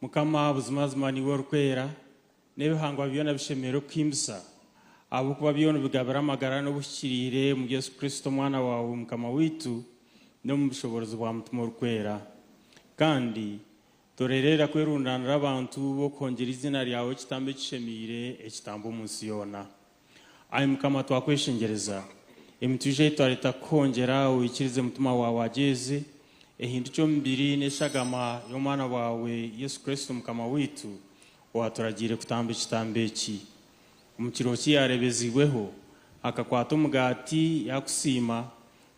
Mukama buzimazima niiwe orikwera, n'ebihangwa byona bishemereire kukuhimbisa, ahabw'okuba byona obigabira amagara n'obuhikiriire omuri Yesu Kristo Omwana waawe Mukama waitu, n'omu bushoboorozi bwa Mutima Orikwera. Kandi. Torereera kwerundanira abantu b'okuhongyera eiziina ryawe ekitambo ekishemeire, ekitambo omu nsi yoona. Ai Mukama, twakweshengyereza, emitoijo ei twareeta kukuhongyera, oikirize Mutima waawe agyeeze, ehindukye omubiri n'eshagama y'Omwana waawe Yesu Kristo Mukama waitu, owaaturagiire kutamba ekitambo eki. Omu kiro ki yaareebeziibweho, akakwata omugaati, yaakusiima,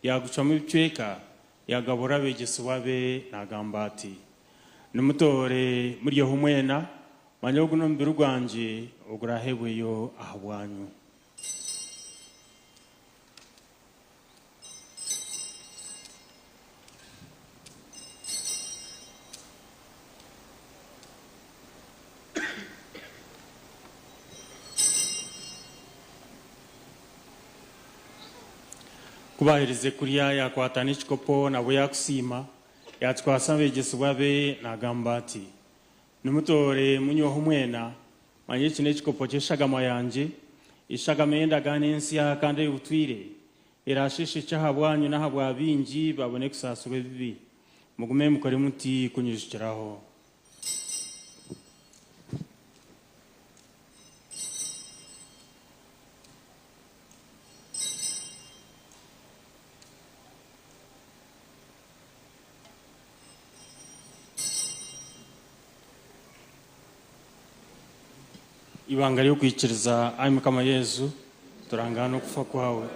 yaagucwamu ebicweka, yaagabura abeegyesibwa be, naagamba ati, Nimutoore muryeho mwena, manya ogu n'omubiri gwangye oguraaheebweyo ahabwanyu. Ku baaherize kurya, yaakwata n'ekikopo, nabwo yaakusiima, yaakikwatsa abeegyesibwa be, naagamba ati, Nimutoore munyweho mwena, manya eki n'ekikopo ky'eshagama yangye, eshagama ey'endagaano ensya kandi ey'obutwire, eraasheeshekye ahabwanyu n'ahabwa baingi babone kusaasirwa ebibi. Mugume mukore muti kunyijukiraho. Ibanga ry'okwikiriza. Ai Mukama Yezu, turangaana okufa kwawe.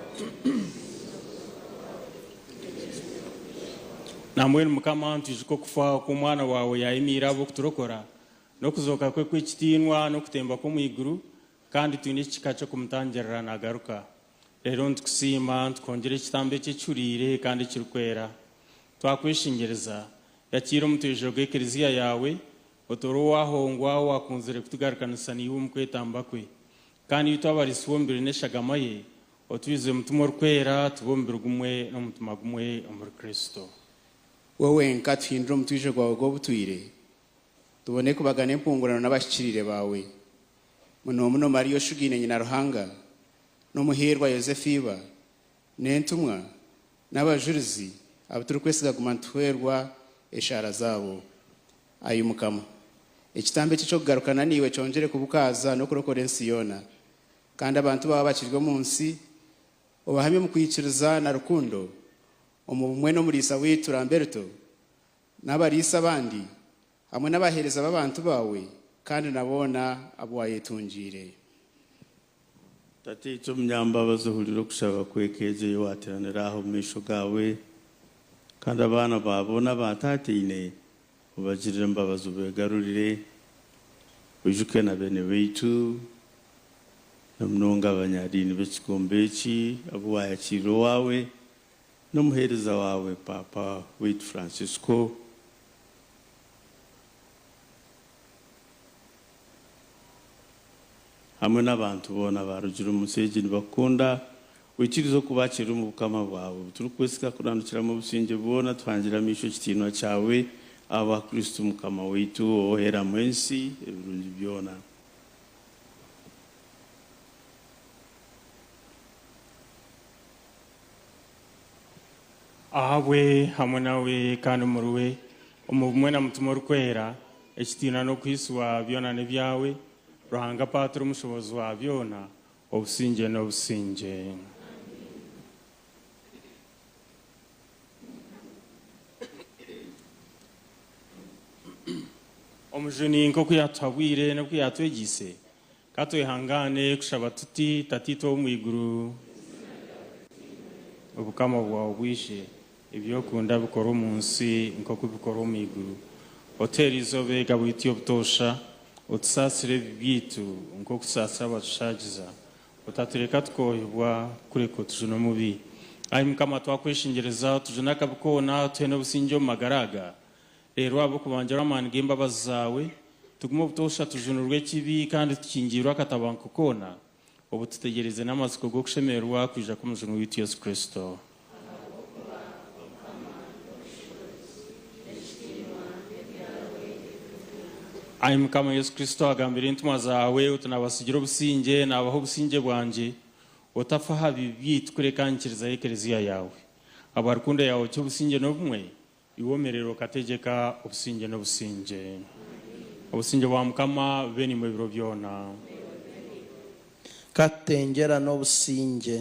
Nambwenu Mukama, nitwijuka okufa oku Omwana waawe yaayemiire ahabw'okuturokora, n'okuzooka kwe kw'ekitiinwa n'okutemba kwe omu iguru, kandi twine ekihika ky'okumutangirira naagaruka. Reero nitukusiima, nitukwongyera ekitambo eki ekihuriire kandi ekirikwera. Twakweshengyereza, yakiira omutoijo gw'Eklezia yaawe, otoore owaahongwa owaakunzire kutugarukanisa naiwe omu kwetamba kwe. Kandi itwe abariisibwa omubiri n'eshagama ye, otwijuze Mutima Orikwera, tube omubiri gumwe n'omutima gumwe omuri Kristo.
We wenka tuhindure omutoijo gwawe gw'obutwire, tubone kubagana empungurano n'abahikiriire baawe. Munomuno Mariya oshugaine nyina Ruhanga, n'omuhiirwa Yosefu iba, n'entumwa, n'abajurizi abu turikwesiga kuguma nituhwerwa eshaara zaabo. Ai Mukama, ekitambo eki eky'okugarukana naiwe kyongyere kubukaaza n'okurokora ensi yoona. Kandi abantu baawe abakiri omu nsi, obahamye omu kwikiriza na rukundo, omu bumwe n'omuriisa waitu Lamberto, n'abariisa abandi, hamwe n'abaheereza b'abantu baawe, kandi na boona abu waayetungiire.
Tataitwe omunyambabazi, ohurira okushaba kw'eka egyo ei waateeranira aha omu maisho gaawe, kandi abaana ba boona abaataataine obagirire embabazi obeegarurire. Oijuke na beene baitu, na munonga abanyadiini b'ekigombe eki, abu waayakiirire owaawe, n'omuheereza waawe Paapa waitu Fransisko. Hamwe n'abantu boona abaarugire omu nsi egi nibakukunda, oikirize okubaakirira omu bukama bwawe, obu turikwesiga kurandukiramu obusingye bwona, tuhangire amaisho ekitiinwa kyawe, ahabwa Kristo Mukama waitu, oheeramu ensi ebirungi byona.
Ahabwe, hamwe nawe, kandi omuriwe, omu bumwe na Mutima Orikwera, ekitiinwa n'okuhaisibwa byona n'ebyawe, Ruhanga Paatiri Omushoboorozi wa byona, obusingye n'obusingye. Omujuni nk'oku yaatuhabwire n'oku yaatwegyeise, ka twehangaane kushaba tuti, Tataitwe ow'omu iguru, Obukama bwawe bwije, Ebi okunda bikorwe omu nsi nk'oku bikorwa omu iguru. Otuhe erizooba egabo yaitu y'obutoosha. Otusaasire ebibi byaitu nk'oku tusaasira abatushaagiza. Otatureka tukoohibwa, kureka otujune omubi. Ai Mukama, twakweshengyereza, otujune akabi koona, otuhe n'obusingye omu magara aga. Reero ahabw'okubangyerwa amaani g'embabazi zaawe, tugume obutoosha tujunirwe ekibi kandi tukingiirwe akatabanguko koona. Obu tutegyereize n'amatsiko g'okushemererwa kwija kw'Omujuni waitu Yesu Kristo. Ai Mukama Yesu Kristo, wagambira entumwa zaawe oti, Naabatsigira obusingye, naabaha obusingye bwangye. Otafa aha bibi byaitu, kureka nyikiriza y'Eklezia yaawe. Ahabwa rukundo yaawe ogihe obusingye n'obumwe. Iwe omerera okategeka obusingye n'obusingye. Obusingye bwa Mukama bube naimwe ebiro byona.
Katutengera n'obusingye.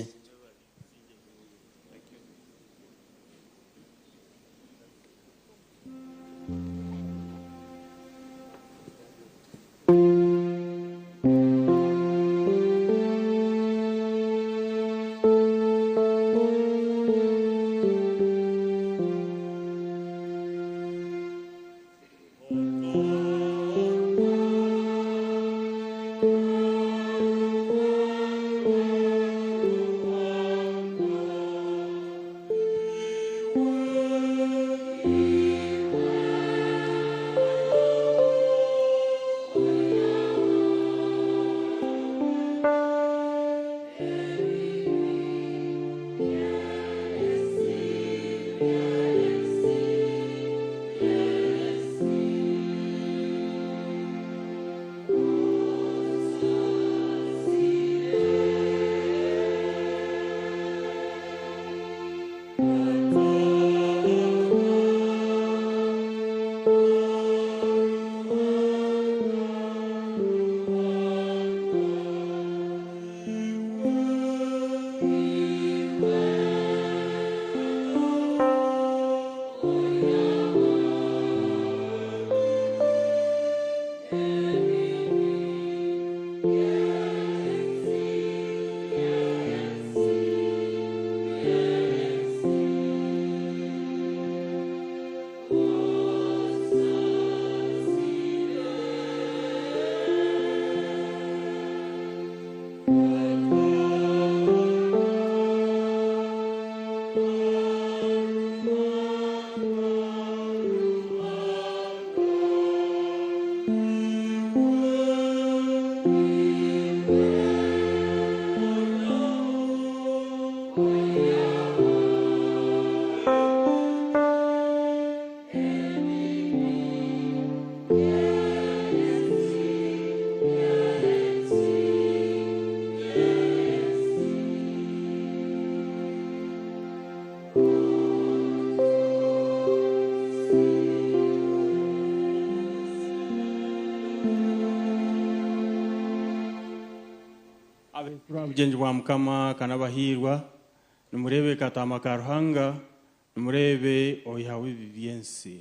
Ab'obugyenyi bwa Mukama kana abahirwa, nimurebe kataama ka Ruhanga, nimurebe oihaho ebibi by'ensi.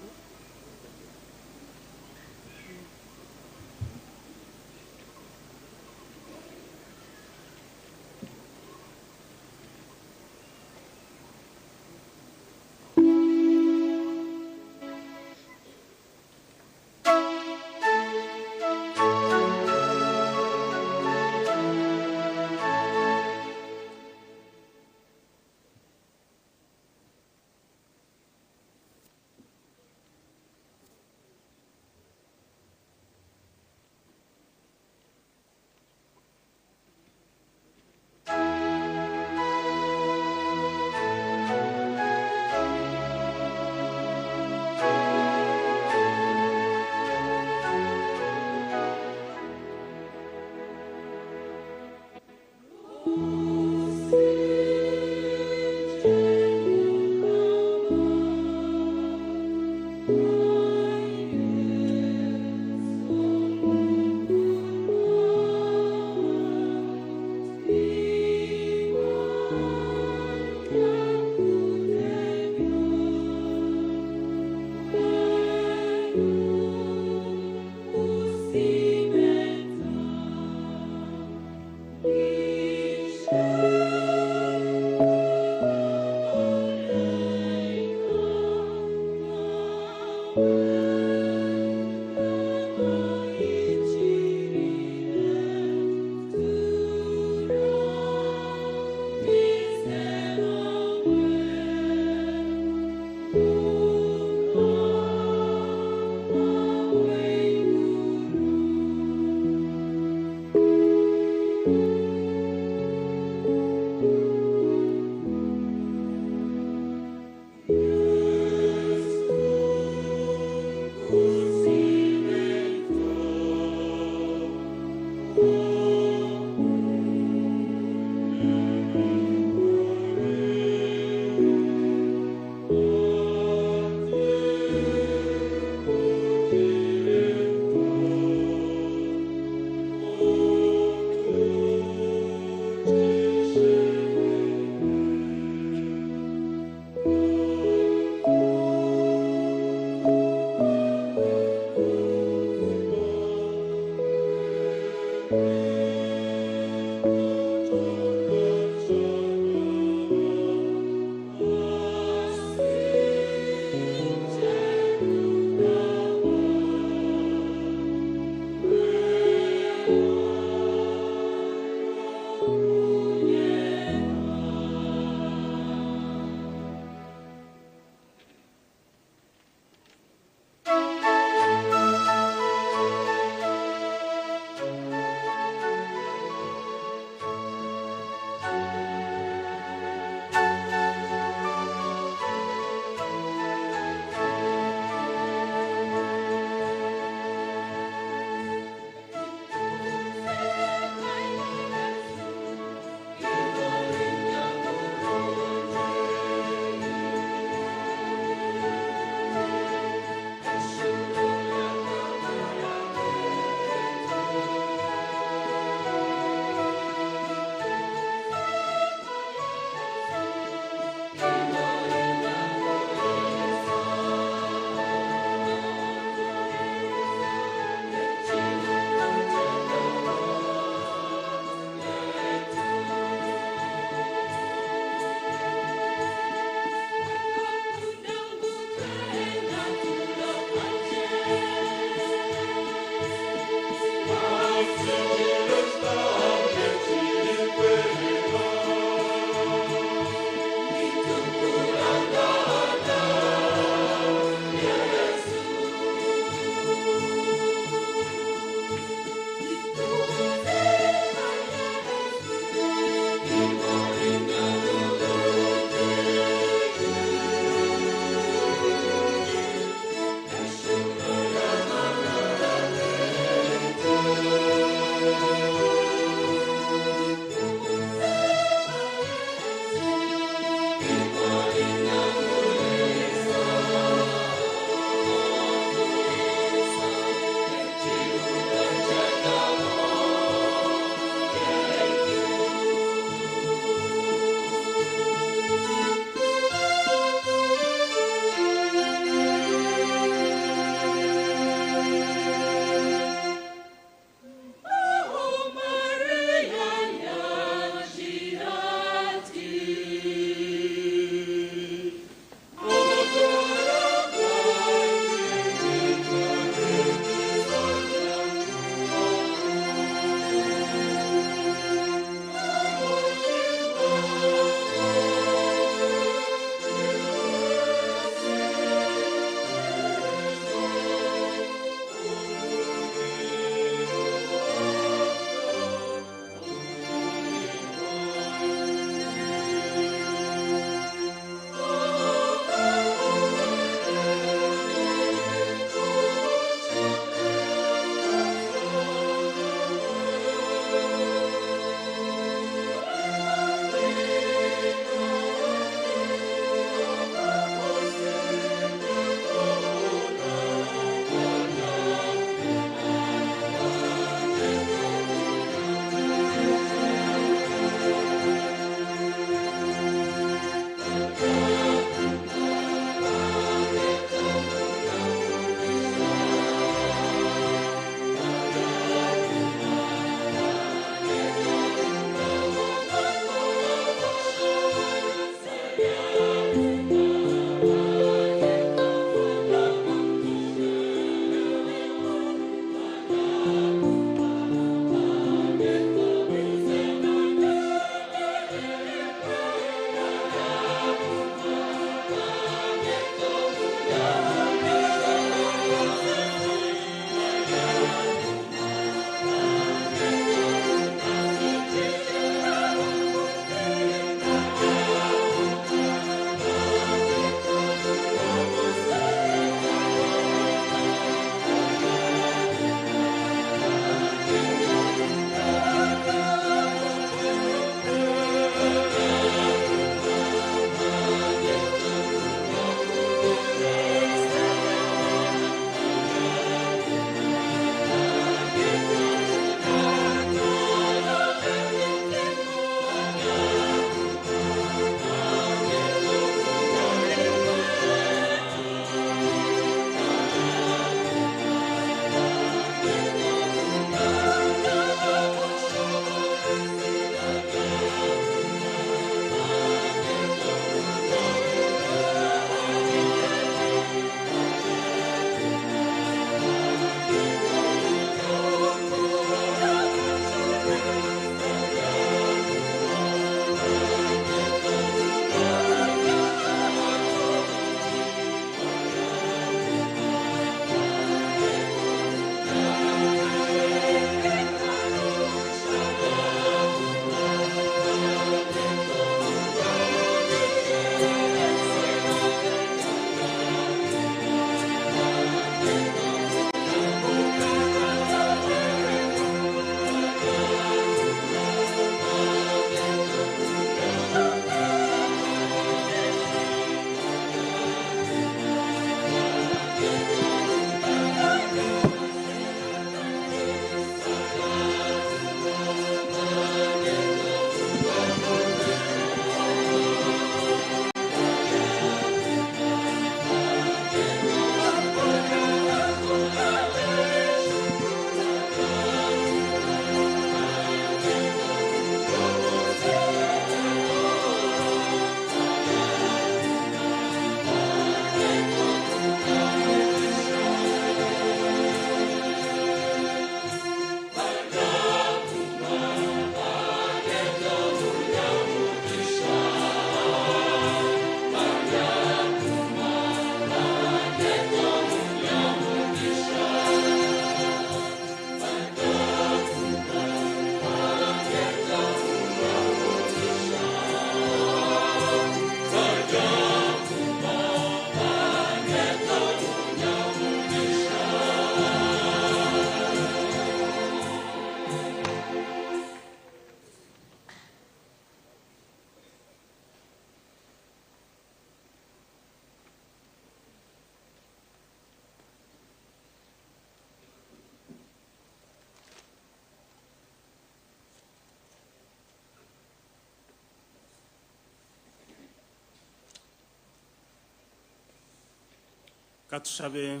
Katushabe.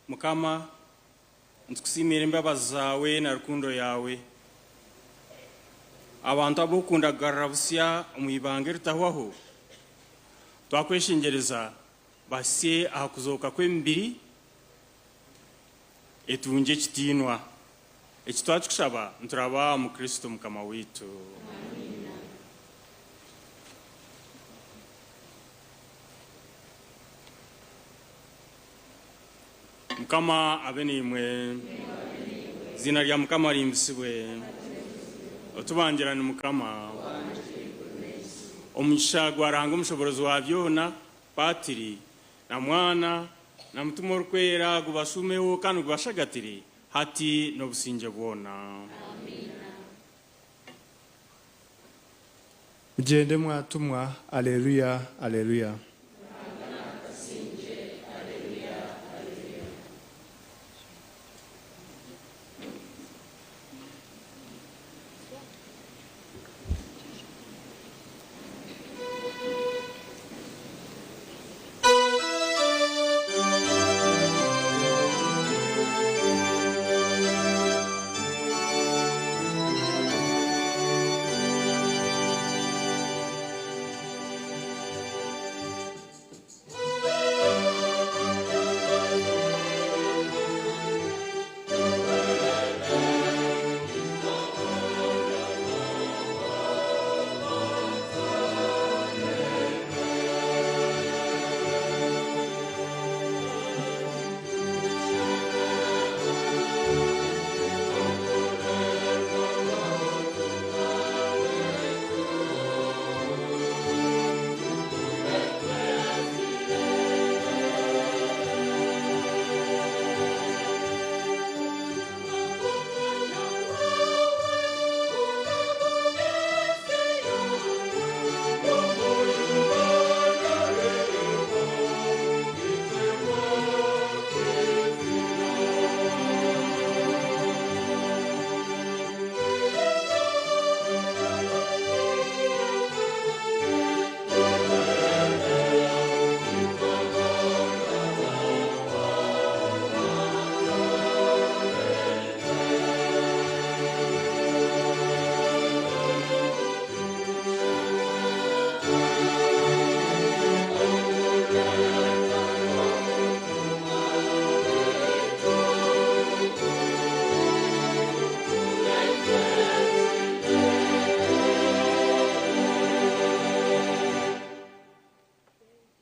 Mukama, nitukusiimira embabazi zaawe na rukundo yaawe. Abantu ab'okukunda kugarura busya omu ibanga eritahwaho, twakweshengyereza bahisye aha kuzooka kw'emibiri etungye ekitiinwa. Eki twakikushaba nituraba omu Kristo Mukama waitu. Mukama abe naimwe. Eiziina rya Mukama rihimbisibwe. Otubangira ni Mukama. Omugisha gwa Ruhanga omushoboorozi wa byona, Patiri na Mwana na Mutima Orikwera gubashuumeho kandi gubashagatire hati n'obusingye bwona.
Mugyende mwatumwa, Aleluya, Aleluya.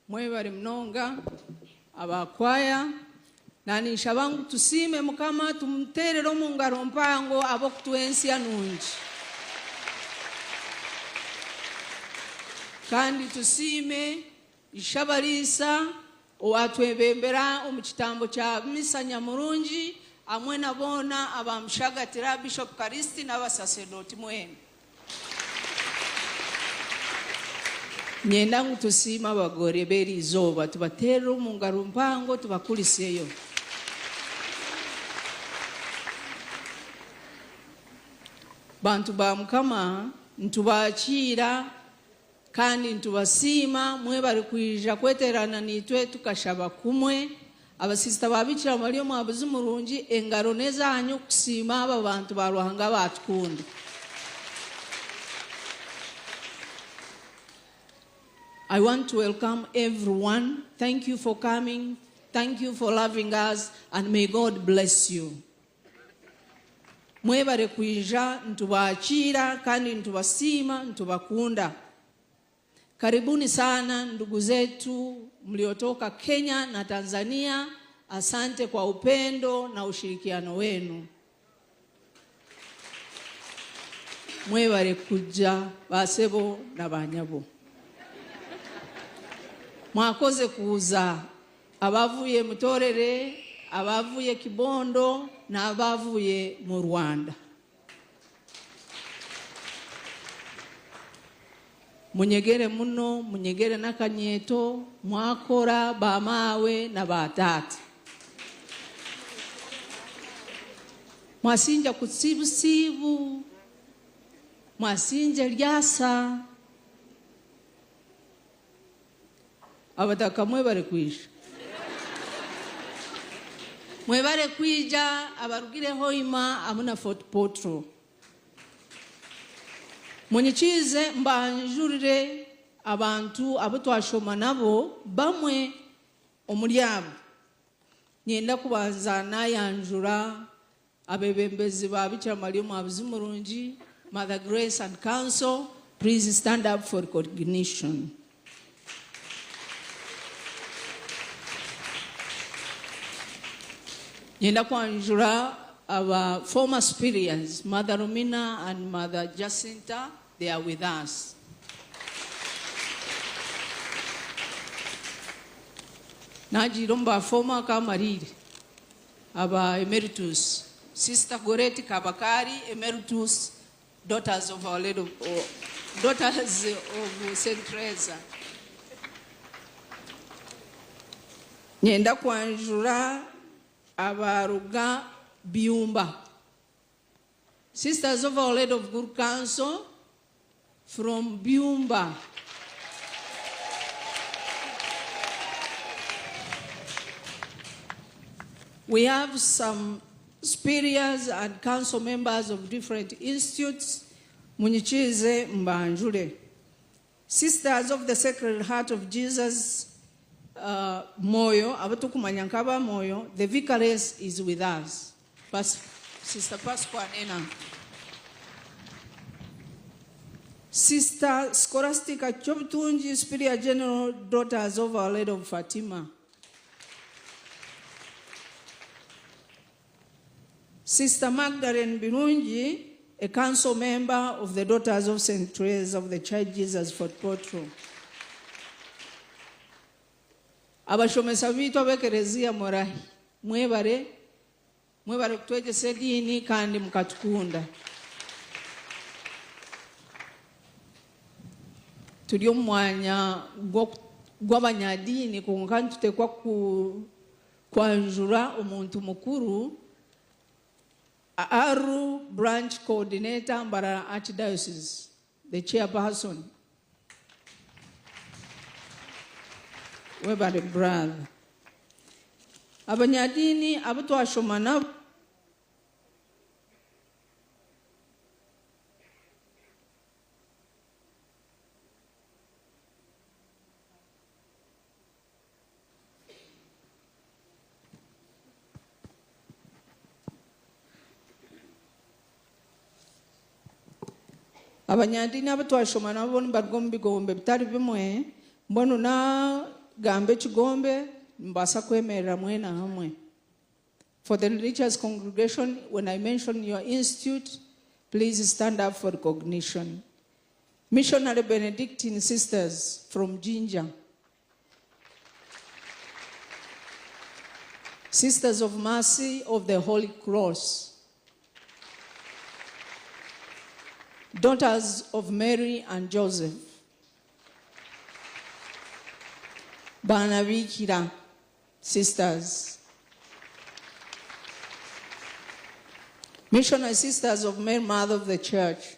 Mwebare munonga abakwaya. Naninshaba ngu tusiime Mukama, tumuteerere omu ngaro mpango ab'okutuha ensya nungi. Kandi tusiime Ishabariisa owatwebembera omu kitambo kya misa nyamurungi, hamwe na boona abamushagatira, Bishop Karisti n'abasaseredoti mwena. Nyenda ngu tusiime abagore b'eri izooba, tubateerere omu ngaro mpango, tubakuriseyo. Bantu ba Mukama, nitubakiira kandi nitubasiima mwebare kwija kweterana naitwe tukashaba kumwe. Abasisita ba Bikira Mariya Omuhabuzi Murungi, engaro n'ezanyu kusiima aba bantu ba Ruhanga batukunda. I want to welcome everyone. Thank you for coming. Thank you for loving us, and may God bless you. Mwebare kwija, nitubakiira kandi nitubasiima, nitubakunda. Karibuni sana ndugu zetu mliotoka Kenya na Tanzania. Asante kwa upendo na ushirikiano wenu. Mwebare kuja basebo na banyabo. Mwakoze kuza abavuye Mutorere, abavuye Kibondo n'abavuye mu Rwanda. Munyegere muno, munyegere n'akanyeto, mwakora bamawe na batata. Mwasinja kutsibusibu, mwasinja lyasa. Abataka mwebare kwija. Mwebare kwija abarugire Hoima hamwe na Fort Portal. Munyikiize mbanjurire abantu abu twashoma nabo bamwe omuri abo. Niinyenda kubanza nayanjura abebembezi ba Bikira Maria Omuhabuzi Murungi, Mother Grace and Council, please stand up for recognition. Niinyenda kwanjura aba former superiors, Mother Romina and Mother Jacinta, they are with us. Nagiire omu ba former akamariire, aba emeritus, Sister Goreti Kabakari, emeritus, Daughters of Our Lady of, oh, Daughters of St. Teresa. Nyenda kwanjura abaruga Byumba. Sisters of Our Lady of Good Counsel from Byumba. We have some superiors and council members of different institutes. Munyikiize mbanjure. Sisters of the Sacred Heart of Jesus, Moyo, abatukumanya nk'aba Moyo, the vicaress is with us. Sister Pasqua Nena. Sister Scholastica Chobutungi, Superior General, Daughters of Our Lady of Fatima. Sister Magdalene Birungi, a council member of the Daughters of St. Teresa of the Child Jesus Fort Portal. Abashomesa bitu ab'ekereziya murahi, mwebare, mwebare kutwegyesa ediini kandi mukatukunda. Turi omu mwanya gw'abanyadiini kwonka nituteekwa kwanjura omuntu mukuru, Aru Branch Coordinator, Mbarara Archdiocese, the chairperson. Webale brother. Abanyadiini abu twashoma nabo Abanyadiini abu twashoma nabo nibaruga omu bigombe bitari bimwe, mbwenu nagamba ekigombe nimubaasa kwemerera mwena hamwe. For the religious congregation, when I mention your institute, please stand up for recognition. Missionary Benedictine Sisters from Jinja. Sisters of Mercy of the Holy Cross. Daughters of Mary and Joseph. Banabikira Sisters. Missionary Sisters of Mary, Mother of the Church.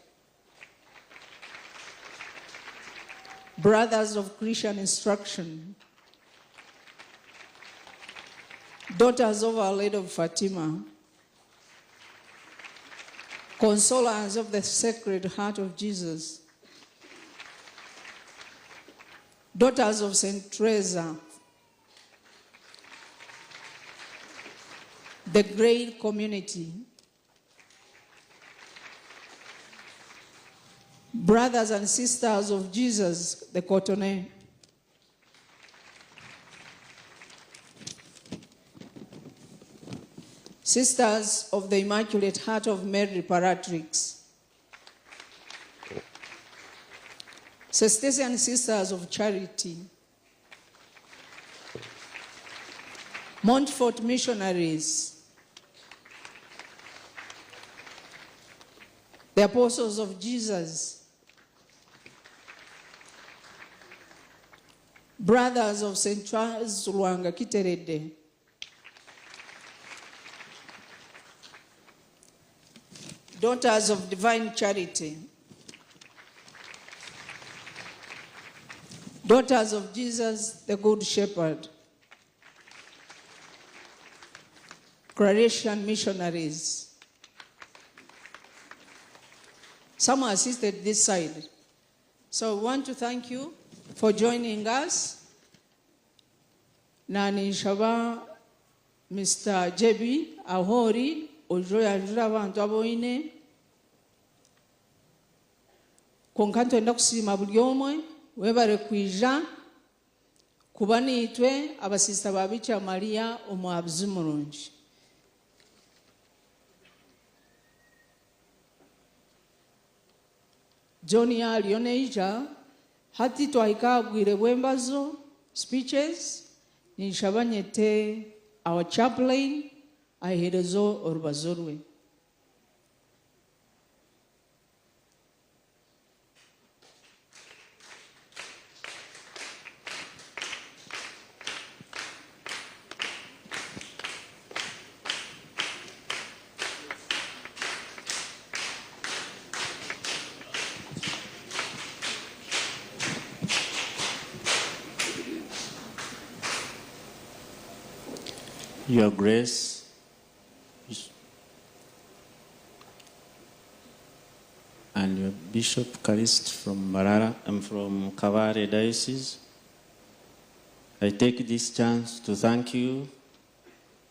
Brothers of Christian Instruction. Daughters of Our Lady of Fatima. Consolers of the Sacred Heart of Jesus. Daughters of St. Teresa. The Great Community. Brothers and Sisters of Jesus, the Cotonais. Sisters of the Immaculate Heart of Mary Reparatrix. Cistercian Sisters of Charity. Montfort Missionaries. The Apostles of Jesus. Brothers of St. Charles Lwanga Kiterede. Daughters of Divine Charity. Daughters of Jesus, the Good Shepherd. Croatian missionaries. Some assisted this side. So we want to thank you for joining us. Na ninshaba Mr. Jebi Ahori ojo yanjura abantu aboine konka ntwenda kusiima buri omwe webare kwija kuba niitwe abasista ba Bikira Maria omuhabuzi murungi. John ariyo neija hati twahika aha bwire bw'embazo speeches ninshaba nyete our chaplain aheereze orubazo rwe.
Your Grace, and your Bishop Callist from Mbarara, I'm from Kabale Diocese. I take this chance to thank you.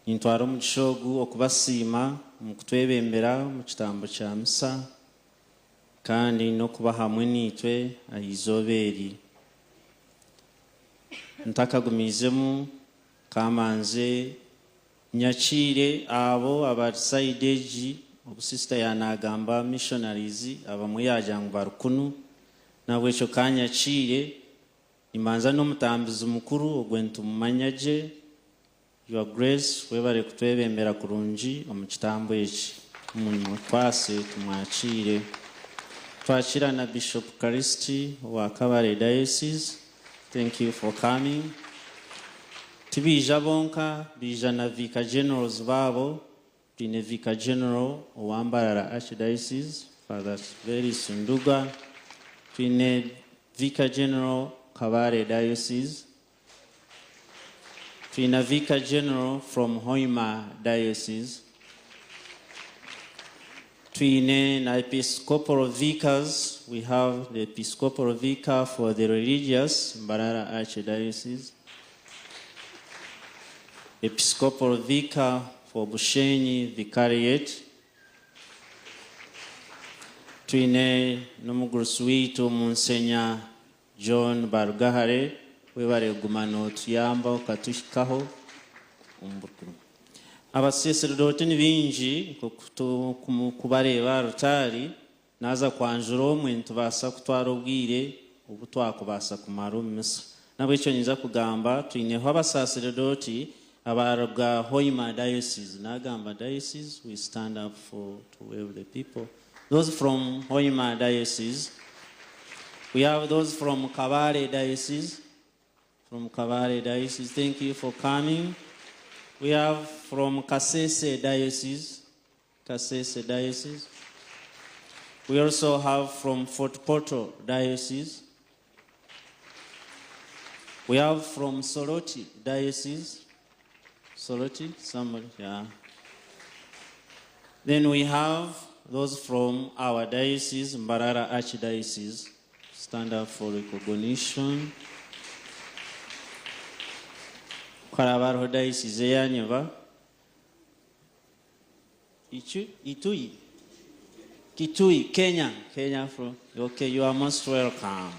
Nintwara omugisha ogu okubasiima omu kutwebembera omu kitambo kya misa kandi n'okuba hamwe naitwe aha izooba eri. Ntakagumiizemu kamanze nyakiire abo abari side egi obu sister yanagamba missionaries abamwe yagira ngu bari kunu nahabwekyo kanyakiire nimbanza n'omutambizi mukuru ogwe nitumumanya gye. Your Grace webare kutwebembera kurungi omu kitambo eki mumukwase tumwakiire. Twakira na Bishop Callist owa Kabale Diocese. Thank you for coming. Tibiija bonka, biija na Vicar Generals baabo. Twine Vicar General owa Mbarara Archdiocese, Father Veri Sunduga. Twine Vicar General Kabale Diocese. Twine Vicar General from Hoima Diocese. Twine na Episcopal Vicars. We have the Episcopal Vicar for the Religious, Mbarara Archdiocese. Episcopal Vicar for Bushenyi Vicariate. Twine n'omugurusi waitu Munsenya John Barugahare, webare kuguma nootuyamba okatuhikaho omu bukuru. Abasacerdote ni baingi kubareeba rutaari, naaza kwanjura omwe nitubaasa kutwara obwire obu twakubaasa kumara omu misa. Nahabwekyo nyinza kugamba twineho abasacerdote abaruga Hoima Diocese. Nagamba Diocese, we stand up for to wave the people. Those from Hoima Diocese. We have those from Kabale Diocese. From Kabale Diocese, thank you for coming. We have from Kasese Diocese. Kasese Diocese. We also have from Fort Portal Diocese. We have from Soroti Diocese. Soroti, somebody, yeah. Then we have those from our diocese, Mbarara Archdiocese. Stand up for recognition. Karabaro Diocese eyanyeba. Itui. Kitui, Kenya. Kenya from, okay, you are most welcome.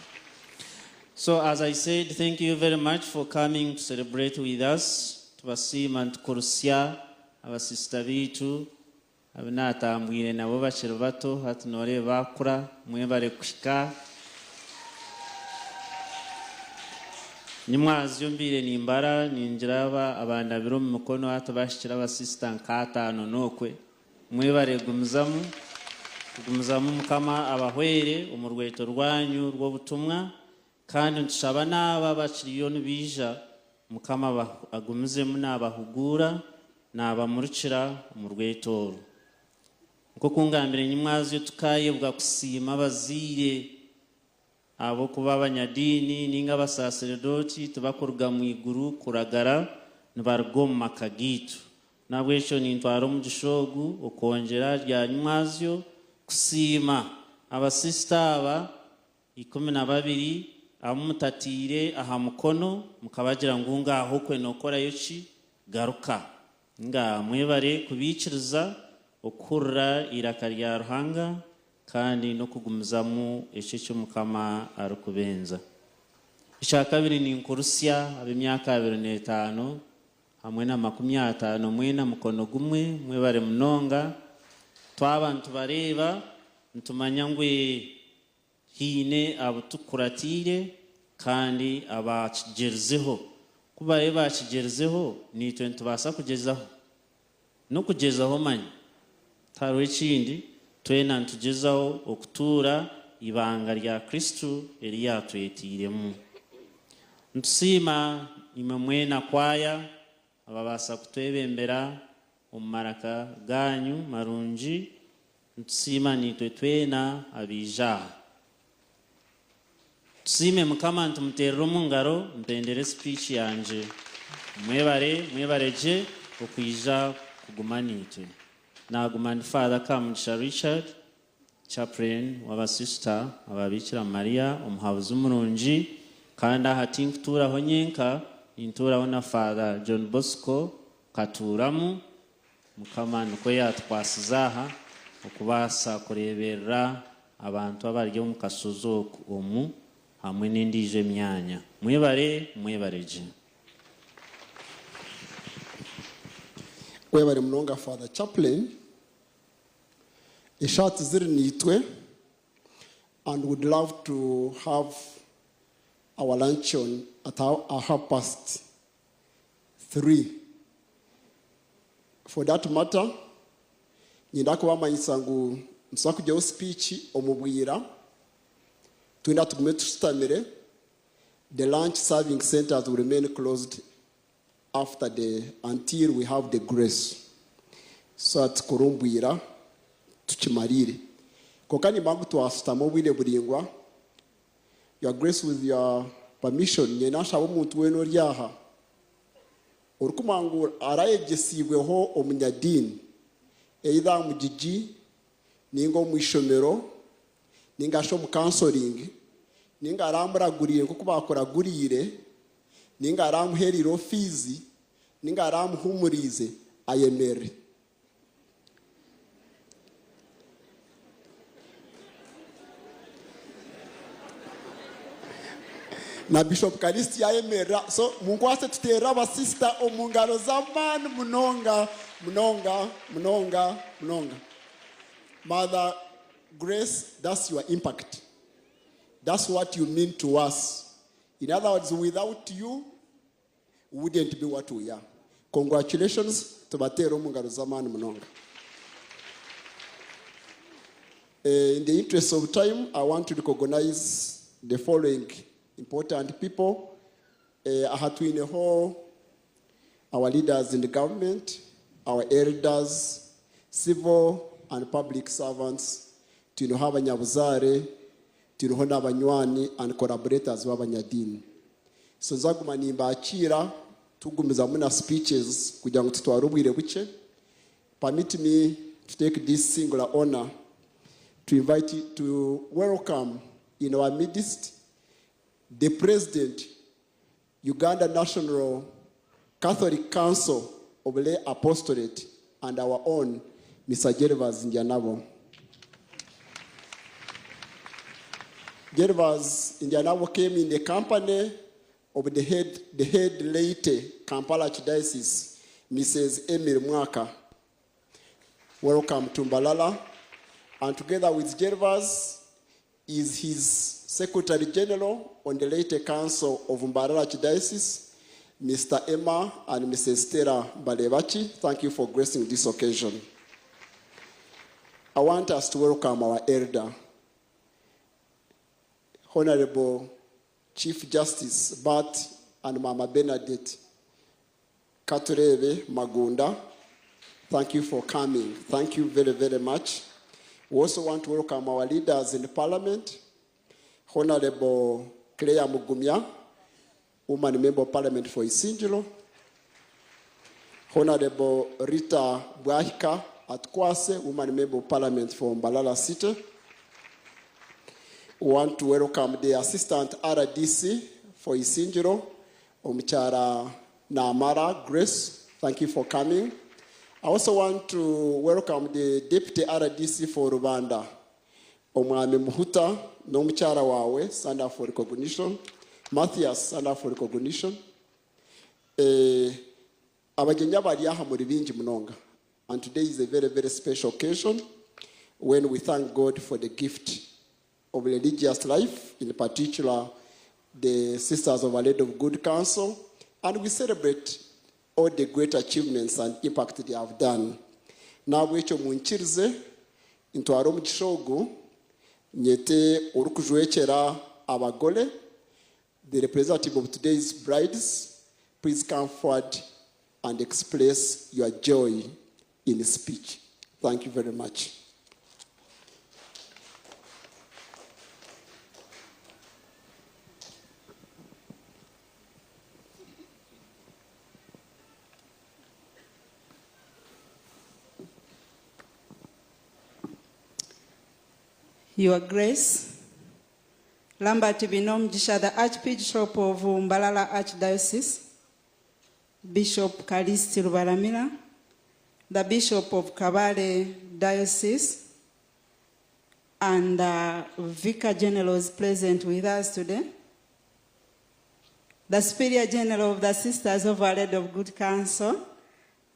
So as I said, thank you very much for coming to celebrate with us. Tubasiima nitukurusya abasista biitu abu natambwire nabo bakiri bato hati noreeba bakura mwebare kuhika. Nimwazyo mbiire nimbara ningira abandabire omu mikono hati bashikire abasista nk'ataano n'okwe. Mwebare kugumizamu, kugumizamu Mukama abahwere omu rweto rwanyu rw'obutumwa, kandi nitushaba n'aba bakiriyo nibaija Mukama agumizemu naabahugura naabamurikira omu rweto oru. Nk'oku ngambire nyimwazyo tukayebwa kusiima abazaire.
Ahabw'okuba abanyadiini ninga abasaseredooti tibakuruga mu iguru kuragara, nibaruga omu maka gaitu. N'ahabw'ekyo nintwara omugisha ogu okwongyera aha rya nyimwazyo kusiima abasisita aba 12 abu mutataire aha mukono mukabagira ngu ngaaha okwe nookorayo ki, garuka. Ngaaha mwebare kubaikiriza okuhurira eiraka rya Ruhanga kandi n'okugumizamu ekyo eki Mukama arikubenza. Ekyakabiri ninkurusya ab'emyaka 25 hamwe na 50 mwena mukono gumwe, mwebare munonga. Twaba nitubareeba nitumanya ngu haine abu tukuratiire kandi abakigyerizeho. Ku baabaire bakigyerizeho, naitwe nitubaasa kugyezaho. N'okugyezaho manya. Tihariho ekindi, twena nitugyezaho okutuura eibanga rya Kristo eri yaatwetairemu. Nitusiima imwe mwena kwaya ababaasa kutwebembera omu maraka gaanyu marungi. Nitusiima naitwe twena abaija aha. Tusiime Mukama nitumuteerera omu ngaro mpendere sipiiki yangye. Mwebare, mwebare gye okwija kuguma naitwe. Naaguma ndi Father Kamugisha Richard, Chaplain w'abasisita aba Bikira Maria omuhabuzi murungi kandi aha tinkutuuraho nyenka, nintuuraho na Father John Bosco Katuuramu. Mukama nikwo yaatukwasize aha okubaasa kureeberera abantu abari omu kashozi oku omu hamwe n'endiijo emyanya. Mwebare, mwebare gye.
Webare munonga Father Chaplain. Eshaati ziri naitwe and would love to have our luncheon at half past 3. For that matter, nyenda kubamanyisa ngu nituza kugyaho speech omu bwira, twenda tugume tushutamire, the lunch serving centers will remain closed after the until we have the grace. So that tukore omu bwira tukimarire. Kwonka nimba ngu twashutama obwire buraingwa, Your Grace with your permission, nyenda nshabe omuntu weena ori aha orikumanya ngu arayegyesiibweho omunyadiini either aha mugigi ninga omu ishomero ninga shi omu counseling ninga aramuraguriire nk'oku baakuraguriire ninga aramuhereireho fees ninga aramuhumuriize ayemerere. Na Bishop Callist yayemerera. So munkwase tuteerere abasista omu ngaro z'amaani munonga munonga munonga munonga. Mother Grace, that's your impact. That's what you mean to us. In other words, without you, we wouldn't be what we are. Congratulations, tubateere omu ngaro z'amaani munonga. In the interest of time, I want to recognize the following important people. Aha twineho our leaders in the government, our elders, civil and public servants, twineho abanyabuzaare, twineho n'abanywani and collaborators b'abanyadiini. So nzaguma nimbakiira tugumizamu na speeches kugira ngu tutware obwire bukye. Permit me to take this singular honor to invite you to welcome in our midst the President, Uganda National Catholic Council of Lay Apostolate and our own Mr. Gervas Ndyanabo. Gervas Ndyanabo came in the company of the head laity Kampala Archdiocese, Mrs. Emily Mwaka. Welcome to Mbarara. And together with Gervas is his Secretary General on the Laity Council of Mbarara Archdiocese, Mr. Emma and Mrs. Stella Balebachi. Thank you for gracing this occasion. I want us to welcome our elder, Honorable Chief Justice Bart and Mama Bernadette Katurebe Magunda. Thank you for coming. Thank you very, very much. We also want to welcome our leaders in the Parliament, Honorable Claire Mugumya, Woman Member of Parliament for Isingiro, Honorable Rita Bwahika Atkwase, Woman Member of Parliament for Mbarara City. We want to welcome the Assistant RDC for Isingiro, Omuchara Namara Grace. Thank you for coming. I also want to welcome the Deputy RDC for Rubanda, Omwami Muhuta n'omukyara wawe, stand up for recognition. Matthias, stand up for recognition. Abagyenyi abari aha muri bingi munonga. And today is a very, very special occasion when we thank God for the gift of religious life, in particular the Sisters of Our Lady of Good Counsel, and we celebrate all the great achievements and impact they have done. Nahabwekyo munkirize ntware omugisha ogu nyete orikujwekyera abagore, the representative of today's brides, please come forward and express your joy in speech. Thank you very much.
Your Grace, Lambert Binomugisha, the Archbishop of Mbarara Archdiocese, Bishop Callixte Rubaramira, the Bishop of Kabale Diocese, and the Vicar Generals present with us today, the Superior General of the Sisters of Our Lady of Good Counsel,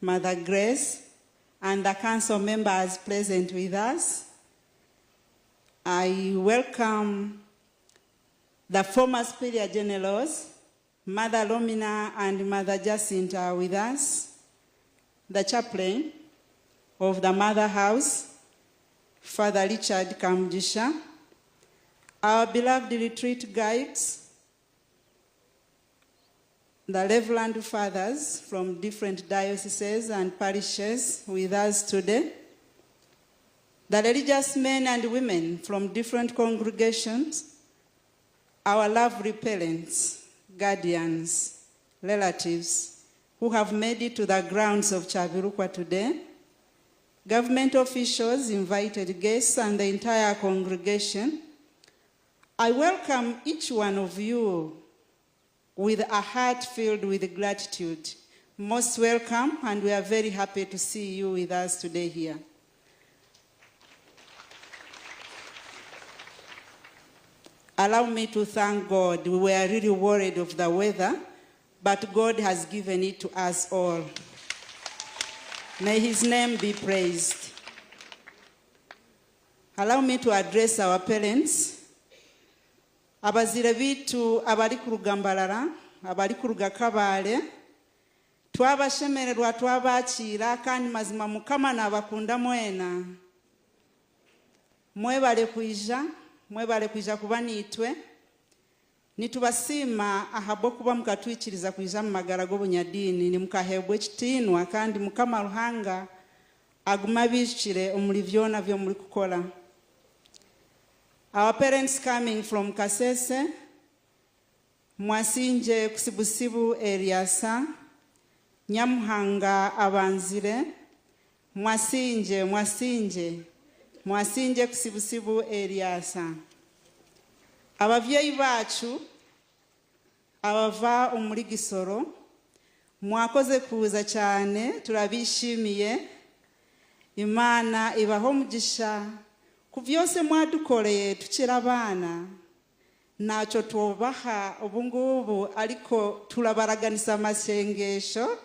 Mother Grace, and the council members present with us. I welcome the former Superior Generals, Mother Romina and Mother Jacinta are with us, the chaplain of the Mother House, Father Richard Kamjisha, our beloved retreat guides, the Reverend Fathers from different dioceses and parishes with us today, the religious men and women from different congregations, our lovely parents, guardians, relatives who have made it to the grounds of Kyabirukwa today, government officials, invited guests, and the entire congregation. I welcome each one of you with a heart filled with gratitude. Most welcome, and we are very happy to see you with us today here. Allow me to thank God. We were really worried of the weather, but God has given it to us all. May his name be praised. Allow me to address our parents. Abazire bitu abari kuruga Mbarara, abari kuruga Kabale, twabashemererwa twabakiira kandi mazima Mukama nabakunda mwena. Mwebale kwija, mwebale kwija kuba niitwe. Nitubasiima ahabw'okuba mukatwikiriza kwija mu magara g'obunyadiini, nimukahebwa ekitiinwa kandi Mukama Ruhanga aguma abijukire omuri byona byo muri kukora. Our parents coming from Kasese, Mwasinje Kusibusibu Eliasa, Nyamuhanga Abanzire, Mwasinje, Mwasinje, Mwasinje Kusibusibu Eliasa. Abavyeyi bacu abava omuri Gisoro, mwakoze kuza cyane, turabishimiye. Imana ibaho umugisha ku byose mwadukoreye tukiri abana. Ntacyo tubaha ubu ngubu, ariko turabaraganisa amasengesho,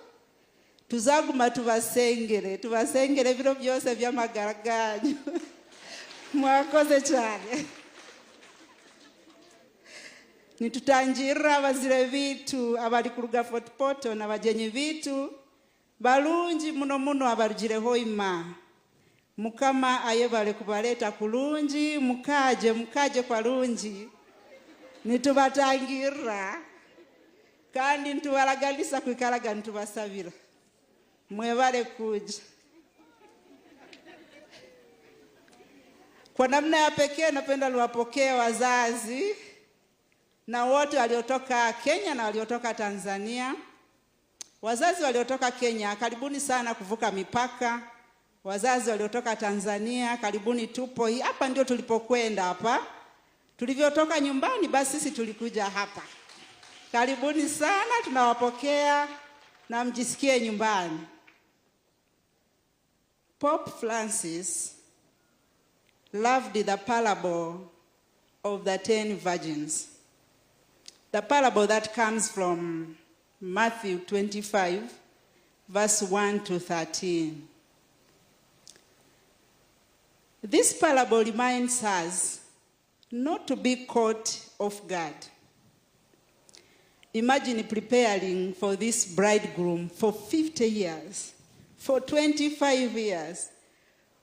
tuzaguma tubasengere, tubasengere ibiro byose by'amagara ganyu. Mwakoze cyane. Nitutangirira abazire bitu abari kuruga Fort Portal n'abagenyi bitu balungi muno muno abarugireho ima. Mukama ayebale kubaleta kulungi, mukaje, mukaje kwa lungi. Nitubatangirira kandi nitubaraganisa kwikaraga nitubasabira. Mwebale kuja. Kwa namna ya pekee napenda niwapokee wazazi na wote waliotoka Kenya na waliotoka Tanzania. Wazazi waliotoka Kenya, karibuni sana kuvuka mipaka. Wazazi waliotoka Tanzania, karibuni, tupo hii hapa ndio tulipokwenda hapa. Tulivyotoka nyumbani, basi sisi tulikuja hapa. Karibuni sana, tunawapokea na mjisikie nyumbani. Pope Francis loved the parable of the 10 virgins. The parable that comes from Matthew 25, verse 1 to 13. This parable reminds us not to be caught off guard. Imagine preparing for this bridegroom for 50 years, for 25 years,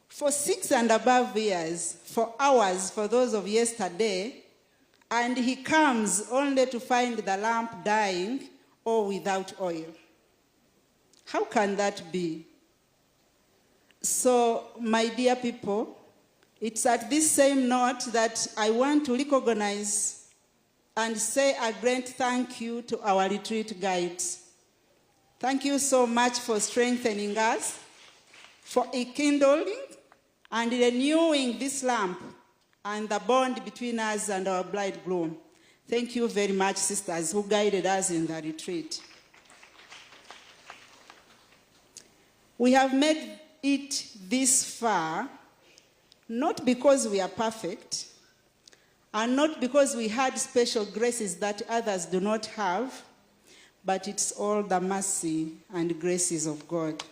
for six and above years, for hours for those of yesterday, and he comes only to find the lamp dying or without oil. How can that be? So, my dear people, it's at this same note that I want to recognize and say a great thank you to our retreat guides. Thank you so much for strengthening us, for rekindling and renewing this lamp and the bond between us and our bridegroom. Thank you very much, sisters, who guided us in the retreat. We have made it this far not because we are perfect and not because we had special graces that others do not have, but it's all the mercy and graces of God.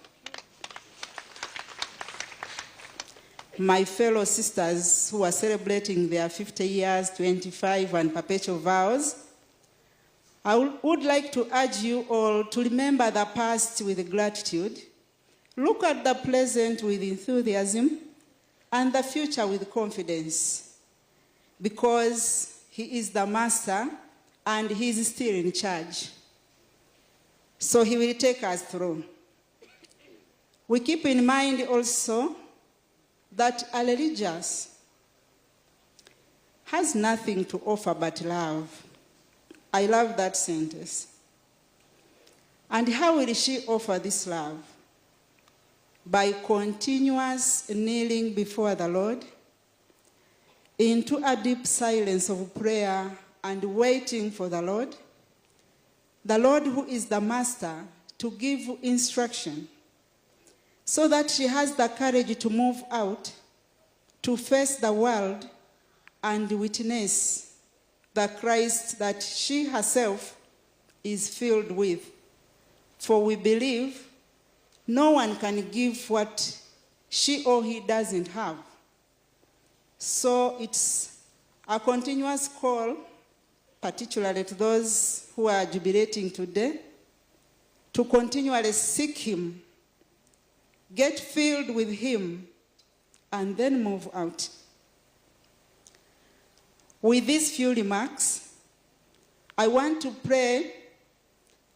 My fellow sisters who are celebrating their 50 years, 25, and perpetual vows, I would like to urge you all to remember the past with gratitude, look at the present with enthusiasm, and the future with confidence, because He is the master and He is still in charge. So He will take us through. We keep in mind also that a religious has nothing to offer but love. I love that sentence. And how will she offer this love? By continuous kneeling before the Lord, into a deep silence of prayer and waiting for the Lord, the Lord who is the master, to give instruction so that she has the courage to move out, to face the world and witness the Christ that she herself is filled with. For we believe no one can give what she or he doesn't have. So it's a continuous call, particularly to those who are jubilating today, to continually seek him, get filled with him, and then move out. With these few remarks, I want to pray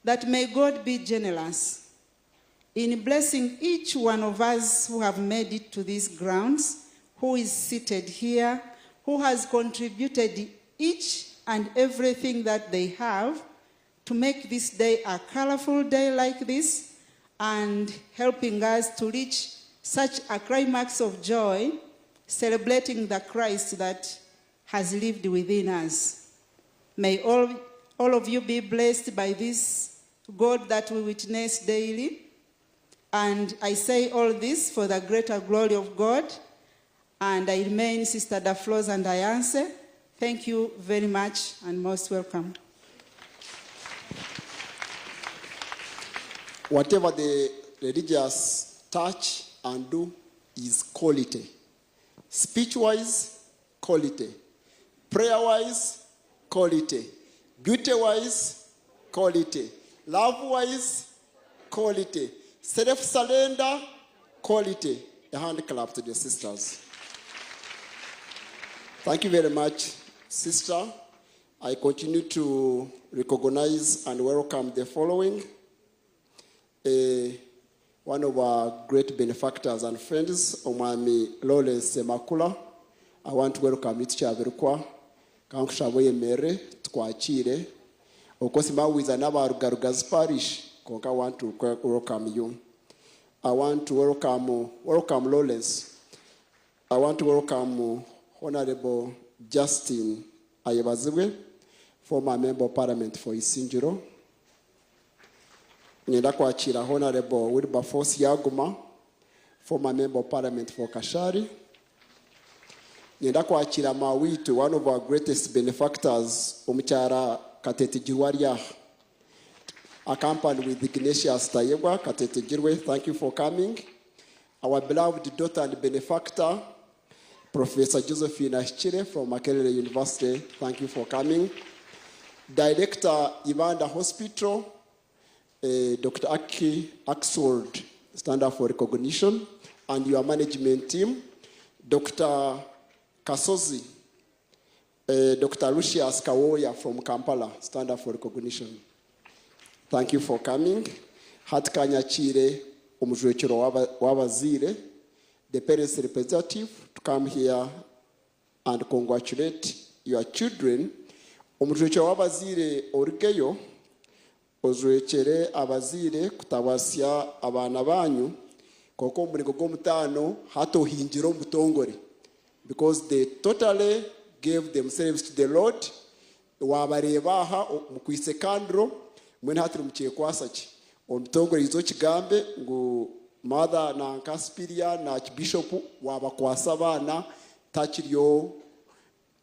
that may God be generous in blessing each one of us who have made it to these grounds, who is seated here, who has contributed each and everything that they have to make this day a colorful day like this and helping us to reach such a climax of joy, celebrating the Christ that has lived within us. May all of you be blessed by this God that we witness daily. And I say all this for the greater glory of God. And I remain Sister Daflos and Ayanse. Thank you very much and most welcome.
Whatever the religious touch and do is quality. Speech wise, quality. Prayer wise, quality. Beauty wise, quality. Love wise, quality. Self surrender, quality. A hand clap to the sisters. Thank you very much, sister. I continue to recognize and welcome the following. One of our great benefactors and friends, Omwami Lawrence Semakula, I want to welcome you tukyabirikwa. Kankushaba oyemerere tukwakire. Okosi mawiza n'aba Rugazi Parish. Konka I want to welcome you. I want to welcome Lawrence. I want to welcome Honorable Justin Ayebazibwe, former Member of Parliament for Isingiro. Ngenda kwakira Honorable Wilberforce Yaguma, former Member of Parliament for Kashari. Ngenda kwakira Mawitu, one of our greatest benefactors, Omukyara Katete Girwa, accompanied with Ignatius Tayebwa. Katete Girwe, thank you for coming. Our beloved daughter and benefactor, Professor Josephine Ashchire from Makerere University, thank you for coming. Director Ibanda Hospital, Dr. Aki Axold, stand up for recognition, and your management team, Dr. Kasozi, Dr. Lucius Kawoya from Kampala, stand up for recognition. Thank you for coming. Hatkanya Chire, Omujwekero w'abazaire, the parents representative, to come here and congratulate your children. Omujwekero w'abazaire orugeyo, ojwekere abazaire kutabasya abaana banyu, koko omuringo gw'omutaano hatohingira omutongore, because they totally gave themselves to the Lord. Wabareeba aha mukwise kandro mwene hatiri mukyekwasa ki omutongore izo kigambe ngu mother na Nkaspiria na Archbishop wabakwasa abaana, takiriyo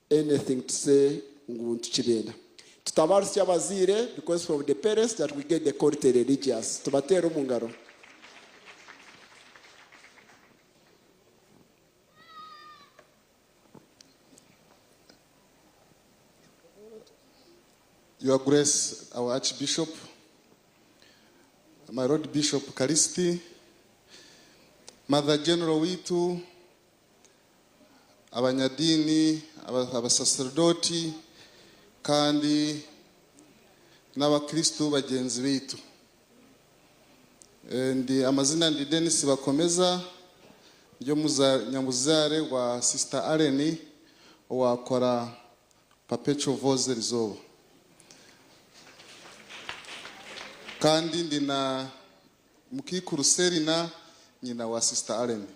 anything to say ngu ntukibenda. Tutabarusya abazaire, because from the parents that we get the quality religious. Tubatere omu ngaro.
Your Grace, our Archbishop, my Lord Bishop Kalisti, Mother General witu, abanyadini, abasaserdoti, kandi n'abakristu bagenzi bitu. Ndi amazina ndi Dennis Bakomeza, ryo nyamuzare wa Sister Allen wakora Perpetual Vows Rizoba. Kandi ndi na mukikuru Serina, nyina wa Sister Allen.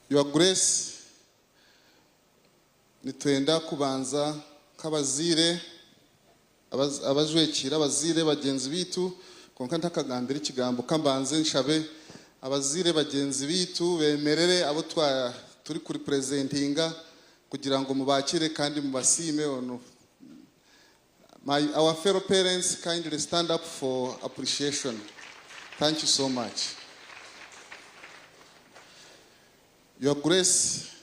Your Grace, nitwenda kubanza nk'abazire, abajwekira abazire bagenzi bitu, konka ntakagambira ikigambo kambanze nshabe abazire bagenzi bitu bemerere abo turi kuri presentinga kugira ngo mubakire kandi mubasime. Ono our fellow parents, kindly stand up for appreciation. Thank you so much. Your Grace,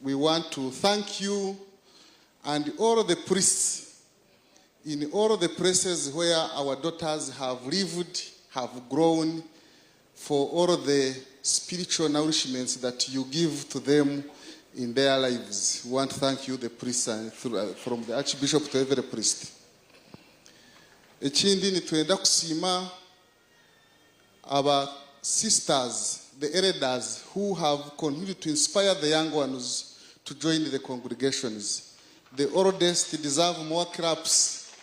we want to thank you and all the priests in all the places where our daughters have lived, have grown, for all the spiritual nourishments that you give to them in their lives. We want to thank you, the priests, and from the Archbishop to every priest. Ekindi nitwenda kusiima our sisters, the elders who have continued to inspire the young ones to join the congregations. The oldest deserve more claps.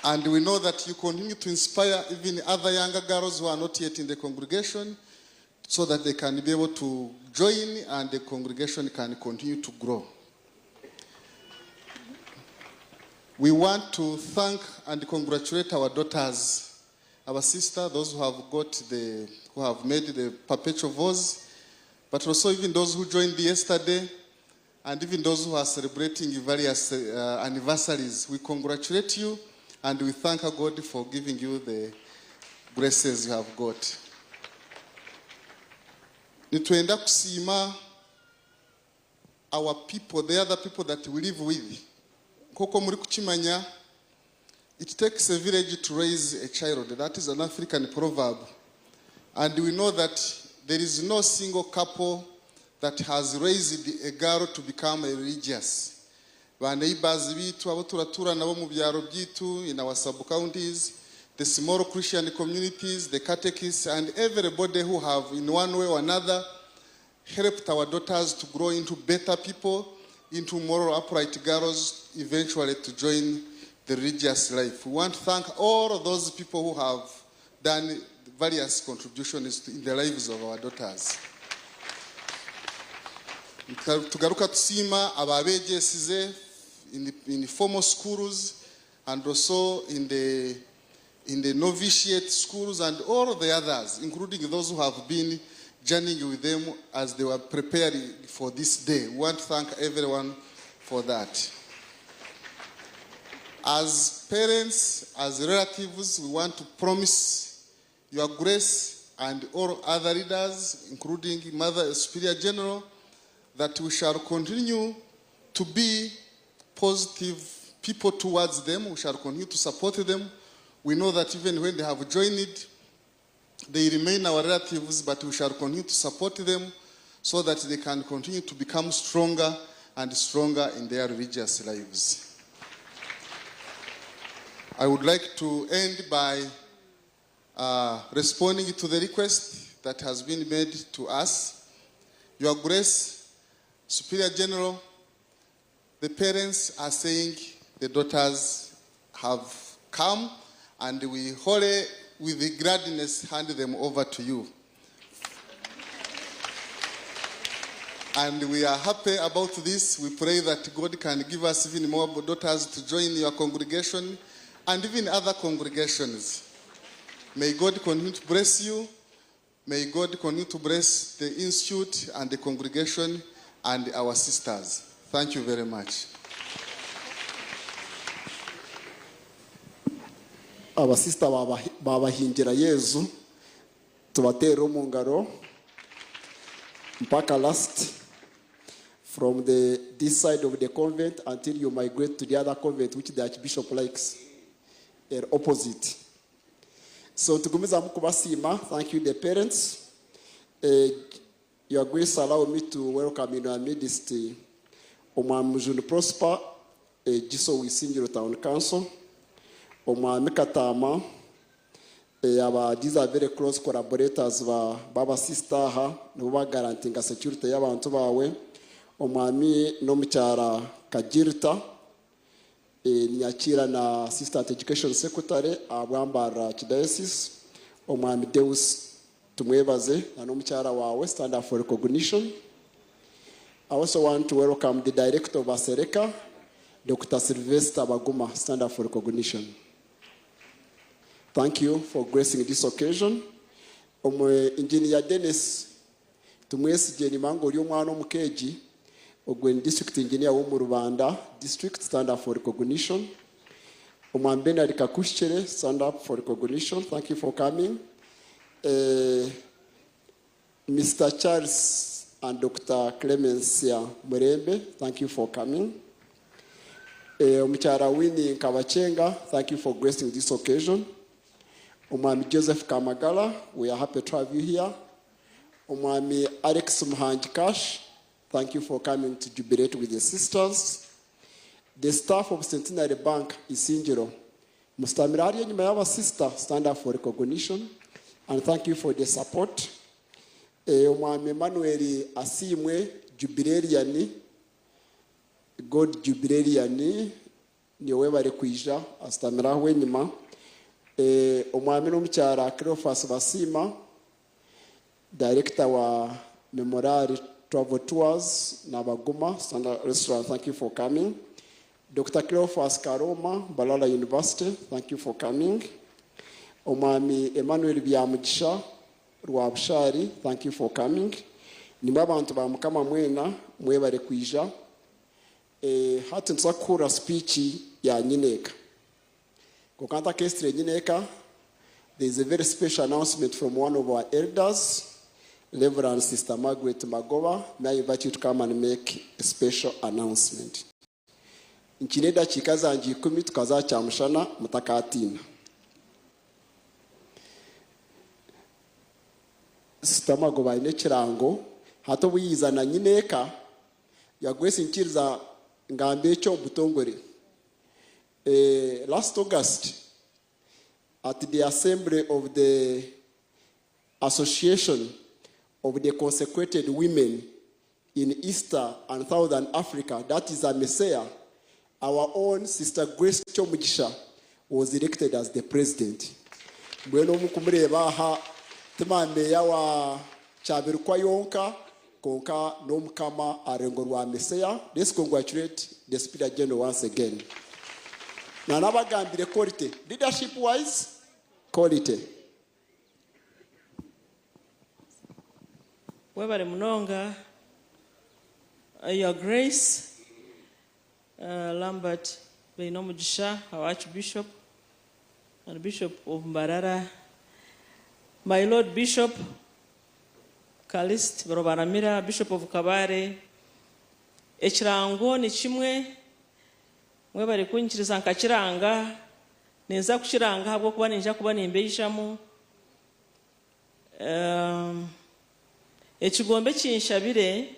And we know that you continue to inspire even other younger girls who are not yet in the congregation so that they can be able to join and the congregation can continue to grow. We want to thank and congratulate our daughters, our sister, those who have got the, who have made the perpetual vows, but also even those who joined yesterday, and even those who are celebrating various anniversaries. We congratulate you, and we thank God for giving you the graces you have got. Nitwenda kusiima our people, the other people that we live with. Koko muri kukimanya, it takes a village to raise a child. That is an African proverb. And we know that there is no single couple that has raised a girl to become a religious. Ba neighbors bitu, abo turatura nabo mu byaro byitu, in our sub-counties, the small Christian communities, the catechists, and everybody who have, in one way or another, helped our daughters to grow into better people, into moral upright girls, eventually to join the religious life. We want to thank all of those people who have done various contributions in the lives of our daughters. Tugaruka tusiima ababeegyesize in the formal schools and also in the novitiate schools and all the others, including those who have been journeying with them as they were preparing for this day. We want to thank everyone for that. As parents, as relatives, we want to promise Your Grace and all other leaders, including Mother Superior General, that we shall continue to be positive people towards them. We shall continue to support them. We know that even when they have joined, they remain our relatives, but we shall continue to support them so that they can continue to become stronger and stronger in their religious lives. I would like to end by responding to the request that has been made to us. Your Grace, Superior General, the parents are saying the daughters have come and we wholly, with the gladness, hand them over to you. And we are happy about this. We pray that God can give us even more daughters to join your congregation and even other congregations. May God continue to bless you. May God continue to bless the institute and the congregation and our sisters. Thank you very much.
Abasista babahingira Yezu, tubatere mu ngaro mpaka last, from the this side of the convent until you migrate to the other convent, which the archbishop likes, or opposite. So tugumizamu kubasiima. Thank you, the parents. Your Grace, allow me to welcome in our midst Omwami Mujuni Prosper, Giso w'Isingiro Town Council, Omwami Katama, aba, these are very close collaborators ba baba sister aha, nibo bagarantinga security y'abantu bawe, omwami n'omukyara Kagirita. Ninyakira na assistant education secretary abwambara archdiocese, Omwami Deus Tumwebaze, na n'omukyara wawe. Stand up for recognition. I also want to welcome the director of Asereka, Dr. Sylvester Baguma. Stand up for recognition. Thank you for gracing this occasion. Engineer Dennis Tumwesigye, nimanga ori omwana omukeegi, ogwe ni district engineer wo mu Rubanda district. Stand up for recognition. Omwami Benard Kakushyere, stand up for recognition. Thank you for coming. Mr. Charles and Dr. Clemencia Murembe, thank you for coming. Omukyara Winnie Nkabachenga, thank you for gracing this occasion. Omwami Joseph Kamagala, we are happy to have you here. Omwami Alex Muhangi Kash, thank you for coming to jubilate with the sisters. The staff of Centenary Bank Isingiro, musitamire hariya enyuma y'aba sister, stand up for recognition, and thank you for the support. Omwami Emmanuel Asiimwe, jubilarian, God jubilarian, niwe bari kwija, asitamire aho enyuma. Omwami n'omukyara Cleophas Basiima, director wa Memorial Travel Tours Nabaguma Standard Restaurant, thank you for coming. Dr. Cleophas Karoma, Mbarara University, thank you for coming. Omwami Emmanuel Byamugisha Rwabushari, thank you for coming. Nimwe abantu ba Mukama mwena, mwebare kwija. Hati nituza kuhurira speech ya nyineeka. Konka ntakesitire nyineeka, there is a very special announcement from one of our elders, Reverend Sister Margaret Magoba. May I invite you to come and make a special announcement. Nkine edakiika zangye 10 tukazakyamushana, mutakatiina. Sister Magoba aine ekirango hati obuyizana nyineeka yagwesa nkiriza ngambe ekyo butongore. Last August at the assembly of the Association of the Consecrated Women in Eastern and Southern Africa, that is AMECEA, our own Sister Grace Kyomugisha was elected as the president. Mbwenu omu kumureeba aha ti maameeya wa Kyabirikwa yonka kwonka n'omukama aha rurengo rwa AMECEA. Let's congratulate the Superior General once again. Nanabagambire quality, leadership wise, quality.
Webare munonga Your Grace Lambert Bainomugisha our Archbishop and Bishop of Mbarara, my Lord Bishop Callist Rubaramira, Bishop of Kabale, ekirango ni kimwe mwebare kunyikiriza nkakiranga, ninza kukiranga ahabw'okuba ninja kuba nimbeijamu. Ekigombe kinshabire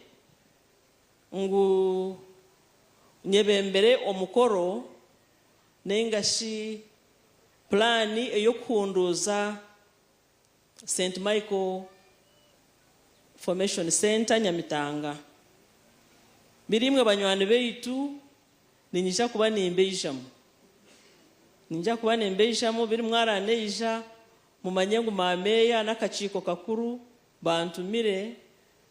ngu nyebembere omukoro nainga shi pulaani ey'okuhunduuza Saint Michael Formation Centre Nyamitanga. Biri imwe banywani baitu niinyija kuba nimbeijamu. Niinyija kuba nimbeijamu biri mwaraneija mumanye ngu maameeya n'akakiiko kakuru bantumire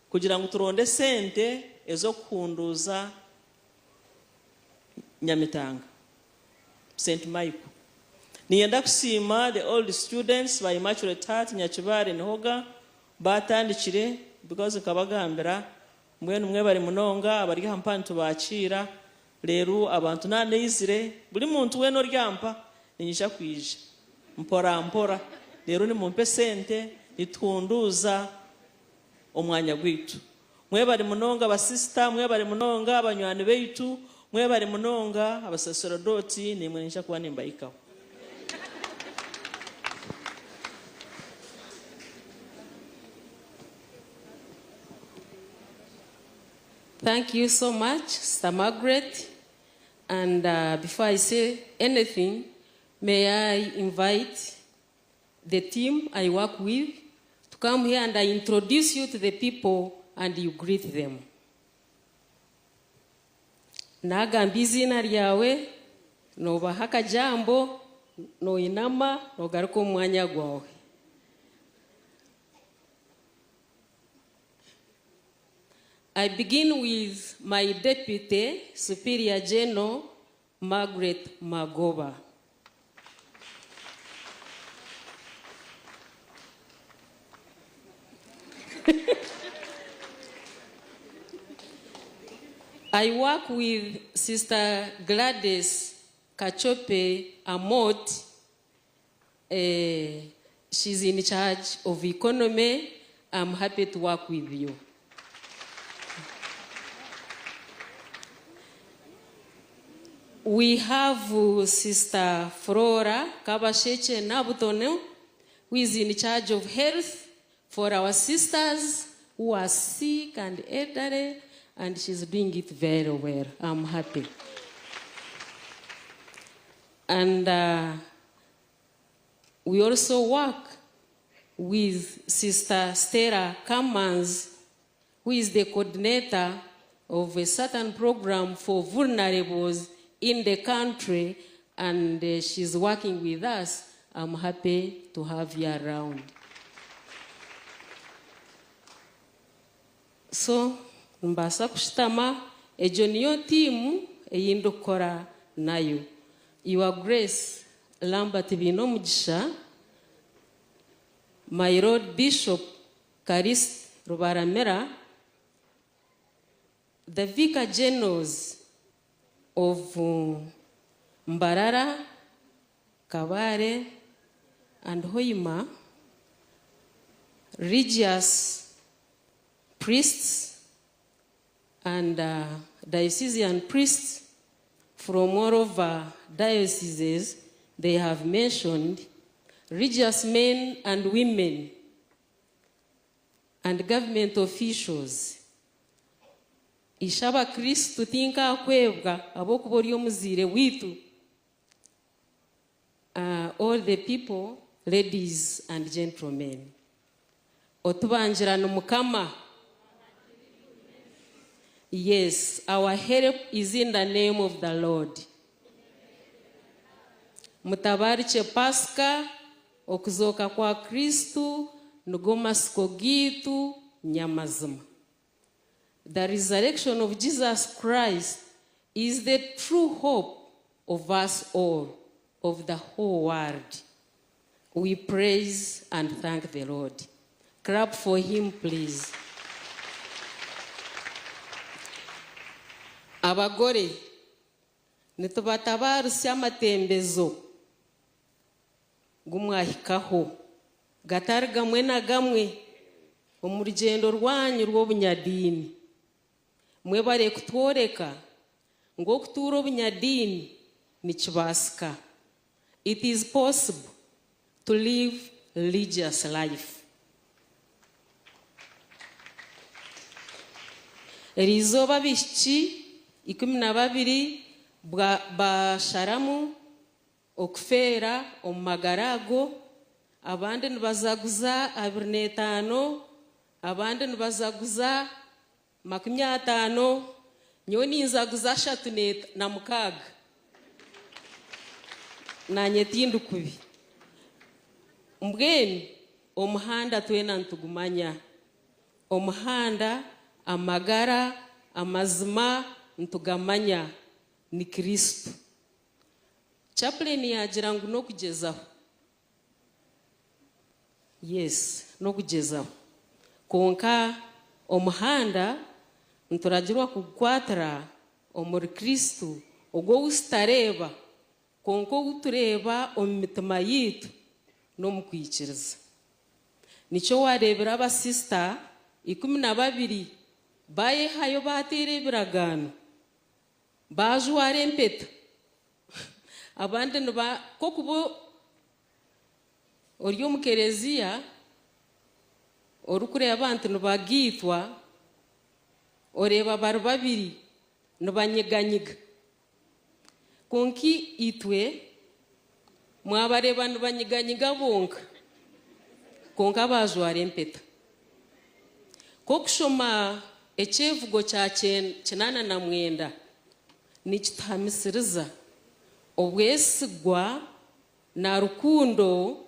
kugira ngu turonde esente ez'okuhunduuza Nyamitanga, Saint Michael. Niinyenda kusiima the old students ba Immaculate Heart Nyakibare Nihoga baatandikire because nkabagambira mbwenu mwebare munonga abari aha mpa nitubakiira reero abantu naaneizire buri muntu weena ori aha mpa niinyija kwija mpora mpora reero nimumpa esente nituhunduuza omwanya gwaitu. Mwebare munonga basisita, mwebare munonga banywani baitu, mwebare munonga abasaserodooti, naimwe niinyija kuba nimbahikaho.
Thank you so much, Sister Margaret. And before I say anything, may I invite the team I work with to come here and I introduce you to the people and you greet them. Nagamba eiziina ryawe, noobaha akajambo, noinama, noogaruka omu mwanya gwawe. I begin with my deputy superior general, Margaret Magoba. I work with Sister Gladys Kachope Amot. She's in charge of economy. I'm happy to work with you. We have Sister Flora Kabasheche Nabutone, who is in charge of health for our sisters who are sick and elderly, and she's doing it very well. I'm happy. And we also work with Sister Stella Kamans, who is the coordinator of a certain program for vulnerables in the country, and she's working with us. I'm happy to have you around. So, mbaasa kushutama, egyo niyo tiimu ei ndikukora nayo. Your Grace, Lambert Bainomugisha, my Lord Bishop Callist Rubaramira, the Vicar Generals of Mbarara, Kabale, and Hoima, religious priests and diocesan priests from all over dioceses they have mentioned, religious men and women, and government officials. Ishe abakristo tinkakwebwa ahabw'okuba ori omuzaire waitu. All the people, ladies and gentlemen. Otubangira ni Mukama. Yes, our help is in the name of the Lord. Mutabarikye Pasika, okuzooka kwa Kristo nigo matsiko gaitu nyamazima. The resurrection of Jesus Christ is the true hope of us all, of the whole world. We praise and thank the Lord. Clap for him, please. Abagore, nitubatabaarusya amatembezo gu mwahikaho, gatari gamwe na gamwe omu rugyendo rwanyu rw'obunyadiini. Mwebare kutworeka ngu okutuura obunyadiini nikibaasika. It is possible to live religious life. Eriizooba abaishiki 12 basharamu okufeera omu magara ago, abandi nibazaguza 25, abandi nibazaguza 50, nyowe ninzaguza 36. Naanye tindi kubi. Mbwenu omuhanda twena nitugumanya. Omuhanda, amagara, amazima nitugamanya, ni Kristo. Chaplain yaagira ngu n'okugyezaho. Yes, n'okugyezaho. Kwonka omuhanda nituragirwa kugukwatira omuri Kristo, ogwo ou tutareeba, kwonka ou tureeba omu mitima yaitu n'omu kwikiriza. Nikyo waareebire abasisita 12 baayehayo baateera ebiragaano, baajwara empeta. Abandi niba nk'okuba ori omu kereziya orikureeba abantu nibagaitwa, oreeba bari babiri nibanyiganyiga. Kwonka itwe mwabareeba nibanyiganyiga bonka, kwonka baajwara empeta. Nk'okushoma ekyevugo kya 89 nikituhamisiriza obwesigwa na rukundo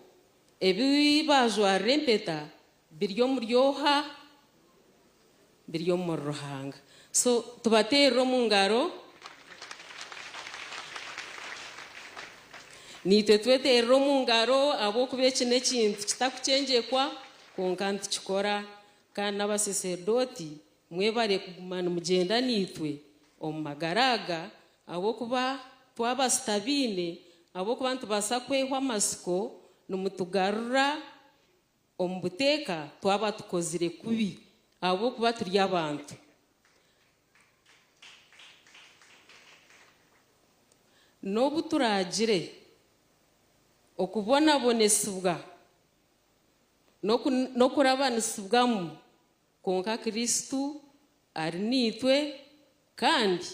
ebi baajwarire empeta biri omuri oha? Biri omuri Ruhanga. So tubateerere omu ngaro. Naitwe tweteerere omu ngaro ahabw'okuba eki n'ekintu kitarikukyengyekwa kwonka nitukikora. Kandi n'abasaserdooti mwebare kuguma nimugyenda naitwe omu magara aga ahabw'okuba twaba tutabaine, ahabw'okuba nitubaasa kwehwa amatsiko, nimutugarura omu buteeka twaba tukozire kubi ahabw'okuba turi abantu. N'obu turaagire okubonabonesibwa n'okurabanisibwamu, kwonka Kristo ari naitwe kandi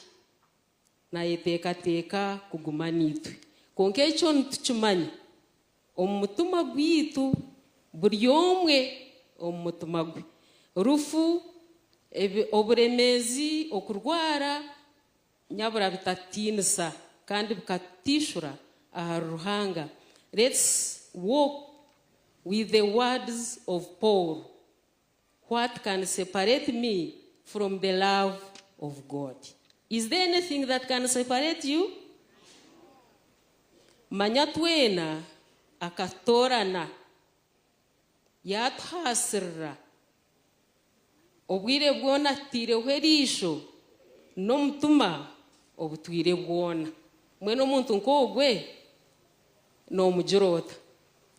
naayeteekateeka kuguma naitwe. Kwonka ekyo nitukimanya omu mutima gwaitu, buri omwe omu mutima gwe. Rufu, oburemeezi, okurwara, nyabura bitatutiinisa kandi bikatutaishura ahari Ruhanga. Let's walk with the words of Paul, What can separate me from the love of God? Is there anything that can separate you? Manya twena akatutoorana, yaatuhaasirira, obwire bwona atutaireho eriisho n'omutima obutwire bwona. Mbwenu omuntu nk'ogwe noomugira ota?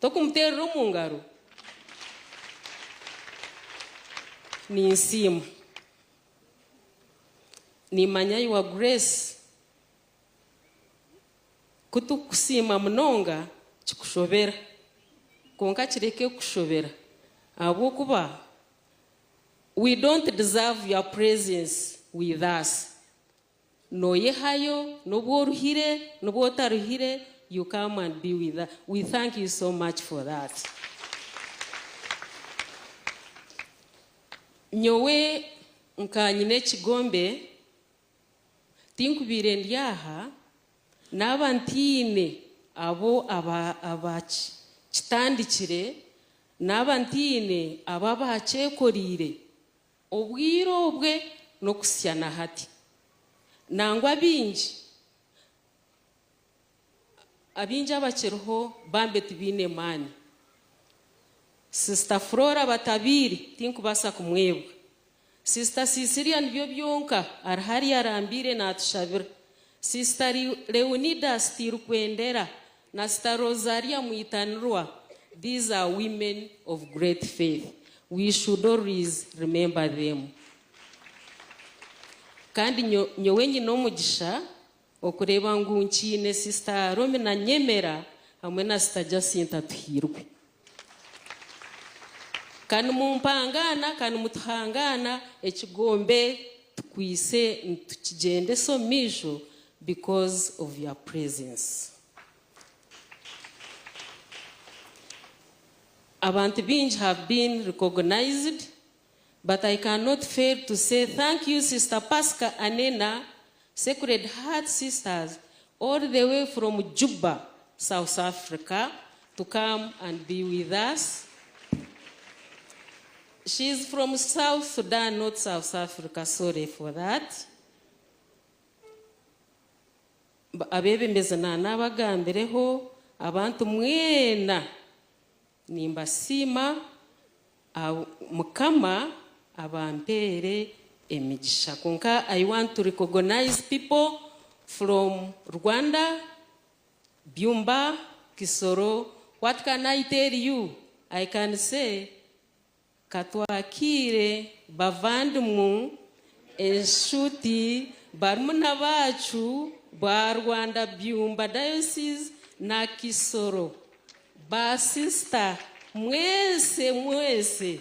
Tokumuteerera omu ngaro? Ninsiima. Nimanya your grace ku tukukusiima munonga kikushobera. Kwonka kireke kukushobera ahabw'okuba we don't deserve your presence with us. Nooyehayo n'obu oruhire n'obu otaruhire, you come and be with us. We thank you so much for that. Nyowe nka nyine ekigombe tinkubiire ndi aha naaba ntiine abo abakitandikire naaba ntiine abo abakyekoriire obwire obwe n'okuhitsya na hati. Nangwa abaingi abaingi abakiriho bambe tibaine maani. Sister Flora Batabiire tinkubaasa kumwebwa. Sister Cecilia nibyo byonka ari hariya arambiire naatushabira. Sister Leonidas Tirukwendera na Sister Rosalia Mwitanirwa, these are women of great faith. We should always remember them. Kandi nyowe nyine omugisha okureeba ngu nkiine Sister Romina Nyemera hamwe na Sister Jacinta Tuhirwe. Ka nimumpangana, ka nimutuhangana, ekigombe tukwise nitukigyendesa omu maisho because of your presence. Abantu baingi have been recognized but I cannot fail to say thank you Sister Pasca Anena, Sacred Heart Sisters, all the way from Juba, South Africa, to come and be with us. She's from South Sudan, not South Africa, sorry for that. Abeebembezi naanabagambireho, abantu mwena nimbasiima, Mukama abampeere emigisha. Kwonka I want to recognize people from Rwanda, Byumba, Kisoro. What can I tell you? I can say katwakiire bavandimwe, enshuti, barumuna baacu ba Rwanda Byumba Diocese na Kisoro. Ba sister mwese mwese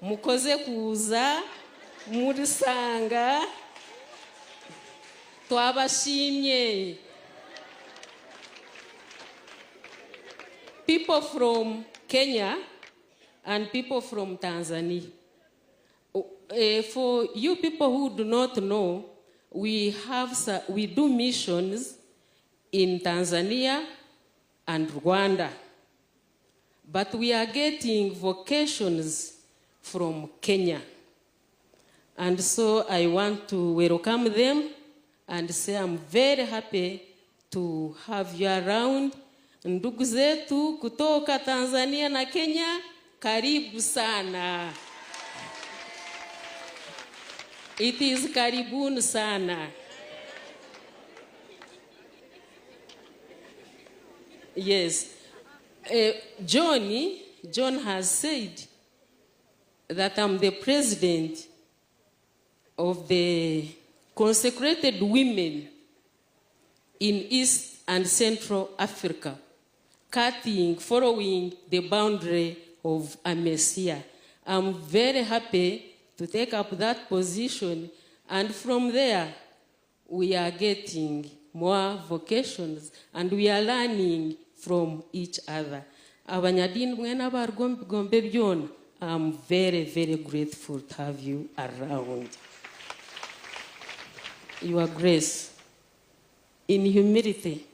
mukoze kuza murisanga twabashimye. People from Kenya and people from Tanzania. For you people who do not know, we do missions in Tanzania and Rwanda. But we are getting vocations from Kenya. And so I want to welcome them and say I'm very happy to have you around. Ndugu zetu kutoka Tanzania na Kenya, karibu sana. It is karibuni sana. Yes. John has said that I'm the president of the consecrated women in East and Central Africa, following the boundary of AMECEA. I'm very happy to take up that position, and from there, we are getting more vocations, and we are learning from each other. Abanyadini mwena abaruga omu bigombe byona, I'm very, very grateful to have you around. Your Grace, in humility,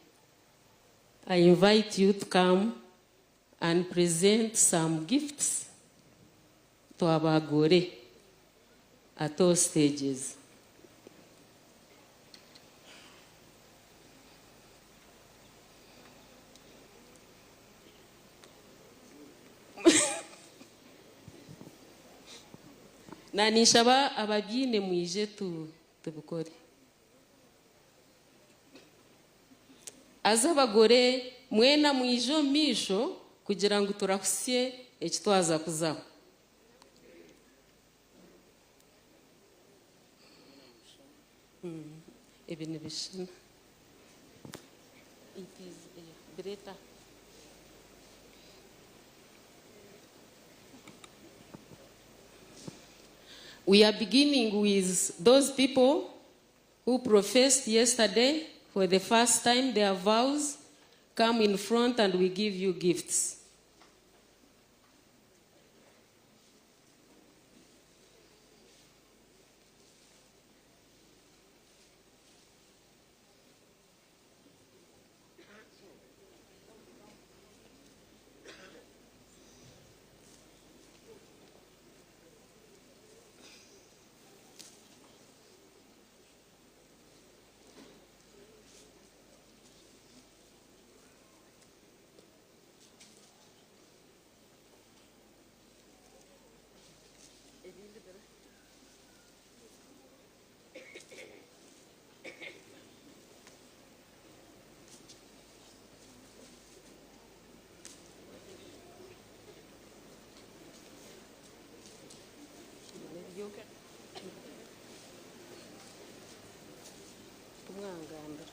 I invite you to come and present some gifts to abagore at all stages. Na ninshaba ababyine mwije tubikore. Aza abagore mwena mwije omu maisho kugira ngu turahusye ekitwaza kuzaho. Ebi nibishana. It is a greater. We are beginning with those people who professed yesterday for the first time their vows. Come in front and we give you gifts. Kumwangambira.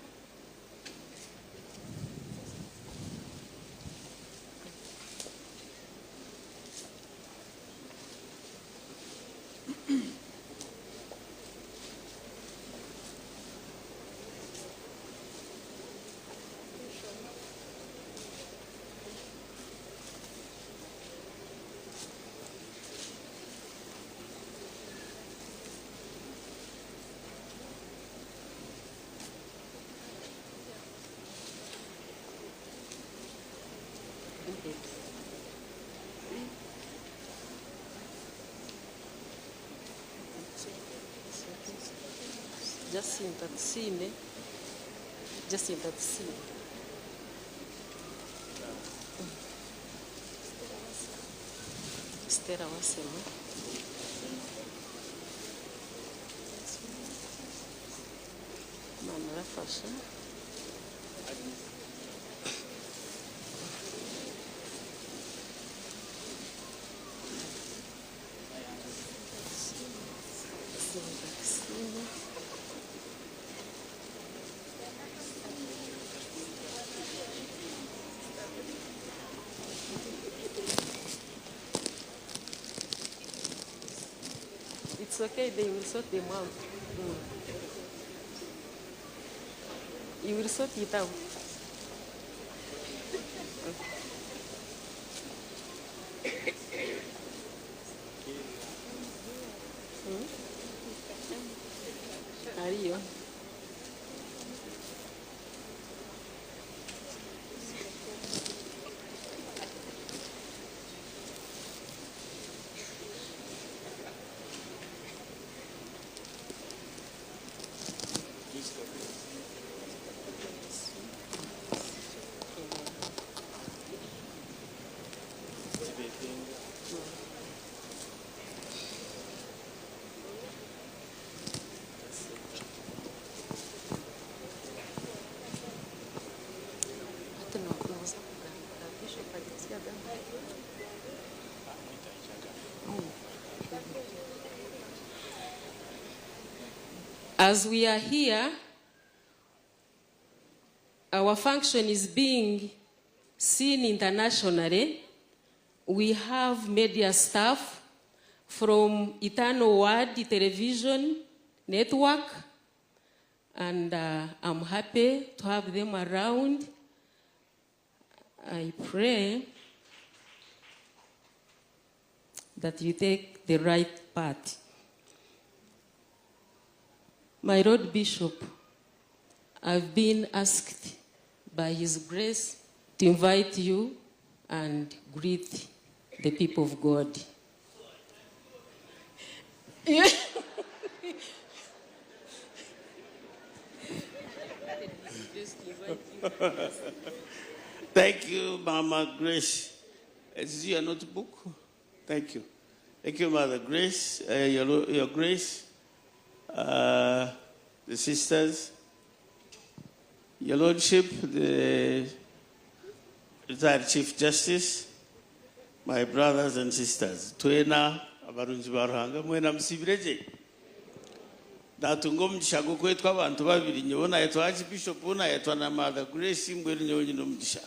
Jacinta Tusine. Jacinta Tusine. Stella Wasema. Mama arafasha. Jacinta Tusine. It's okay, they will sort them out. You will sort it out. Ariyo. Ati noza kugambira Bishop ageze agamba. As we are here, our function is being seen internationally. We have media staff from Eternal Word Television Network, and I'm happy to have them around. I pray that you take the right path. My Lord Bishop, I've been asked by His Grace to invite you and greet the people of God.
Thank you, Mama Grace. Is this your notebook? Thank you. Thank you, Mother Grace, your Grace, the sisters, Your Lordship, the retired Chief Justice, my brothers and sisters. Twena abarungi ba Ruhanga mwena musibireje. Natunga omugisha gw'okwetwa abantu babiri, nyowe nayetwa Archbishop, nayetwa na Mother Grace, mbwenu nyowe nyine omugisha.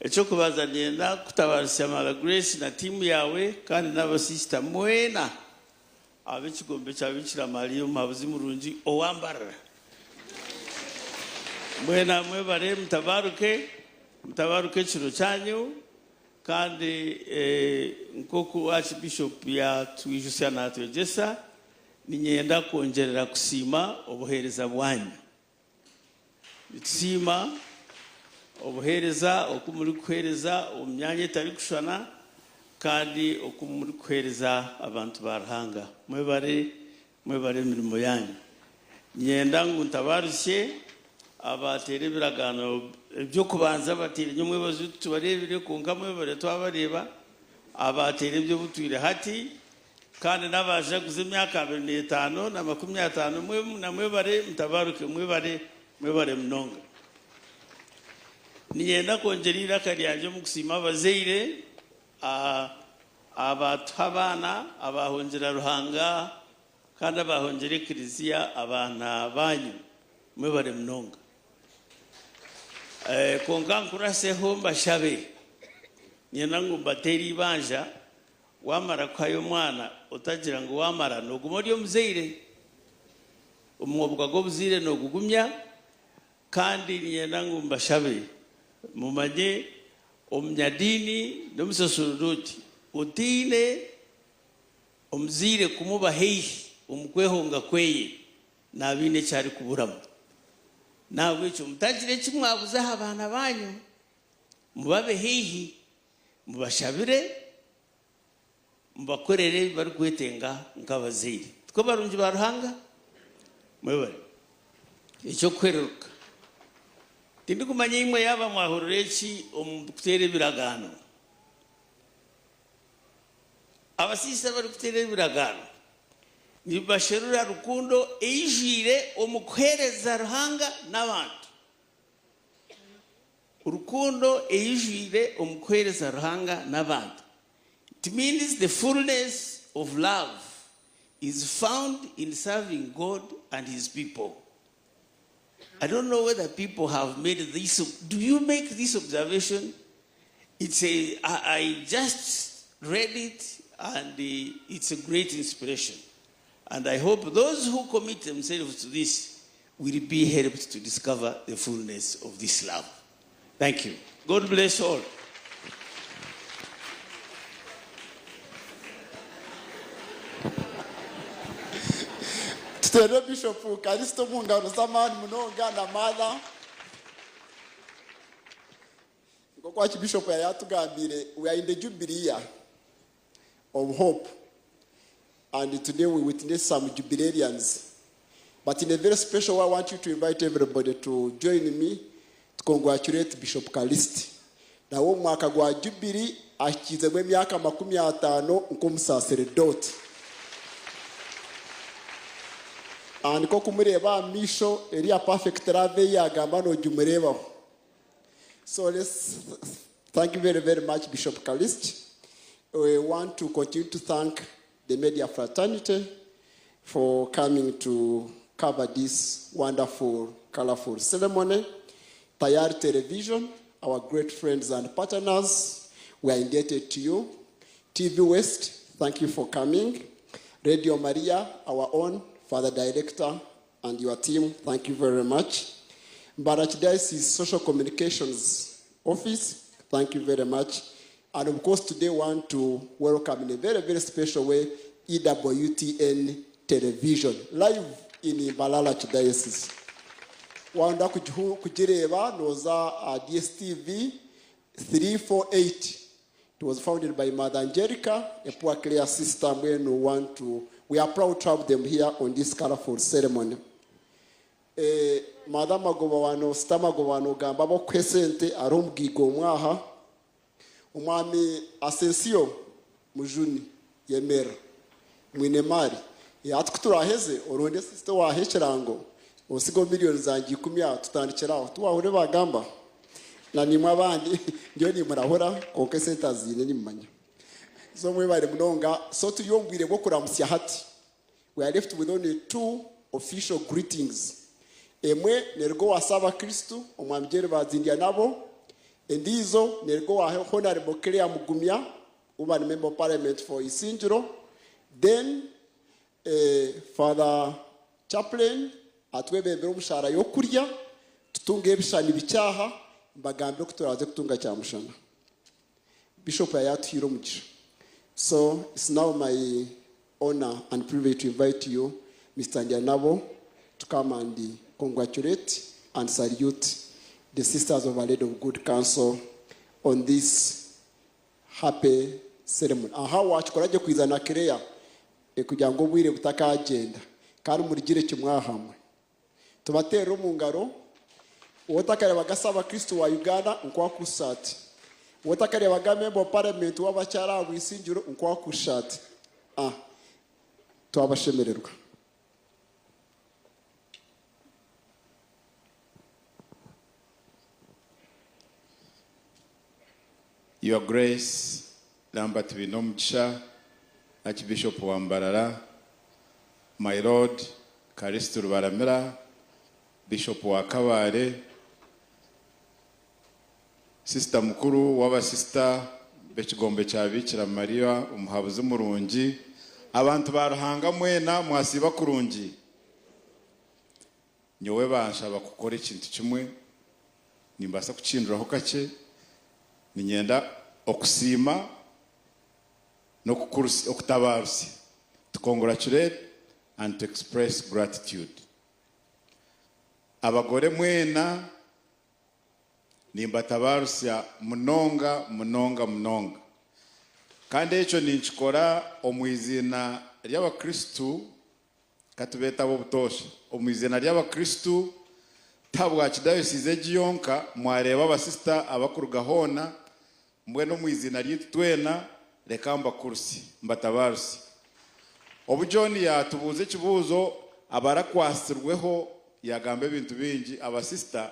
Ekyokubanza ninyenda kutabarisya Mother Grace na tiimu yawe kandi n'abasisita mwena ab'ekigombe kya Bikira Mariya omuhabuzi murungi owambarara. Mwena mwebare mutabaruke, mutabaruke ekiro kyanyu kandi eh, nk'oku Archbishop yatwijusya natwegyesa, niinyenda kwongyerera kusiima obuheereza bwanyu. Nitusiima obuheereza oku murikuheereza omu myanya etarikushushana kandi oku murikuheereza abantu ba Ruhanga. Mwebare, mwebare emirimo yanyu. Niinyenda ngu ntabaarusye abateera ebiragaano eby'okubanza abateire nyomwebazo tubareebire kwonka mwebare twabareeba abateire eby'obutwire hati kandi n'abajaguza emyaka 25 na 50 na mwebare mutabaruke mwebare mwebare munonga. Niinyenda kwongyera eiraka ryangye omu kusiima abazaire abatuha abaana abahongyera Ruhanga kandi abahongyera ekiriziya abaana banyu mwebare munonga. Kwonka nkuraseho mbashabe niinyenda ngu mbateere eibanja wamara kuhayo omwana otagira ngu wamara noguma ori omuzaire omwobwa gw'obuzaire nogugumya kandi niinyenda ngu mbashabe mumanye omunyadiini n'omusaseredooti otaine omuzaire kumuba haihi omu kwehonga kweye naaba aine eki arikuburamu. Nahabwekyo mutagira eki mwabuza aha baana banyu, mubabe haihi, mubashabire, mubakorere ebi barikwetenga nk'abazaire. Tikwo barungi ba Ruhanga? Mwebare. Eky'okuhereruka, tindikumanya imwe yaaba mwahurira eki omu kuteera ebiragaano. Abasiisi abarikuteera ebiragaano nibasherura rukundo eijwire omu kuheereza Ruhanga n'abantu. Rukundo eijwire omu kuheereza Ruhanga n'abantu. It means the fullness of love is found in serving God and his people. I don't know whether people have made this. Do you make this observation? I just read it and it's a great inspiration. And I hope those who commit themselves to this will be helped to discover the fullness of this love. Thank you. God bless all.
Tuteerere Bishop Karisto omu ngaro z'amaani munonga na Mother. Nk'oku Archbishop yari atugambiire, we are in the Jubilee year of hope and today we witness some jubilarians. But in a very special way, I want you to invite everybody to join me to congratulate Bishop Kalist. Nawe omu mwaka gwa Jubilee ahikiizemu emyaka 50 nk'omusaseredooti. And nk'oku mureeba aha maisho eriya perfect love ei yaagamba noogimureebaho. So let's thank you very, very much, Bishop Kalist. We want to continue to thank the media fraternity for coming to cover this wonderful, colorful ceremony. Tayari Television, our great friends and partners, we are indebted to you. TV West, thank you for coming. Radio Maria, our own Father Director, and your team, thank you very much. Mbarara Archdiocese Social Communications Office, thank you very much. And of course, today we want to welcome in a very, very special way EWTN Television, live in Mbarara Archdiocese. Wanda kugireeba noza DSTV 348. It was founded by Mother Angelica, a Poor Clare sister. When we want to, we are proud to have them here on this colorful ceremony. Mother Magoba wano, Sister Magoba wano, gamba bokuha esente ari omugaiga omwaha. Omwami Asensio Mujuni Yemera mwine mari. Hati ku turaheze oronde sister waaha ekirango osigeho miliyoni zangye 10 aha tutandikire aho tiwahure bagamba na nimwe abandi ndiyo nimurahura kwonka esente aziine nimumanya. So mwebare munonga. So turi omu bwire bw'okuramutsya hati. We are left with only 2 official greetings. Emwe neruga owa Saabakristu omwami Jerry Bazindya nabo. Endiizo neruga owa Honorable Claire Mugumya, Woman Member of Parliament for Isingiro. Then Father Chaplain atwebembera omushara y'okurya Tutunge ebishushani bikyaha mbagambire oku turaaze kutunga kyamushana. Bishop yayatuhiire omugisha. So it's now my honor and privilege to invite you, Mr. Ndyanabo, to come and congratulate and salute the Sisters of Our Lady of Good Counsel on this happy ceremony. Aha wakikora gye kwiza na Claire kugira ngu obwire butakagyenda kandi murigire kimwe ahamwe. Tubateerere omu ngaro. Otakareebaga Saabakristo wa Uganda nkwakushusha ati. Otakareebaga Member of Parliament w'abakyara aha Bwisingiro nkwakushusha ati. Ah, twabashemererwa.
Your Grace Lambert Bainomugisha, Archbishop wa Mbarara, My Lord Callixte Rubaramira, Bishop wa Kabale, Sister mukuru w'abasista b'ekigombe kya Biikira Maria Omuhabuzi Murungi, abantu ba Ruhanga mwena mwasiiba kurungi? Nyowe banshaba kukora ekintu kimwe, nimbaasa kukihinduraho kakye, niinyenda okusiima n'okukurusya, okutabaarusya, to congratulate and to express gratitude. Abagore mwena nimbatabaarusya munonga munonga munonga. Kandi ekyo ninkikora omu iziina ry'Abakristo Ka tubeete ab'obutoosha. Omu iziina ry'Abakristo, ti ahabwa kidayosiizi egi yonka, mwareeba abasisita abakuruga hoona, mbwenu omu iziina ryaitu twena, reka mbakurusye, mbatabaarusye. Obu John yaatubuuza ekibuuzo, abarakwatsirweho yaagamba ebintu bingi, abasisita,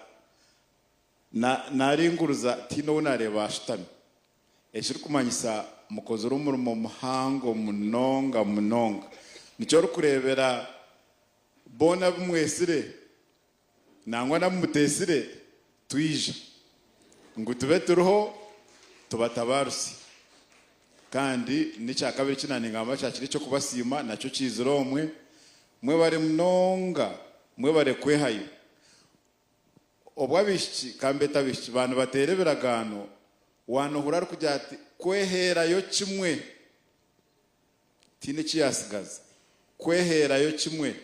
na, naaringuruza tihaine ou naareeba ashutami. Ekirikumanyisa mukozire omurimo muhango munonga munonga. Nikyo orikureebera boona abu mwetsire nangwa n'abu muteetsire twija ngu tube turiho tubatabaaruse. Kandi n'ekyakabiri eki naaningamba kyakiri eky'okubasiima nakyo kiizire omwe. Mwebare munonga, mwebare kwehayo. Obu abaishiki, ka mbeete abaishiki, baaba nibateera ebiragaano, waanohura arikugira ati, Kweheerayo kimwe. Tihaine eki yaatsigaza. Kweheerayo kimwe.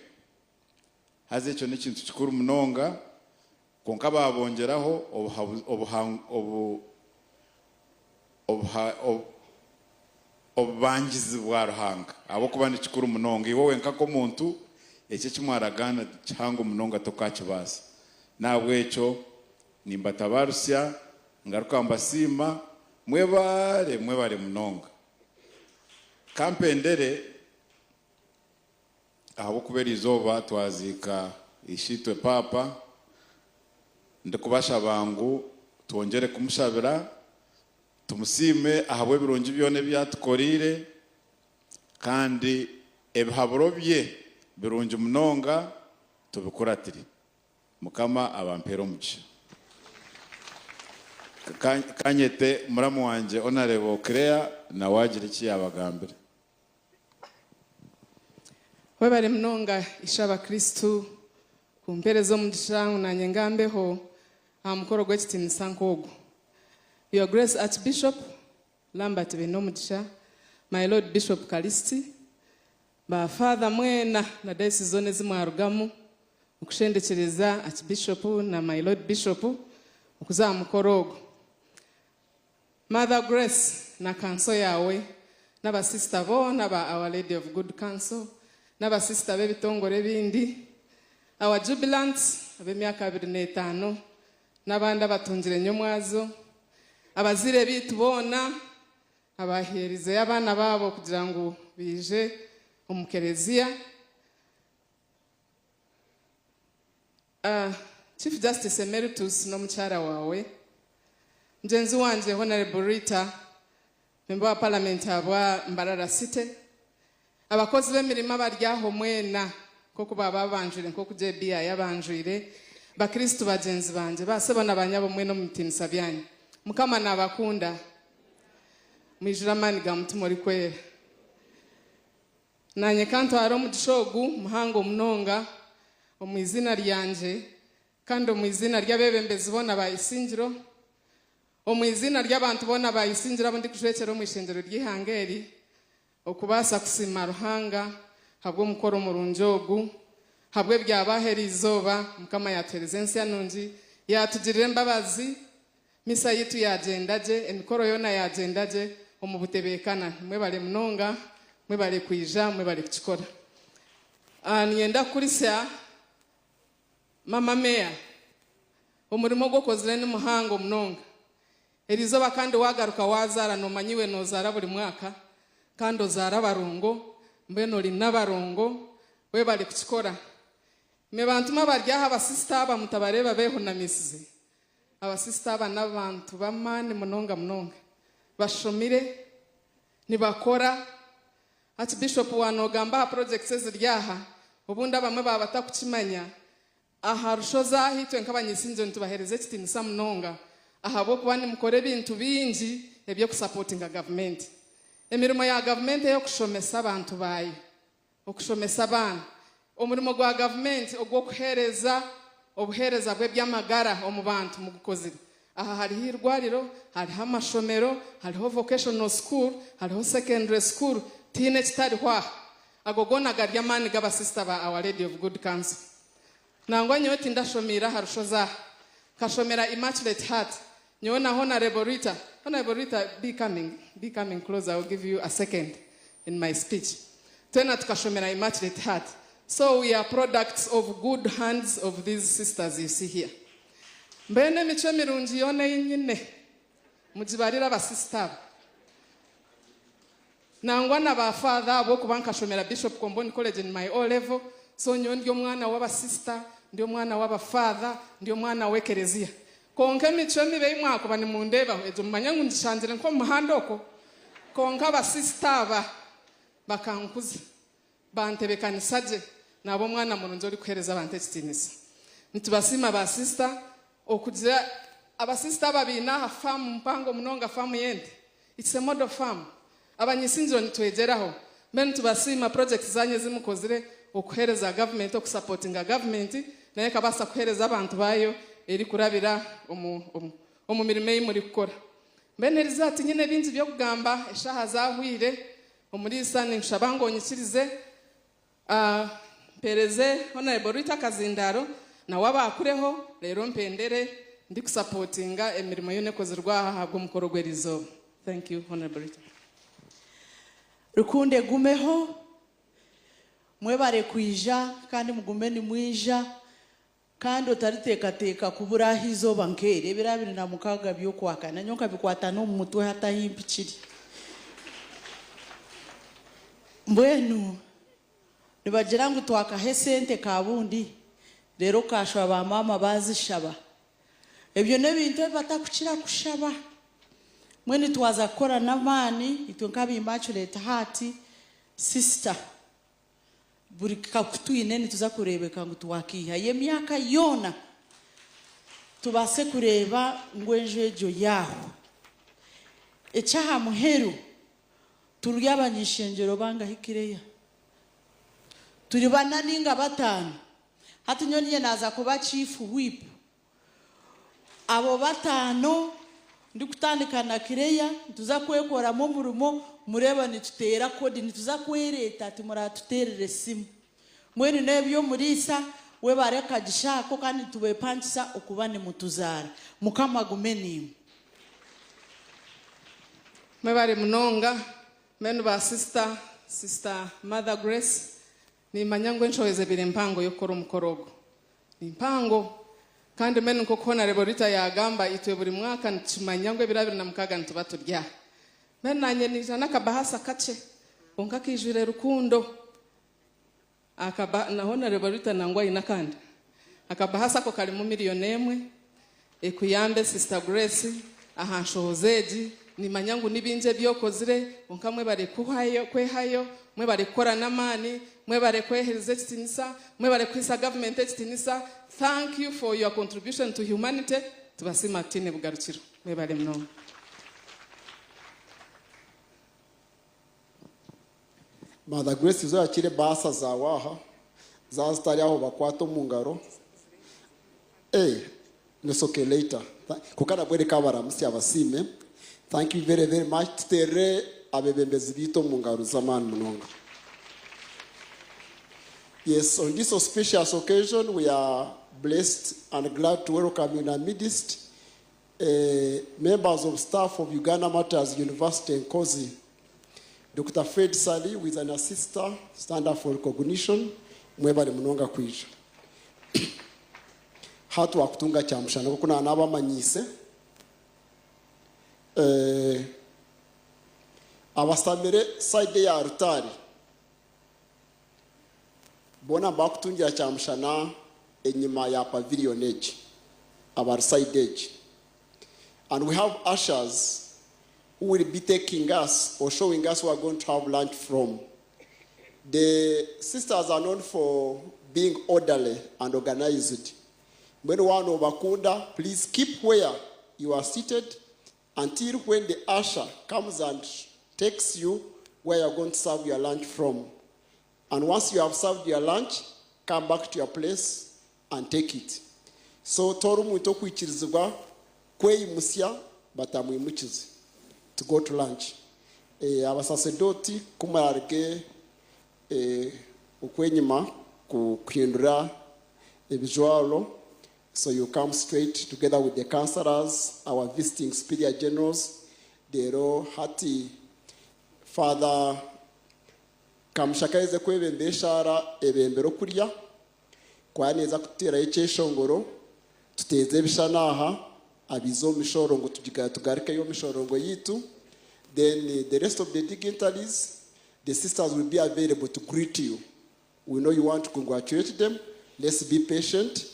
Haza ekyo n'ekintu kikuru munonga, kwonka baabongyeraho obuhabuzi, obuha, obu, obuha, obu, obubangizi bwa Ruhanga, ahabw'okuba ni kikuru munonga. Iwe wenka nk'omuntu, ekyo eki mwaragaana kihango munonga tokaakibaasa. N'ahabw'ekyo nimbatabaarusya, ngaruka mbasiima, mwebare, mwebare munonga. Ka mpendere, ahabw'okuba eriizooba twaziika Isheitwe Paapa, ndikubashaba ngu twongyere kumushabira, Tumusiime ahabw'ebirungi byona ebi atukoreire, kandi ebihaburo bye birungi munonga tubikuratire. Mukama abampeere omugisha. Ka nyete muramu wangye Honarebo Clare nawe agire eki yaabagambira.
Webare munonga Ishe Abakristo kumpereza omugisha ngu nanye ngambeho aha mukoro gw'ekitinisa nk'ogu. Your Grace Archbishop Lambert Bainomugisha, My Lord Bishop Kalisiti, ba Father mwena na Diocese zoona ezi mwarugamu okushendekyereza Archbishop na My Lord Bishop okuza aha mukoro ogu. Mother Grace na kanso yaawe n'abasisita boona ba Our Lady of Good Counsel n'abasisita b'ebitongore ebindi, our Jubilants ab'emyaka 25 n'abandi abatungire nyomwazo, abazaire baitu boona abaheerizeyo abaana baabo kugira ngu baije omu kereziya, Chief Justice Emeritus n'omukyara waawe, mugyenzi wangye Honourable Rita, Member wa Parliament ahabwa Mbarara City, abakozi b'emirimo abari aho mwena nk'oku baaba babanjwire nk'oku JB yayabanjwire, Bakristu bagyenzi bangye, baasebo na banyabo mwena omu bitiinisa byanyu. Mukama naabakunda. Mwijure amaani ga Mutima Orikwera. Naanye ka ntware omugisha ogu muhango munonga omu iziina ryangye.
Kandi omu iziina ry'abeebembezi boona ba Isingiro, omu iziina ry'abantu boona ba Isingiro abu ndikujwekyera omu ishengyero ry'eihanga eri, okubaasa kusiima Ruhanga habw'omukoro murungi ogu, habw'ebyabaho eriizooba, Mukama yaatuheereza ensya nungi, yaatugirira embabazi, Misa yaitu yaagyenda gye, emikoro yoona yaagyenda gye omu butebeekana. Mwebare munonga, mwebare kwija, mwebare kukikora. Niinyenda kukurisya Mama Meya, omurimo ogu okozire ni muhango munonga. Eriizooba kandi waagaruka waazaara, noomanya iwe noozaara buri mwaka kandi ozaara abarongo, mbwenu ori n'abarongo, webare kukikora. Imwe bantu mwe abari aha abasisita aba mutabareeba beehunamisize, Abasisita aba n'abantu b'amaani munonga munonga. Bashomire, nibakora. Archbishop waaba noogamba aha projects eziri aha, obundi abamwe baaba batakukimanya, aha rushozi aha itwe nk'abanyaisingyero nitubaheereza ekitiinisa munonga ahabw'okuba nimukora ebintu bingi eby'okusapotinga gavumenti. Emirimo ya gavumenti ey'okushomesa abantu baayo. Okushomesa abaana. Omurimo gwa gavumenti ogw'okuheereza obuheereza bw'eby'amagara omu bantu mugukozire. Aha hariho eirwariro, hariho amashomero, hariho vocational school, hariho secondary school, tihaine ekitariho aha. Ago goona gari amaani g'abasisita ba Our Lady of Good Counsel. Nangwa nyowe tindashomeire aha rushozi aha. Nkashomera Immaculate Heart. Nyowe na Honarebo Rita. Honarebo Rita, be coming, be coming close, I will give you a second in my speech. Twena tukashomera Immaculate Heart. So we are products of good hands of these sisters you see here. Mbwenu emicwe mirungi yoona ei nyine, mugibarire abasisita aba. Nangwa na ba father ahabw'okuba nkashomera Bishop Comboni College in my O level, so nyowe ndi omwana w'abasisita, ndi omwana w'aba father, ndi omwana w'ekereziya. Kwonka emicwe mibi ei mwakuba nimundeebaho, egyo mumanye ngu ngishangire nk'omu muhanda okwo. Kwonka abasisita aba bakankuza. Bantebekanisa gye, naaba omwana murungi orikuheereza abantu ekitiinisa. Nitubasiima ba sisita okugira abasisita aba baine aha faamu mpango munonga faamu y'ente. It's a model farm. Abanyisingiro nitwegyeraho. Mbwenu nitubasiima projects zaanyu ezi mukozire okuheereza gavumenti, okusapotinga gavumenti nayo ekabaasa kuheereza abantu baayo erikurabira omu omu mirimo ei murikukora. Mbwenu eriizooba tinyine bingi by'okugamba, eshaaha zaahweire. Omuriisa ninkushaba ngu onyikirize mpereze Honourable Rita Kazindaaro nawe abaakureho reero mpendere ndikusapotinga emirimo yoona ekozirwe aha ahabw'omukoro gw'eriizooba. Thank you Honourable Rita.
Rukundo egumeho. Mwebare kwija kandi mugume nimwija kandi otariteekateeka kubura aha izooba nk'eri ebiro 26 by'okwakana. Nyowe nkabikwata n'omu mutwe hati ahi mpikire. Mbwenu nibagira ngu twakaha esente kabundi reero okaashwa ba maama baazishaba. Ebyo n'ebintu ebi batakukira kushaba. Mbwenu twaza kukora n'amaani itwe nk'aba Immaculate Heart Sister. Buri ka ku twine nituza kureebeka ngu twakiihayo emyaka yoona tubaase kureeba ngu enju egyo yaahwa. Eky'aha muheru, turi abany'ishengyero bangahi Claire? Turi bana nainga bataano. Hati nyowe niinye naaza kuba chief whip. Abo bataano ndikutandika na Claire nituza kwekoramu omurimo mureeba nituteera kodi nituza kwereeta timuratuteerera esimu. Mbwenu n'eby'omuriisa webare akagisha ako kandi nitubepankisa okuba nimutuzaara. Mukama agume naimwe.
Mwebare munonga mbwenu ba sister, sister mother Grace nimanya ngu enshoheza ebaire mpango y'okukora omukoro ogu. Ni mpango. Kandi mbwenu nk'oku Honarebo Rita yaagamba, itwe buri mwaka nitukimanya ngu ebiro 26 nituba turi aha. Mbwenu naanye naija n'akabahasa kakye, kwonka kaijwire rukundo. Akaba, na Honarebo Rita nangwa aine akandi. Akabahasa ako karimu miriyoni emwe. Ekuyambe Sister Grace aha nshohoza egi. Nimanya ngu nibingi ebi okozire kwonka mwebare kuhayo kwehayo, mwebare kukora n'amaani, mwebare kwehereza ekitinisa, mwebare kuhaisa government ekitinisa. Thank you for your contribution to humanity. Tubasiima tutaine bugarukiro. Mwebare munonga.
Mother Grace iza oyakire ebaasa zaawe aha, zaaba zitari aho bakwate omu ngaro. Hey, it's okay later. Kukana bwere kabaramusi abasiime. Thank you very very much. Tutere abebembezi bitu omu ngaro z'amaani munonga. Yes, on this auspicious occasion, we are blessed and glad to welcome in our midst members of staff of Uganda Martyrs University Nkozi. Dr. Fred Sali, who is an assistant, stand up for recognition, mwebale munonga kwija. Hatu wakutunga kyamushana kuko nta n'abamanyise. Abasamire side ya rutari bona bakutungira kyamushana enyuma ya pavilion egi, abari side egi. And we have ushers who will be taking us or showing us where we are going to have lunch from. The sisters are known for being orderly and organized. When one obakunda, please keep where you are seated until when the usher comes and takes you where you are going to serve your lunch from. And once you have served your lunch, come back to your place and take it. So toru muntu okwikirizibwa kweyimusya batamwimukize to go to lunch. Abasacerdoti kumararge okwenyima kuhindura ebijwaro. So you come straight together with the counselors, our visiting superior generals, Dero hati Father Kamushakaize kwebembera eshara ebembera okurya kwaneza kuterayo ekyeshongoro tuteze ebishana aha abize omu mishorongo tugarikeyo omu yitu. Then the rest of the dignitaries, the sisters will be available to greet you. We know you want to congratulate them. Let's be patient.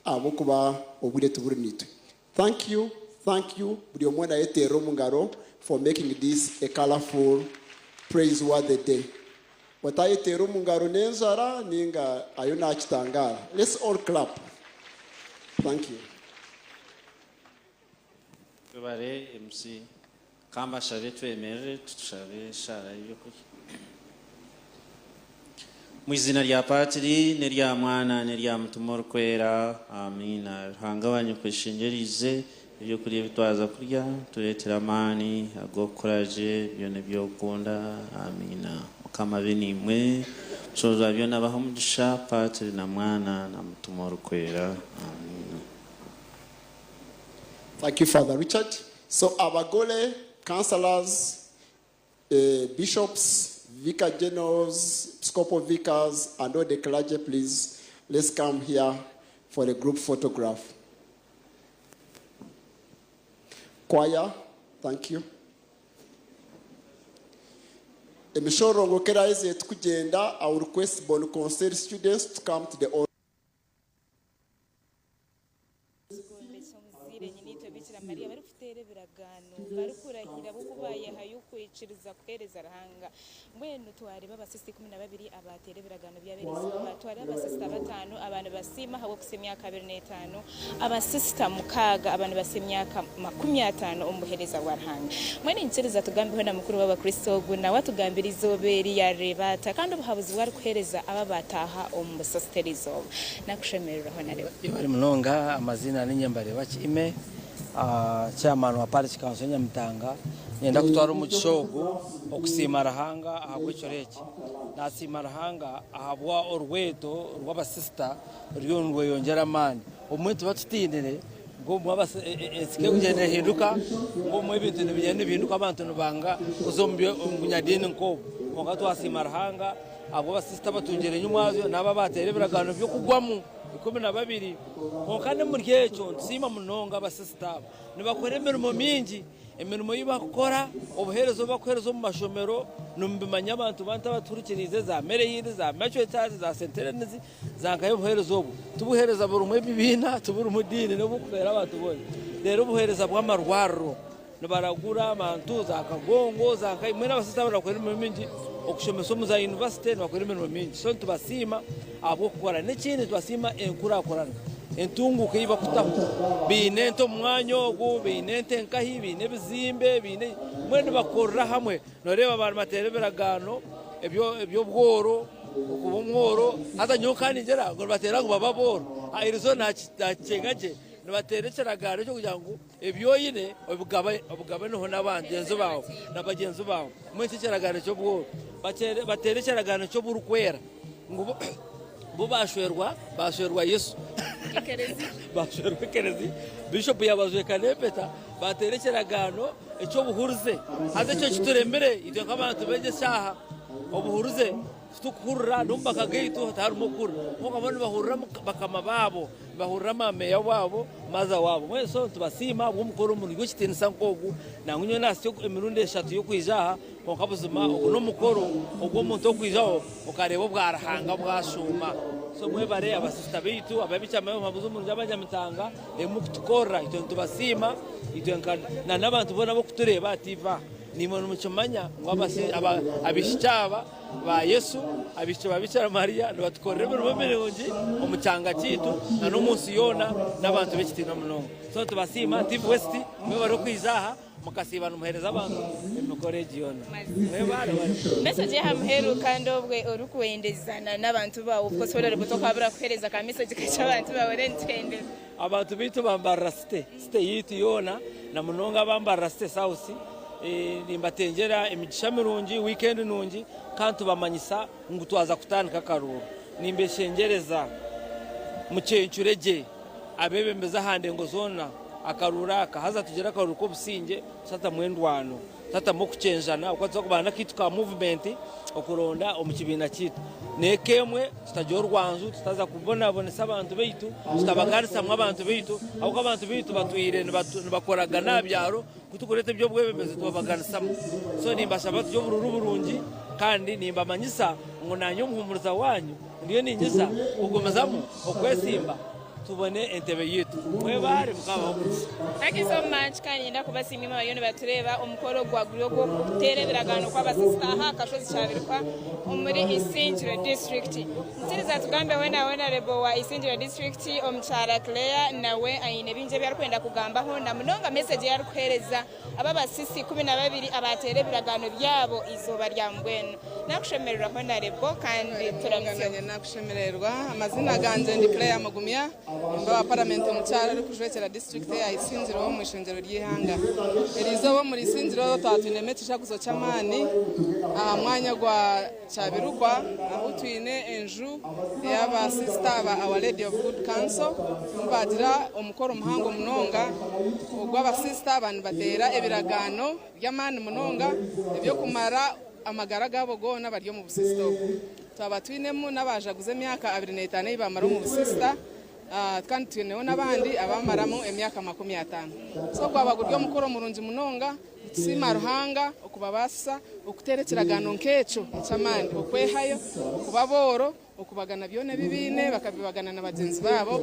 Abokuba obwire tuburi nitwe. Thank you, thank you. Buri omwe nayeteera omu ngaro for making this a colorful, praiseworthy day. Watayeteera omu ngaro n'enjara ninga ayo nakitangara. Let's all clap. Thank you.
Tubare MC kamba shabe twemerere tutushabe shara y'ibyokurya. Mu izina rya Patiri n'irya Mwana n'irya Mutima Orikwera, amina. Ruhanga wanyu kweshengerize ibyokurya bitwaza kurya turetera amani agokuraje byone byokunda, amina. Mukama be nimwe mushobozi wa byona abahe omugisha, Patiri na Mwana na Mutima Orikwera, amina.
Thank you, Father Richard. So abagole, counselors, bishops, vicar generals, episcopal vicars, and all the clergy, please, let's come here for a group photograph. Choir, thank you. Emishorongo keraeze tukugenda, I will request Bon Concert students to come to the
Maria bari kuteera ebiragaano bari kurahira bokubayehayo okwikiriza kuheereza Ruhanga. Mbwenu twareba abasisita 12 abateera ebiragaano by'abeereza, twareba abasisita 5 abantu basiima ahabw'okusa emyaka 25, abasisita 6 abantu basiima emyaka 50 omu buheereza bwa Ruhanga. Mbwenu enyikiriza tugambeho na mukuru w'abakristo ogu nawe atugambira izooba eri yareeba ata kandi obuhabuzi bwarikuheereza aba bataaha omu busisita eri izooba. Nakushemereraho nareba.
Ibari munonga amazina n'inyambare bakime. Chairman wa parish council Nyamitanga nyenda kutwara omugisha ogu okusiima Ruhanga ahabw'ekiro eki. Nasiima Ruhanga ahabwa orweto rw'abasisita ruriyo nirweyongyera amaani. Obumwe tuba tutiinire ngu ensi kekugenda ehinduka, ngu obumwe ebintu nibigenda nibihinduka abantu nibanga kuza omu bunyadiini nk'obu. Kwonka twasiima Ruhanga ahabw'abasisita batungire enyimwazyo n'abo abateera ebiragaano by'okugwamu 12. Kwonka n'omuri ekyo ntusiima munonga abasisita aba nibakora emirimo mingi, emirimo ei bakukora, obuheereza obu bakuheereza omu mashomero nimubimanya abantu bantu abaturikiriize za Merehiri, za Machwetazi, za Senterenizi, za nkayo obuheereza obu tubuheereza burimu ebibiina, tuburimu diini n'obukufeera abantu boona. Reero obuheereza bw'amarwariro nibaragura abantu za Kagongo, za nkayo mbwenu abasisita barakora emirimo mingi, okushomesa omu za yunivasite nibakora emirimo mingi. So nitubasiima ahabw'okukora. N'ekindi nitubasiima enkurakurana, entunguka ei bakutaho. Baine ente omu mwanya ogu, baine ente nkahi, baine ebizimbe, baine mbwenu nibakorera hamwe. Noreeba abantu bateera ebiragaano eby'obworo Okuba omworo haza nyowe nka ningira ngu nibateera ngu babe abooro. Eriizooba naakikyenga gye, nibateera ekiragaano eky'okugira ngu ebi oine obigabaneho n'abagyenzi baawe na bagyenzi baawe. Mbwenu ekyo ekiragaano ky'obworo. Bateera ekiragaano ky'oburikwera ngu bo baashwerwa, baashwerwa Yesu. Baashwerwa ekereziya. Bishopu yaabajweka n'empeta, baateera ekiragaano eky'obuhurize. Haza ekyo kituremire itwe nk'abantu b'egi eshaaha. Obuhurize titukuhurira n'omu maka gaitu tiharimu okuhurira. Kwonka bo nibahurira bakama baabo, nibahurira maameeya waabo, maaza waabo. Mbwenu so nitubasiima ahabw'omukoro murungi gw'ekitiinisa nk'ogu. Nangwa nyowe naahitsya emirundi eshatu y'okwija aha, kwonka buzima ogu n'omukoro ogw'omuntu okwijaho okareeba obwaruhanga bwashuuma. So mwebare abasisita baitu ab'ekyama ky'omuhabuzi omurungi abanyamitanga ebi murikutukorera itwe nitubasiima itwe nka n'abantu boona ab'okutureeba aha tiivi aha. Naimwe nimukimanya ngu abaishiki aba ba Yesu, abaishiki ba Bikira Mariya nibatukorera emirimo mirungi omu kyanga kyaitu na n'omu nsi yoona n'abantu b'ekitiinwa munonga. So nitubasiima TV West mwebare okwija aha mukasiiba nimuheereza abantu emikoro egi yoona. Mwebare.
Message y'aha muheru kandi obwe orikwendezana n'abantu baawe of course honourable tokabura kuheereza ka message kakye abantu baawe then tuhendeze.
Abantu baitu ba Mbarara City, City yaitu yoona na munonga aba Mbarara City South nimbatengyera emigisha mirungi, wiikendi nungi kandi tubamanyisa ngu twaza kutandika akaruuru. Nimbeshengyereza mukyencure gye abeebembezi aha ndengo zoona akaruuru aka haza tugire akaruuru k'obusingye tutatamu endwano, tutatamu okukyenjana ahabw'okuba nituza kuba n'akaitu ka muvumenti okuronda omu kibiina kyaitu. N'eka emwe tutagira orwanju, tutaza kubonabonesa abantu baitu, tutabagarisamu abantu baitu ahabw'okuba abantu baitu batwire nibakoragana aha byaro, ku turikureeta eby'obwebembezi tubabaganisamu. So nimbashaba tugire oburuuru burungi kandi nimbamanyisa ngu naanye omuhuumuriza waanyu ndiyo niinyija kugumizamu okwesimba. Tubone entebe yaitu. Mwebare Mukama abahe omugisha.
Thank you so much kandi niinyenda kubasiima imwe abariyo nibatureeba omukoro gwa guri ogw'okuteera ebiragaano kw'abasisita aha akashozi Kyabirikwa omuri Isingiro district. Ntiriza tugambeho na Honorable wa Isingiro district omukyara Claire nawe aine bingi ebi arikwenda kugambaho na munonga message ei arikuheereza Aba abasisi 12 abaateera ebiragaano byabo eizooba rya mbwenu. Nakushemererwa Honarebo kandi turamutsyeho.
Nanye nakushemererwa. Amazina gangye ndi Claire Mugumya, Memba wa Paramenti omukyara orikujwekyera disiturikiti eya Isingiro omu ishengyero ry'eihanga. Eriizooba omuri Isingiro twaba twinemu ekijaguzo ky'amaani aha mwanya gwa Kyabirukwa ahu twine enju ey'aba sisita ba Our Lady of Good Counsel ahu baagira omukoro muhango munonga ogw'abasisita aba nibateera ebiragaano by'amaani munonga eby'okumara amagara gaabo goona bari omu busisita obwo. Twaba twinemu n'abaajaguza emyaka 25 ei baamara omu busisita. Kandi twineho n'abandi abamaramu emyaka 50. So gwaba guri omukoro murungi munonga. Nitusiima Ruhanga okubabaasisa okuteera ekiragaano nk'ekyo eky'amaani, okwehayo, okuba abooro, okubagana byona ebi baine bakabibagana na bagyenzi baabo,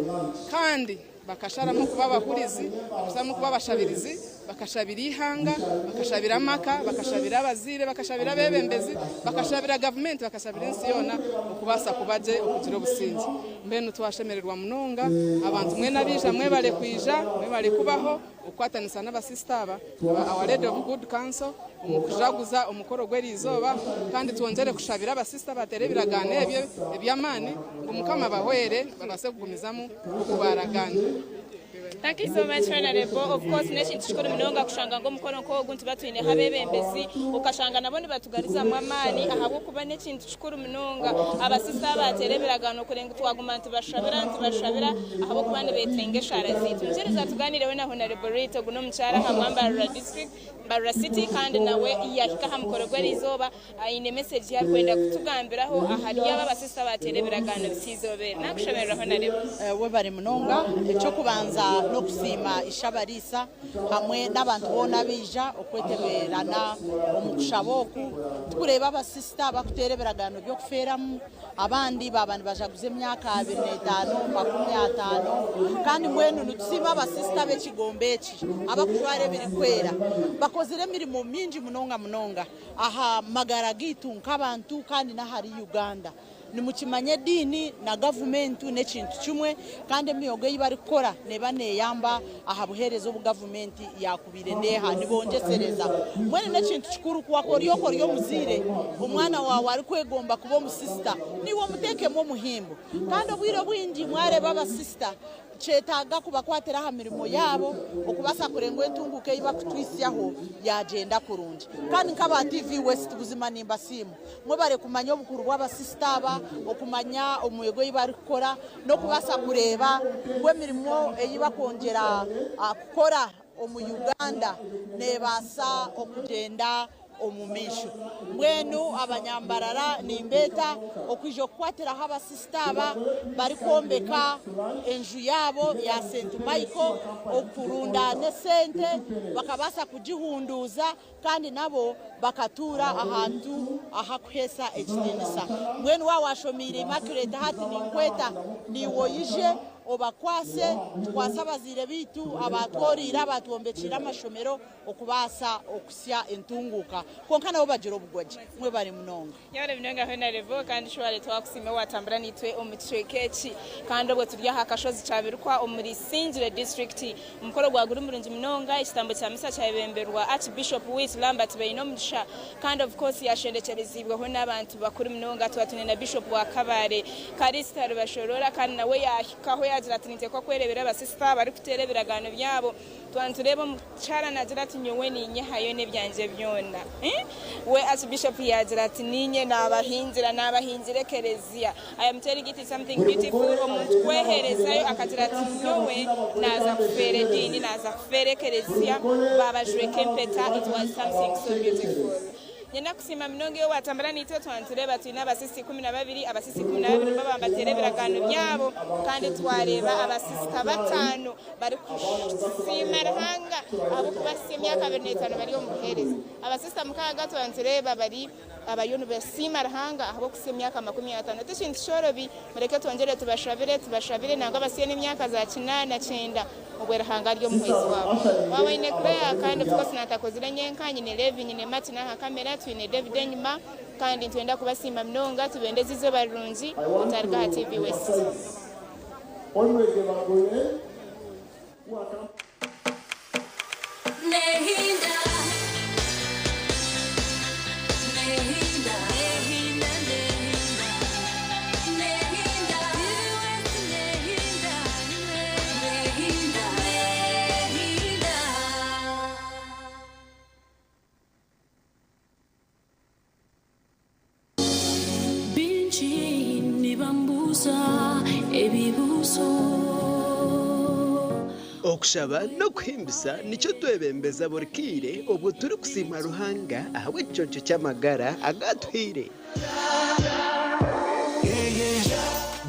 kandi bakasharamu kuba abahurizi, bakasharamu kuba abashabirizi, bakashabira eihanga, bakashabira amaka, bakashabira abazaire, bakashabira abeebembezi, bakashabira gavumenti, bakashabira ensi yoona okubaasa kuba gye, okugira obusingye. Mbwenu twashemererwa munonga. Abantu mwena abaija mwebare kwija, mwebare kubaho. Okukwatanisa n'abasisita aba aba Our Lady of Good Counsel omu kujaguza omukoro gw'eriizooba kandi twongyere kushabira abasisita abateera ebiragaano ebyo eby'amaani ngu Mukama abahwere babaase kugumizamu oku baaragaana.
Thank you so much Honourable. Of course n'ekintu kikuru munonga kushanga ngu omukoro nk'ogu nituba twineho abeebembezi okashanga nabo nibatugarizamu amaani ahabw'okuba n'ekintu kikuru munonga abasisita abateera ebiragaano kure ngu twaguma nitubashabira nitubashabira ahabw'okuba nibetenga eshaara zaitu. Nyikiriza tuganireho na Honarebo Rita ogu n'omukyara aha bwa Mbarara district, Mbarara city kandi nawe yahika aha mukoro gw'erizooba aine message ei arikwenda kutugambiraho ahari abo abasisita abateera ebiragaano bitsya eizooba eri. Nakushemererwa Honarebo.
Webare munonga. Eky'okubanza n'okusiima Ishabariisa hamwe n'abantu boona abaija okweteberana omu kushaba oku. Tukureeba abasisita bakuteera ebiragaano by'okufeeramu. Abandi baaba nibajaguza emyaka 25, 50, kandi mbwenu nitusiima abasisita b'ekigombe eki abakujwara ebirikwera. Bakozire emirimo mingi munonga munonga aha magara gaitu nk'abantu kandi n'ahari Uganda. Nimukimanya ediini na gavumenti n'ekintu kimwe, kandi emiyogo ei barikukora neeba neeyamba aha buheereza obu gavumenti yaakubaire neeha, nibongyesereza. Mbwenu n'ekintu kikuru ku wakuba ori ori omuzaire, omwana waawe arikwegomba kuba omusisita, naiwe omuteekemu omuhimbo. Kandi obwire obwingi mwareeba abasisita, Kyetaaga kubakwatira aha mirimo yaabo okubaasa kureeba ngu entunguuka ei barikutwitsyaho yaagyenda kurungi. Kandi nk'aba TV West buzima nimbasiima. Mwebare kumanya obukuru bw'abasisita aba, okumanya omwego ei barikukora n'okubaasa kureeba ngu emirimo ei barikwongyera kukora omu Uganda neebaasa okugyenda omu maisho. Mbwenu abanyambarara nimbeeta okwija okukwatiraho abasisita aba barikwombeka enju yaabo ya St Michael okurundaana esente bakabaasa kugihunduuza kandi nabo bakatuura ahantu ahakuheesa ekitiinisa. Mbwenu waaba washomiire Immaculate hati ninkweta naiwe oije obakwase, tukwase abazaire baitu abaatworiire abaatwombekiire amashomero okubaasa okusya entunguuka kwonka nabo bagira obugwagye. Mwebare munonga.
Yebare munonga Honarebo kandi shware twakusiima watambura naitwe omu kicweka eki kandi obwo turi aha kashozi Kyabirikwa omuri Isingiro disiturikiti. Omukoro gwa guri murungi munonga, ekitambo kya misa kyayebemberwa Archbishop waitu Lambert Bainomugisha kandi of course yashendekyereziibweho n'abantu bakuru munonga. Twaba twine na Bishop wa Kabale Callista Rubashorora kandi nawe yahikaho yagira ati ninteekwa kwerebera abasisita abarikuteera ebiragaano byabo. Twaba nitureeba omukyara naagira ati nyowe ninyehayo n'ebyangye byona. We Archbishop yaagira ati niinye naabahingira, naabahingira ekereziya. I am telling you it is something beautiful omuntu kweheerezayo akagira ati nyowe naaza kufeera ediini, naaza kufeera ekereziya, baabajweka empeta, it was something so beautiful. Nyenda kusiima munonga iwe waatambura naitwe twaba nitureeba twine abasisi 12, abasisi 12 nibo bambateera ebiragaano byabo kandi twareeba abasisita bataano barikusiima Ruhanga ahabw'okubahitsya emyaka 25 bari omu buheereza. Abasisita mukaaga twaba nitureeba bari abariyo nibasiima Ruhanga ahabw'okuhitsya emyaka 50. Ti kintu kyorobi, mureke twongyere tubashabire, tubashabire nangwa abahitsye n'emyaka za kinaana, kyenda, obwo Ruhanga ari omuhwezi waabo. Waaba oine Claire kandi of course naatakozire nyenka, nyine Levi, nyine Martin aha kamera, twine David enyima kandi nitwenda kubasiima munonga, tubendeze eizooba rirungi, otaruga aha TV West.
Bingi nibambuuza ebibuuzo.
Okushaba n'okuhimbisa nikyo twebembeza buri kaire obwo turikusiima Ruhanga ahabw'ekiconco ky'amagara agu atuhaire.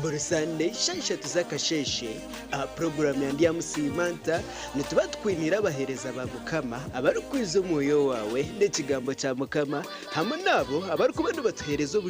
Buri Sande shaaha ishatu z'akasheeshe aha puroguraamu ya Ndyamusiima Nta, nituba tukwiniire abaheereza ba Mukama abarikukwiza omwoyo waawe n'ekigambo kya Mukama hamwe n'abo abarikuba nibatuheereza obujuzi.